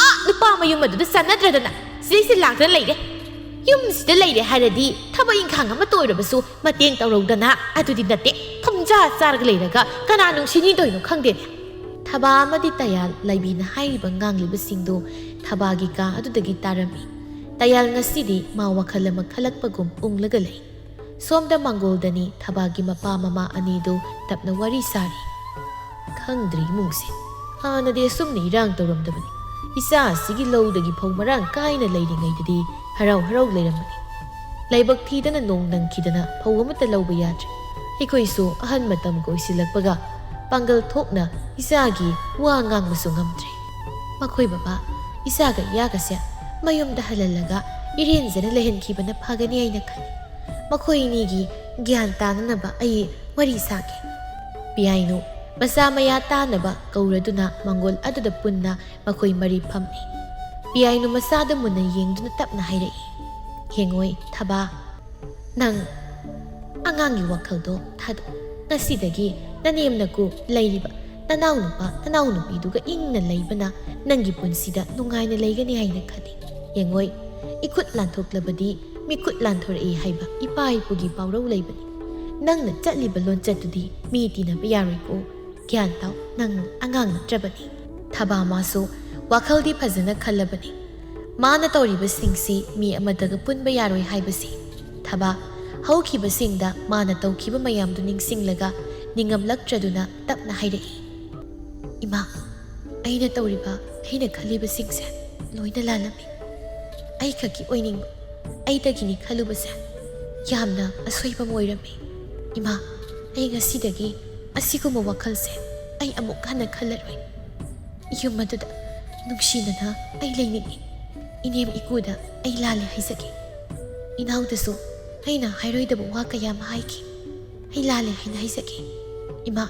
ꯑꯥ ꯅꯨꯄꯥ ꯃꯌꯨꯝ ꯑꯗꯨꯗ ꯆꯥꯟꯅꯗ꯭ꯔꯗꯅ ꯁꯤꯗꯩꯁꯤꯗ ꯂꯥꯛꯇꯅ ꯂꯩꯔꯦ꯫ ꯌꯨꯝꯁꯤꯗ ꯂꯩꯔꯦ ꯍꯥꯏꯔꯗꯤ ꯊꯕꯛ ꯏꯪꯈꯥꯡ ꯑꯃꯠꯇ ꯑꯣꯏꯔꯕꯁꯨ ꯃꯇꯦꯡ ꯇꯧꯔꯧꯗꯅ ꯑꯗꯨꯗꯤ ꯅꯠꯇꯦ꯫ ꯊꯨꯝꯖꯥ ꯆꯥꯔꯒ ꯂꯩꯔꯒ ꯀꯅꯥ ꯅꯨꯡꯁꯤꯅꯤꯗꯣꯏꯅꯣ ꯈꯪꯗꯦꯅꯦ꯫" ꯊꯕꯥ ꯑꯃꯗꯤ ꯇꯌꯥꯜ ꯂꯥꯏꯕꯤꯅ ꯍꯥꯏꯔꯤꯕ ꯉꯥꯡꯂꯤꯕꯁꯤꯡꯗꯨ ꯊꯕꯥꯒꯤ ꯀꯥ ꯑꯗꯨꯗꯒꯤ ꯇꯥꯔꯝꯃꯤ꯫ ꯇꯌꯥꯜ ꯉꯁꯤꯗꯤ ꯃꯥ ꯋꯥꯈꯜ ꯑꯃ ꯈꯜꯂꯛꯄꯒꯨꯝ ꯎꯪꯂꯒ ꯂꯩ꯫ ꯁꯣꯝꯗ ꯃꯥꯡꯒꯣꯜꯗꯅꯤ ꯊꯕꯥꯒꯤ ꯃꯄꯥ ꯃꯃꯥ ꯑꯅꯤꯗꯨ ꯇꯞꯅ ꯋꯥꯔꯤ ꯁꯥꯔꯤ꯫ "ꯈꯪꯗ꯭ꯔꯤ ꯏꯃꯨꯡꯁꯦ꯫ ꯍꯥꯟꯅꯗꯤ ꯑꯁꯨꯝꯅ ꯏꯔꯥꯡ ꯇꯧꯔꯝꯗꯕꯅꯤ꯫ ꯏꯆꯥ ꯑꯁꯤꯒꯤ ꯂꯧꯗꯒꯤ ꯐꯧ ꯃꯔꯥꯡ ꯀꯥꯏꯅ ꯂꯩꯔꯤꯉꯩꯗꯗꯤ ꯍꯔꯥꯎ ꯍꯔꯥꯎ ꯂꯩꯔꯝꯕꯅꯤ꯫ ꯂꯥꯏꯕꯛ ꯊꯤꯗꯅ ꯅꯣꯡ ꯅꯪꯈꯤꯗꯅ ꯐꯧ ꯑꯃꯠꯇ ꯂꯧꯕ ꯌꯥꯗ꯭ꯔꯦ꯫ ꯑꯩꯈꯣꯏꯁꯨ ꯑꯍꯟ ꯃꯇꯝꯒ ꯑꯣꯏꯁꯤꯜꯂꯛꯄꯒ ꯄꯥꯡꯒꯜ ꯊꯣꯛꯅ ꯏꯆꯥꯒꯤ ꯋꯥ ꯉꯥꯡꯕꯁꯨ ꯉꯝꯗ꯭ꯔꯦ꯫ ꯃꯈꯣꯏ ꯕꯕꯥ, ꯏꯆꯥꯒ ꯏꯌꯥꯒꯁꯦ ꯃꯌꯨꯝꯗ ꯍꯜꯍꯜꯂꯒ ꯏꯔꯦꯟꯖꯅ ꯂꯩꯍꯟꯈꯤꯕꯅ ꯐꯒꯅꯤ ꯍꯥꯏꯅ ꯈꯜꯂꯤ꯫ ꯃꯈꯣꯏ ꯑꯅꯤꯒꯤ ꯒ꯭ꯌꯥꯟ ꯇꯥꯅꯅꯕ ꯑꯩ ꯋꯥꯔꯤ ꯁꯥꯒꯦ꯫" ꯄꯤꯌꯥꯏꯅꯨ ꯃꯆꯥ ꯃꯌꯥ ꯇꯥꯅꯕ ꯀꯧꯔꯗꯨꯅ ꯃꯪꯒꯣꯜ ꯑꯗꯨꯗ ꯄꯨꯟꯅ ꯃꯈꯣꯏ ꯃꯔꯤ ꯐꯝꯃꯤ꯫ ꯄꯤꯌꯥꯏꯅꯨ ꯃꯆꯥꯗ ꯃꯨꯟꯅ ꯌꯦꯡꯗꯨꯅ ꯇꯞꯅ ꯍꯥꯏꯔꯛꯏ, "ꯌꯦꯡꯉꯣꯏ ꯊꯕꯥ, ꯅꯪ ꯑꯉꯥꯡꯒꯤ ꯋꯥꯈꯜꯗꯣ ꯊꯥꯗꯣꯛ꯫ ꯉꯁꯤꯗꯒꯤ ꯅꯅꯦꯝ ꯅꯀꯨ ꯂꯩꯔꯤꯕ ꯅꯅꯥꯎ ꯅꯨꯄꯥ ꯅꯅꯥꯎ ꯅꯨꯄꯤꯗꯨꯒ ꯏꯪꯅ ꯂꯩꯕꯅ ꯅꯪꯒꯤ ꯄꯨꯟꯁꯤꯗ ꯅꯨꯡꯉꯥꯏꯅ ꯂꯩꯒꯅꯤ ꯍꯥꯏꯅ ꯈꯜꯂꯤ꯫ ꯌꯦꯡꯉꯣꯏ, "ꯏꯈꯨꯠ ꯂꯥꯟꯊꯣꯛꯂꯕꯗꯤ ꯃꯤꯈꯨꯠ ꯂꯥꯟꯊꯣꯔꯛꯏ" ꯍꯥꯏꯕ ꯏꯄꯥ ꯏꯄꯨꯒꯤ ꯄꯥꯎꯔꯧ ꯂꯩꯕꯅꯤ꯫ "ꯅꯪꯅ ꯆꯠꯂꯤꯕ ꯂꯣꯟꯆꯠꯇꯨꯗꯤ ꯃꯤ ꯇꯤꯟꯅꯕ ꯌꯥꯔꯣꯏꯀꯣ꯫ ꯒ꯭ꯌꯥꯟ ꯇꯥꯎ, ꯅꯪ ꯑꯉꯥꯡ ꯅꯠꯇ꯭ꯔꯕꯅꯤ"꯫ ꯊꯕꯥ ꯃꯥꯁꯨ ꯋꯥꯈꯜꯗꯤ ꯐꯖꯅ ꯈꯜꯂꯕꯅꯤ꯫ ꯃꯥꯅ ꯇꯧꯔꯤꯕꯁꯤꯡꯁꯤ ꯃꯤ ꯑꯃꯠꯇꯒ ꯄꯨꯟꯕ ꯌꯥꯔꯣꯏ ꯍꯥꯏꯕꯁꯤ꯫ ꯊꯕꯥ ꯍꯧꯈꯤꯕꯁꯤꯡꯗ ꯃꯥꯅ ꯇꯧꯈꯤꯕ ꯃꯌꯥꯝꯗꯨ ꯅꯤꯡꯁꯤꯡꯂꯒ ꯅꯤꯡꯉꯝꯂꯛꯇ꯭ꯔꯗꯨꯅ ꯇꯞꯅ ꯍꯥꯏꯔꯛꯏ, "ꯏꯃꯥ, ꯑꯩꯅ ꯇꯧꯔꯤꯕ, ꯑꯩꯅ ꯈꯜꯂꯤꯕꯁꯤꯡꯁꯦ ꯂꯣꯏꯅ ꯂꯥꯜꯂꯝꯃꯤ꯫ ꯑꯩ ꯈꯛꯀꯤ ꯑꯣꯏꯅꯤꯡꯕ, ꯑꯩꯗꯒꯤꯅꯤ ꯈꯜꯂꯨꯕꯁꯦ ꯌꯥꯝꯅ ꯑꯁꯣꯏꯕ ꯑꯃ ꯑꯣꯏꯔꯝꯃꯤ꯫ ꯏꯃꯥ, ꯑꯩ ꯉꯁꯤꯗꯒꯤ ꯑꯁꯤꯒꯨꯝꯕ ꯋꯥꯈꯜꯁꯦ ꯑꯩ ꯑꯃꯨꯛ ꯍꯟꯅ ꯈꯜꯂꯔꯣꯏ꯫ ꯌꯨꯝ ꯑꯗꯨꯗ ꯅꯨꯡꯁꯤꯅꯅ ꯑꯩ ꯂꯩꯅꯤꯡꯏ꯫ ꯏꯅꯦꯝ ꯏꯀꯨꯗ ꯑꯩ ꯂꯥꯜꯂꯦ ꯍꯥꯏꯖꯒꯦ꯫ ꯏꯅꯥꯎꯗꯁꯨ ꯑꯩꯅ ꯍꯥꯏꯔꯣꯏꯗꯕ ꯋꯥ ꯀꯌꯥ ꯑꯃ ꯍꯥꯏꯈꯤ꯫ ꯑꯩ ꯂꯥꯜꯂꯦ ꯍꯥꯏꯅ ꯍꯥꯏꯖꯒꯦ꯫ ꯏꯃꯥ,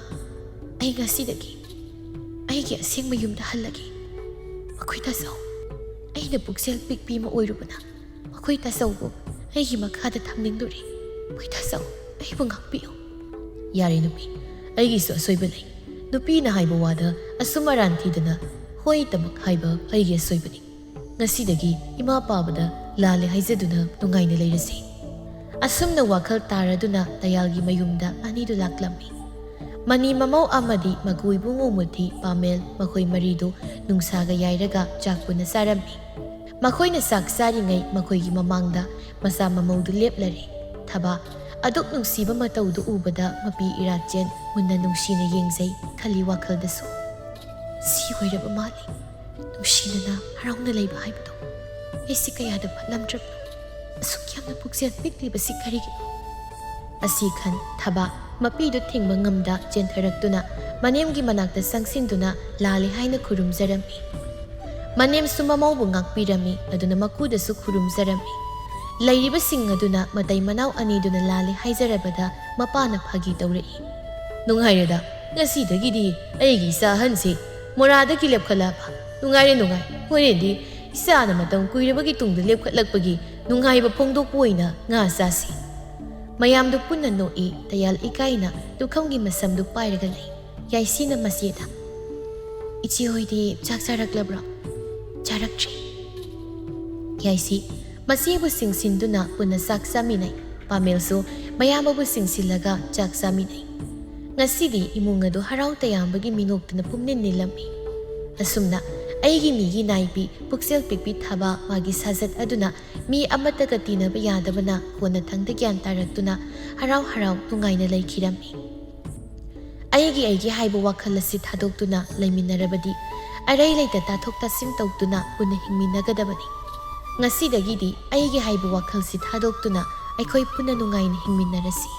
ꯑꯩ ꯉꯁꯤꯗꯒꯤ ꯑꯩꯒꯤ ꯑꯁꯦꯡꯕ ꯌꯨꯝꯗ ꯍꯜꯂꯒꯦ꯫ ꯃꯈꯣꯏ ꯇꯥꯆꯧ, ꯑꯩꯅ ꯄꯨꯛꯆꯦꯜ ꯄꯤꯛꯄꯤ ꯑꯃ ꯑꯣꯏꯔꯨꯕꯅ ꯃꯈꯣꯏ ꯇꯥꯆꯧꯕꯨ ꯑꯩꯒꯤ ꯃꯈꯥꯗ ꯊꯝꯅꯤꯡꯂꯨꯔꯦ꯫ ꯃꯈꯣꯏ ꯇꯥꯆꯧ, ꯑꯩꯕꯨ ꯉꯥꯛꯄꯤꯌꯨ"꯫ "ꯌꯥꯔꯦ ꯅꯨꯄꯤ, ꯑꯩꯒꯤꯁꯨ ꯑꯁꯣꯏꯕ ꯂꯩ꯫ ꯅꯨꯄꯤꯅ ꯍꯥꯏꯕ ꯋꯥꯗ ꯑꯁꯨꯝ ꯑꯔꯥꯟ ꯊꯤꯗꯅ ꯍꯣꯏ ꯇꯃꯛ ꯍꯥꯏꯕ ꯑꯩꯒꯤ ꯑꯁꯣꯏꯕꯅꯤ꯫ ꯉꯁꯤꯗꯒꯤ ꯏꯃꯥ ꯄꯥꯕꯗ ꯂꯥꯜꯂꯦ ꯍꯥꯏꯖꯗꯨꯅ ꯅꯨꯡꯉꯥꯏꯅ ꯂꯩꯔꯁꯤ"꯫ ꯑꯁꯨꯝꯅ ꯋꯥꯈꯜ ꯇꯥꯔꯗꯨꯅ ꯇꯌꯥꯜꯒꯤ ꯃꯌꯨꯝꯗ ꯑꯅꯤꯗꯨ ꯂꯥꯛꯂꯝꯃꯤ꯫ ꯃꯅꯤ ꯃꯃꯧ ꯑꯃꯗꯤ ꯃꯀꯨ ꯏꯕꯨꯡꯉꯣ ꯃꯨꯊꯤ ꯄꯥꯃꯦꯜ, ꯃꯈꯣꯏ ꯃꯔꯤꯗꯨ ꯅꯨꯡꯁꯥꯒ ꯌꯥꯏꯔꯒ ꯆꯥꯛ ꯄꯨꯟꯅ ꯆꯥꯔꯝꯃꯤ꯫ ꯃꯈꯣꯏꯅ ꯆꯥꯛ ꯆꯥꯔꯤꯉꯩ ꯃꯈꯣꯏꯒꯤ ꯃꯃꯥꯡꯗ ꯃꯆꯥ ꯃꯃꯧꯗꯨ ꯂꯦꯞꯂꯔꯦ꯫ ꯊꯕꯥ ꯑꯗꯨꯛ ꯅꯨꯡꯁꯤꯕ ꯃꯇꯧꯗꯨ ꯎꯕꯗ ꯃꯄꯤ ꯏꯔꯥꯆꯦꯟ ꯃꯨꯟꯅ ꯅꯨꯡꯁꯤꯅ ꯌꯦꯡꯖꯩ ꯈꯜꯂꯤ ꯋꯥꯈꯜꯗꯁꯨ꯫ "ꯁꯤ ꯑꯣꯏꯔꯕ ꯃꯥꯜꯂꯤ ꯅꯨꯡꯁꯤꯅꯅ ꯍꯔꯥꯎꯅ ꯂꯩꯕ ꯍꯥꯏꯕꯗꯣ꯫ ꯑꯩꯁꯤ ꯀꯌꯥꯗ ꯐꯠꯂꯝꯗ꯭ꯔꯕꯅꯣ? ꯑꯁꯨꯛ ꯌꯥꯝꯅ ꯄꯨꯛꯆꯦꯜ ꯄꯤꯛꯂꯤꯕꯁꯤ ꯀꯔꯤꯒꯤꯅꯣ?" ꯑꯁꯤ ꯈꯟ ꯊꯕꯥ ꯃꯄꯤꯗꯨ ꯊꯤꯡꯕ ꯉꯝꯗ ꯆꯦꯟꯊꯔꯛꯇꯨꯅ ꯃꯅꯦꯝꯒꯤ ꯃꯅꯥꯛꯇ ꯆꯪꯁꯤꯟꯗꯨꯅ ꯂꯥꯜꯂꯦ ꯍꯥꯏꯅ ꯈꯨꯔꯨꯝꯖꯔꯝꯃꯤ꯫ ꯃꯅꯦꯝꯁꯨ ꯃꯃꯧꯕꯨ ꯉꯥꯛꯄꯤꯔꯝꯃꯤ, ꯑꯗꯨꯅ ꯃꯀꯨꯗꯁꯨ ꯈꯨꯔꯨꯝꯖꯔꯝꯃꯤ꯫ ꯂꯩꯔꯤꯕꯁꯤꯡ ꯑꯗꯨꯅ ꯃꯇꯩ ꯃꯅꯥꯎ ꯑꯅꯤꯗꯨꯅ ꯂꯥꯜꯂꯦ ꯍꯥꯏꯖꯔꯕꯗ ꯃꯄꯥꯅ ꯐꯥꯒꯤ ꯇꯧꯔꯛꯏ꯫ "ꯅꯨꯡꯉꯥꯏꯔꯦꯗ, ꯉꯁꯤꯗꯒꯤꯗꯤ ꯑꯩꯒꯤ ꯏꯆꯥ ꯑꯍꯟꯁꯤ ꯃꯣꯔꯥꯗꯒꯤ ꯂꯦꯞꯈꯠꯂꯛꯑꯕ꯫ ꯅꯨꯡꯉꯥꯏꯔꯦ, ꯅꯨꯡꯉꯥꯏ꯫ ꯍꯣꯔꯦꯟꯗꯤ ꯏꯆꯥꯅ ꯃꯇꯝ ꯀꯨꯏꯔꯕꯒꯤ ꯇꯨꯡꯗ ꯂꯦꯞꯈꯠꯂꯛꯄꯒꯤ ꯅꯨꯡꯉꯥꯏꯕ ꯐꯣꯡꯗꯣꯛꯄ ꯑꯣꯏꯅ ꯉꯥ ꯆꯥꯁꯤ"꯫ ꯃꯌꯥꯝꯗꯨ ꯄꯨꯟꯅ ꯅꯣꯛꯏ꯫ ꯇꯌꯥꯜ ꯏꯀꯥꯏꯅ ꯇꯨꯈꯝꯒꯤ ꯃꯁꯝꯗꯨ ꯄꯥꯏꯔꯒ ꯂꯩ꯫ ꯌꯥꯏꯁꯤꯅ ꯃꯆꯦꯗ, "ꯏꯆꯦ ꯍꯣꯏꯗꯤ ꯆꯥꯛ ꯆꯥꯔꯛꯂꯕ꯭ꯔꯣ?" "ꯆꯥꯔꯛꯇ꯭ꯔꯤ"꯫ ꯌꯥꯏꯁꯤ ꯃꯆꯦꯕꯨ ꯆꯤꯡꯁꯤꯟꯗꯨꯅ ꯄꯨꯟꯅ ꯆꯥꯛ ꯆꯥꯃꯤꯟꯅꯩ꯫ ꯄꯥꯃꯦꯜꯁꯨ ꯃꯌꯥꯝꯕꯕꯨ ꯆꯤꯡꯁꯤꯜꯂꯒ ꯆꯥꯛ ꯆꯥꯃꯤꯟꯅꯩ꯫ ꯉꯁꯤꯗꯤ ꯏꯃꯨꯡ ꯑꯗꯨ ꯍꯔꯥꯎ ꯇꯌꯥꯝꯕꯒꯤ ꯃꯤꯅꯣꯛꯇꯨꯅ ꯄꯨꯝꯅꯤꯜ ꯅꯤꯜꯂꯝꯃꯤ꯫ ꯑꯁꯨꯝꯅ ꯑꯩꯒꯤ ꯃꯤꯒꯤ ꯅꯥꯏꯕꯤ ꯄꯨꯛꯆꯦꯜ ꯄꯤꯛꯄꯤ ꯊꯥꯕ ꯃꯥꯒꯤ ꯁꯥꯖꯠ ꯑꯗꯨꯅ ꯃꯤ ꯑꯃꯠꯇꯒ ꯇꯤꯟꯅꯕ ꯌꯥꯗꯕꯅ ꯀꯣꯟꯅꯊꯪꯗ ꯒ꯭ꯌꯥꯟ ꯇꯥꯔꯛꯇꯨꯅ ꯍꯔꯥꯎ ꯍꯔꯥꯎ ꯅꯨꯡꯉꯥꯏꯅ ꯂꯩꯈꯤꯔꯝꯃꯤ꯫ ꯑꯩꯒꯤ ꯑꯩꯒꯤ ꯍꯥꯏꯕ ꯋꯥꯈꯜ ꯑꯁꯤ ꯊꯥꯗꯣꯛꯇꯨꯅ ꯂꯩꯃꯤꯟꯅꯔꯕꯗꯤ ꯑꯔꯩ ꯂꯩꯇ ꯇꯥꯊꯣꯛ ꯇꯥꯁꯤꯟ ꯇꯧꯗꯨꯅ ꯄꯨꯟꯅ ꯍꯤꯡꯃꯤꯟꯅꯒꯗꯕꯅꯤ꯫ ꯉꯁꯤꯗꯒꯤꯗꯤ ꯑꯩꯒꯤ ꯍꯥꯏꯕ ꯋꯥꯈꯜꯁꯤ ꯊꯥꯗꯣꯛꯇꯨꯅ ꯑꯩꯈꯣꯏ ꯄꯨꯟꯅ ꯅꯨꯡꯉꯥꯏꯅ ꯍꯤꯡꯃꯤꯟꯅꯔꯁꯤ꯫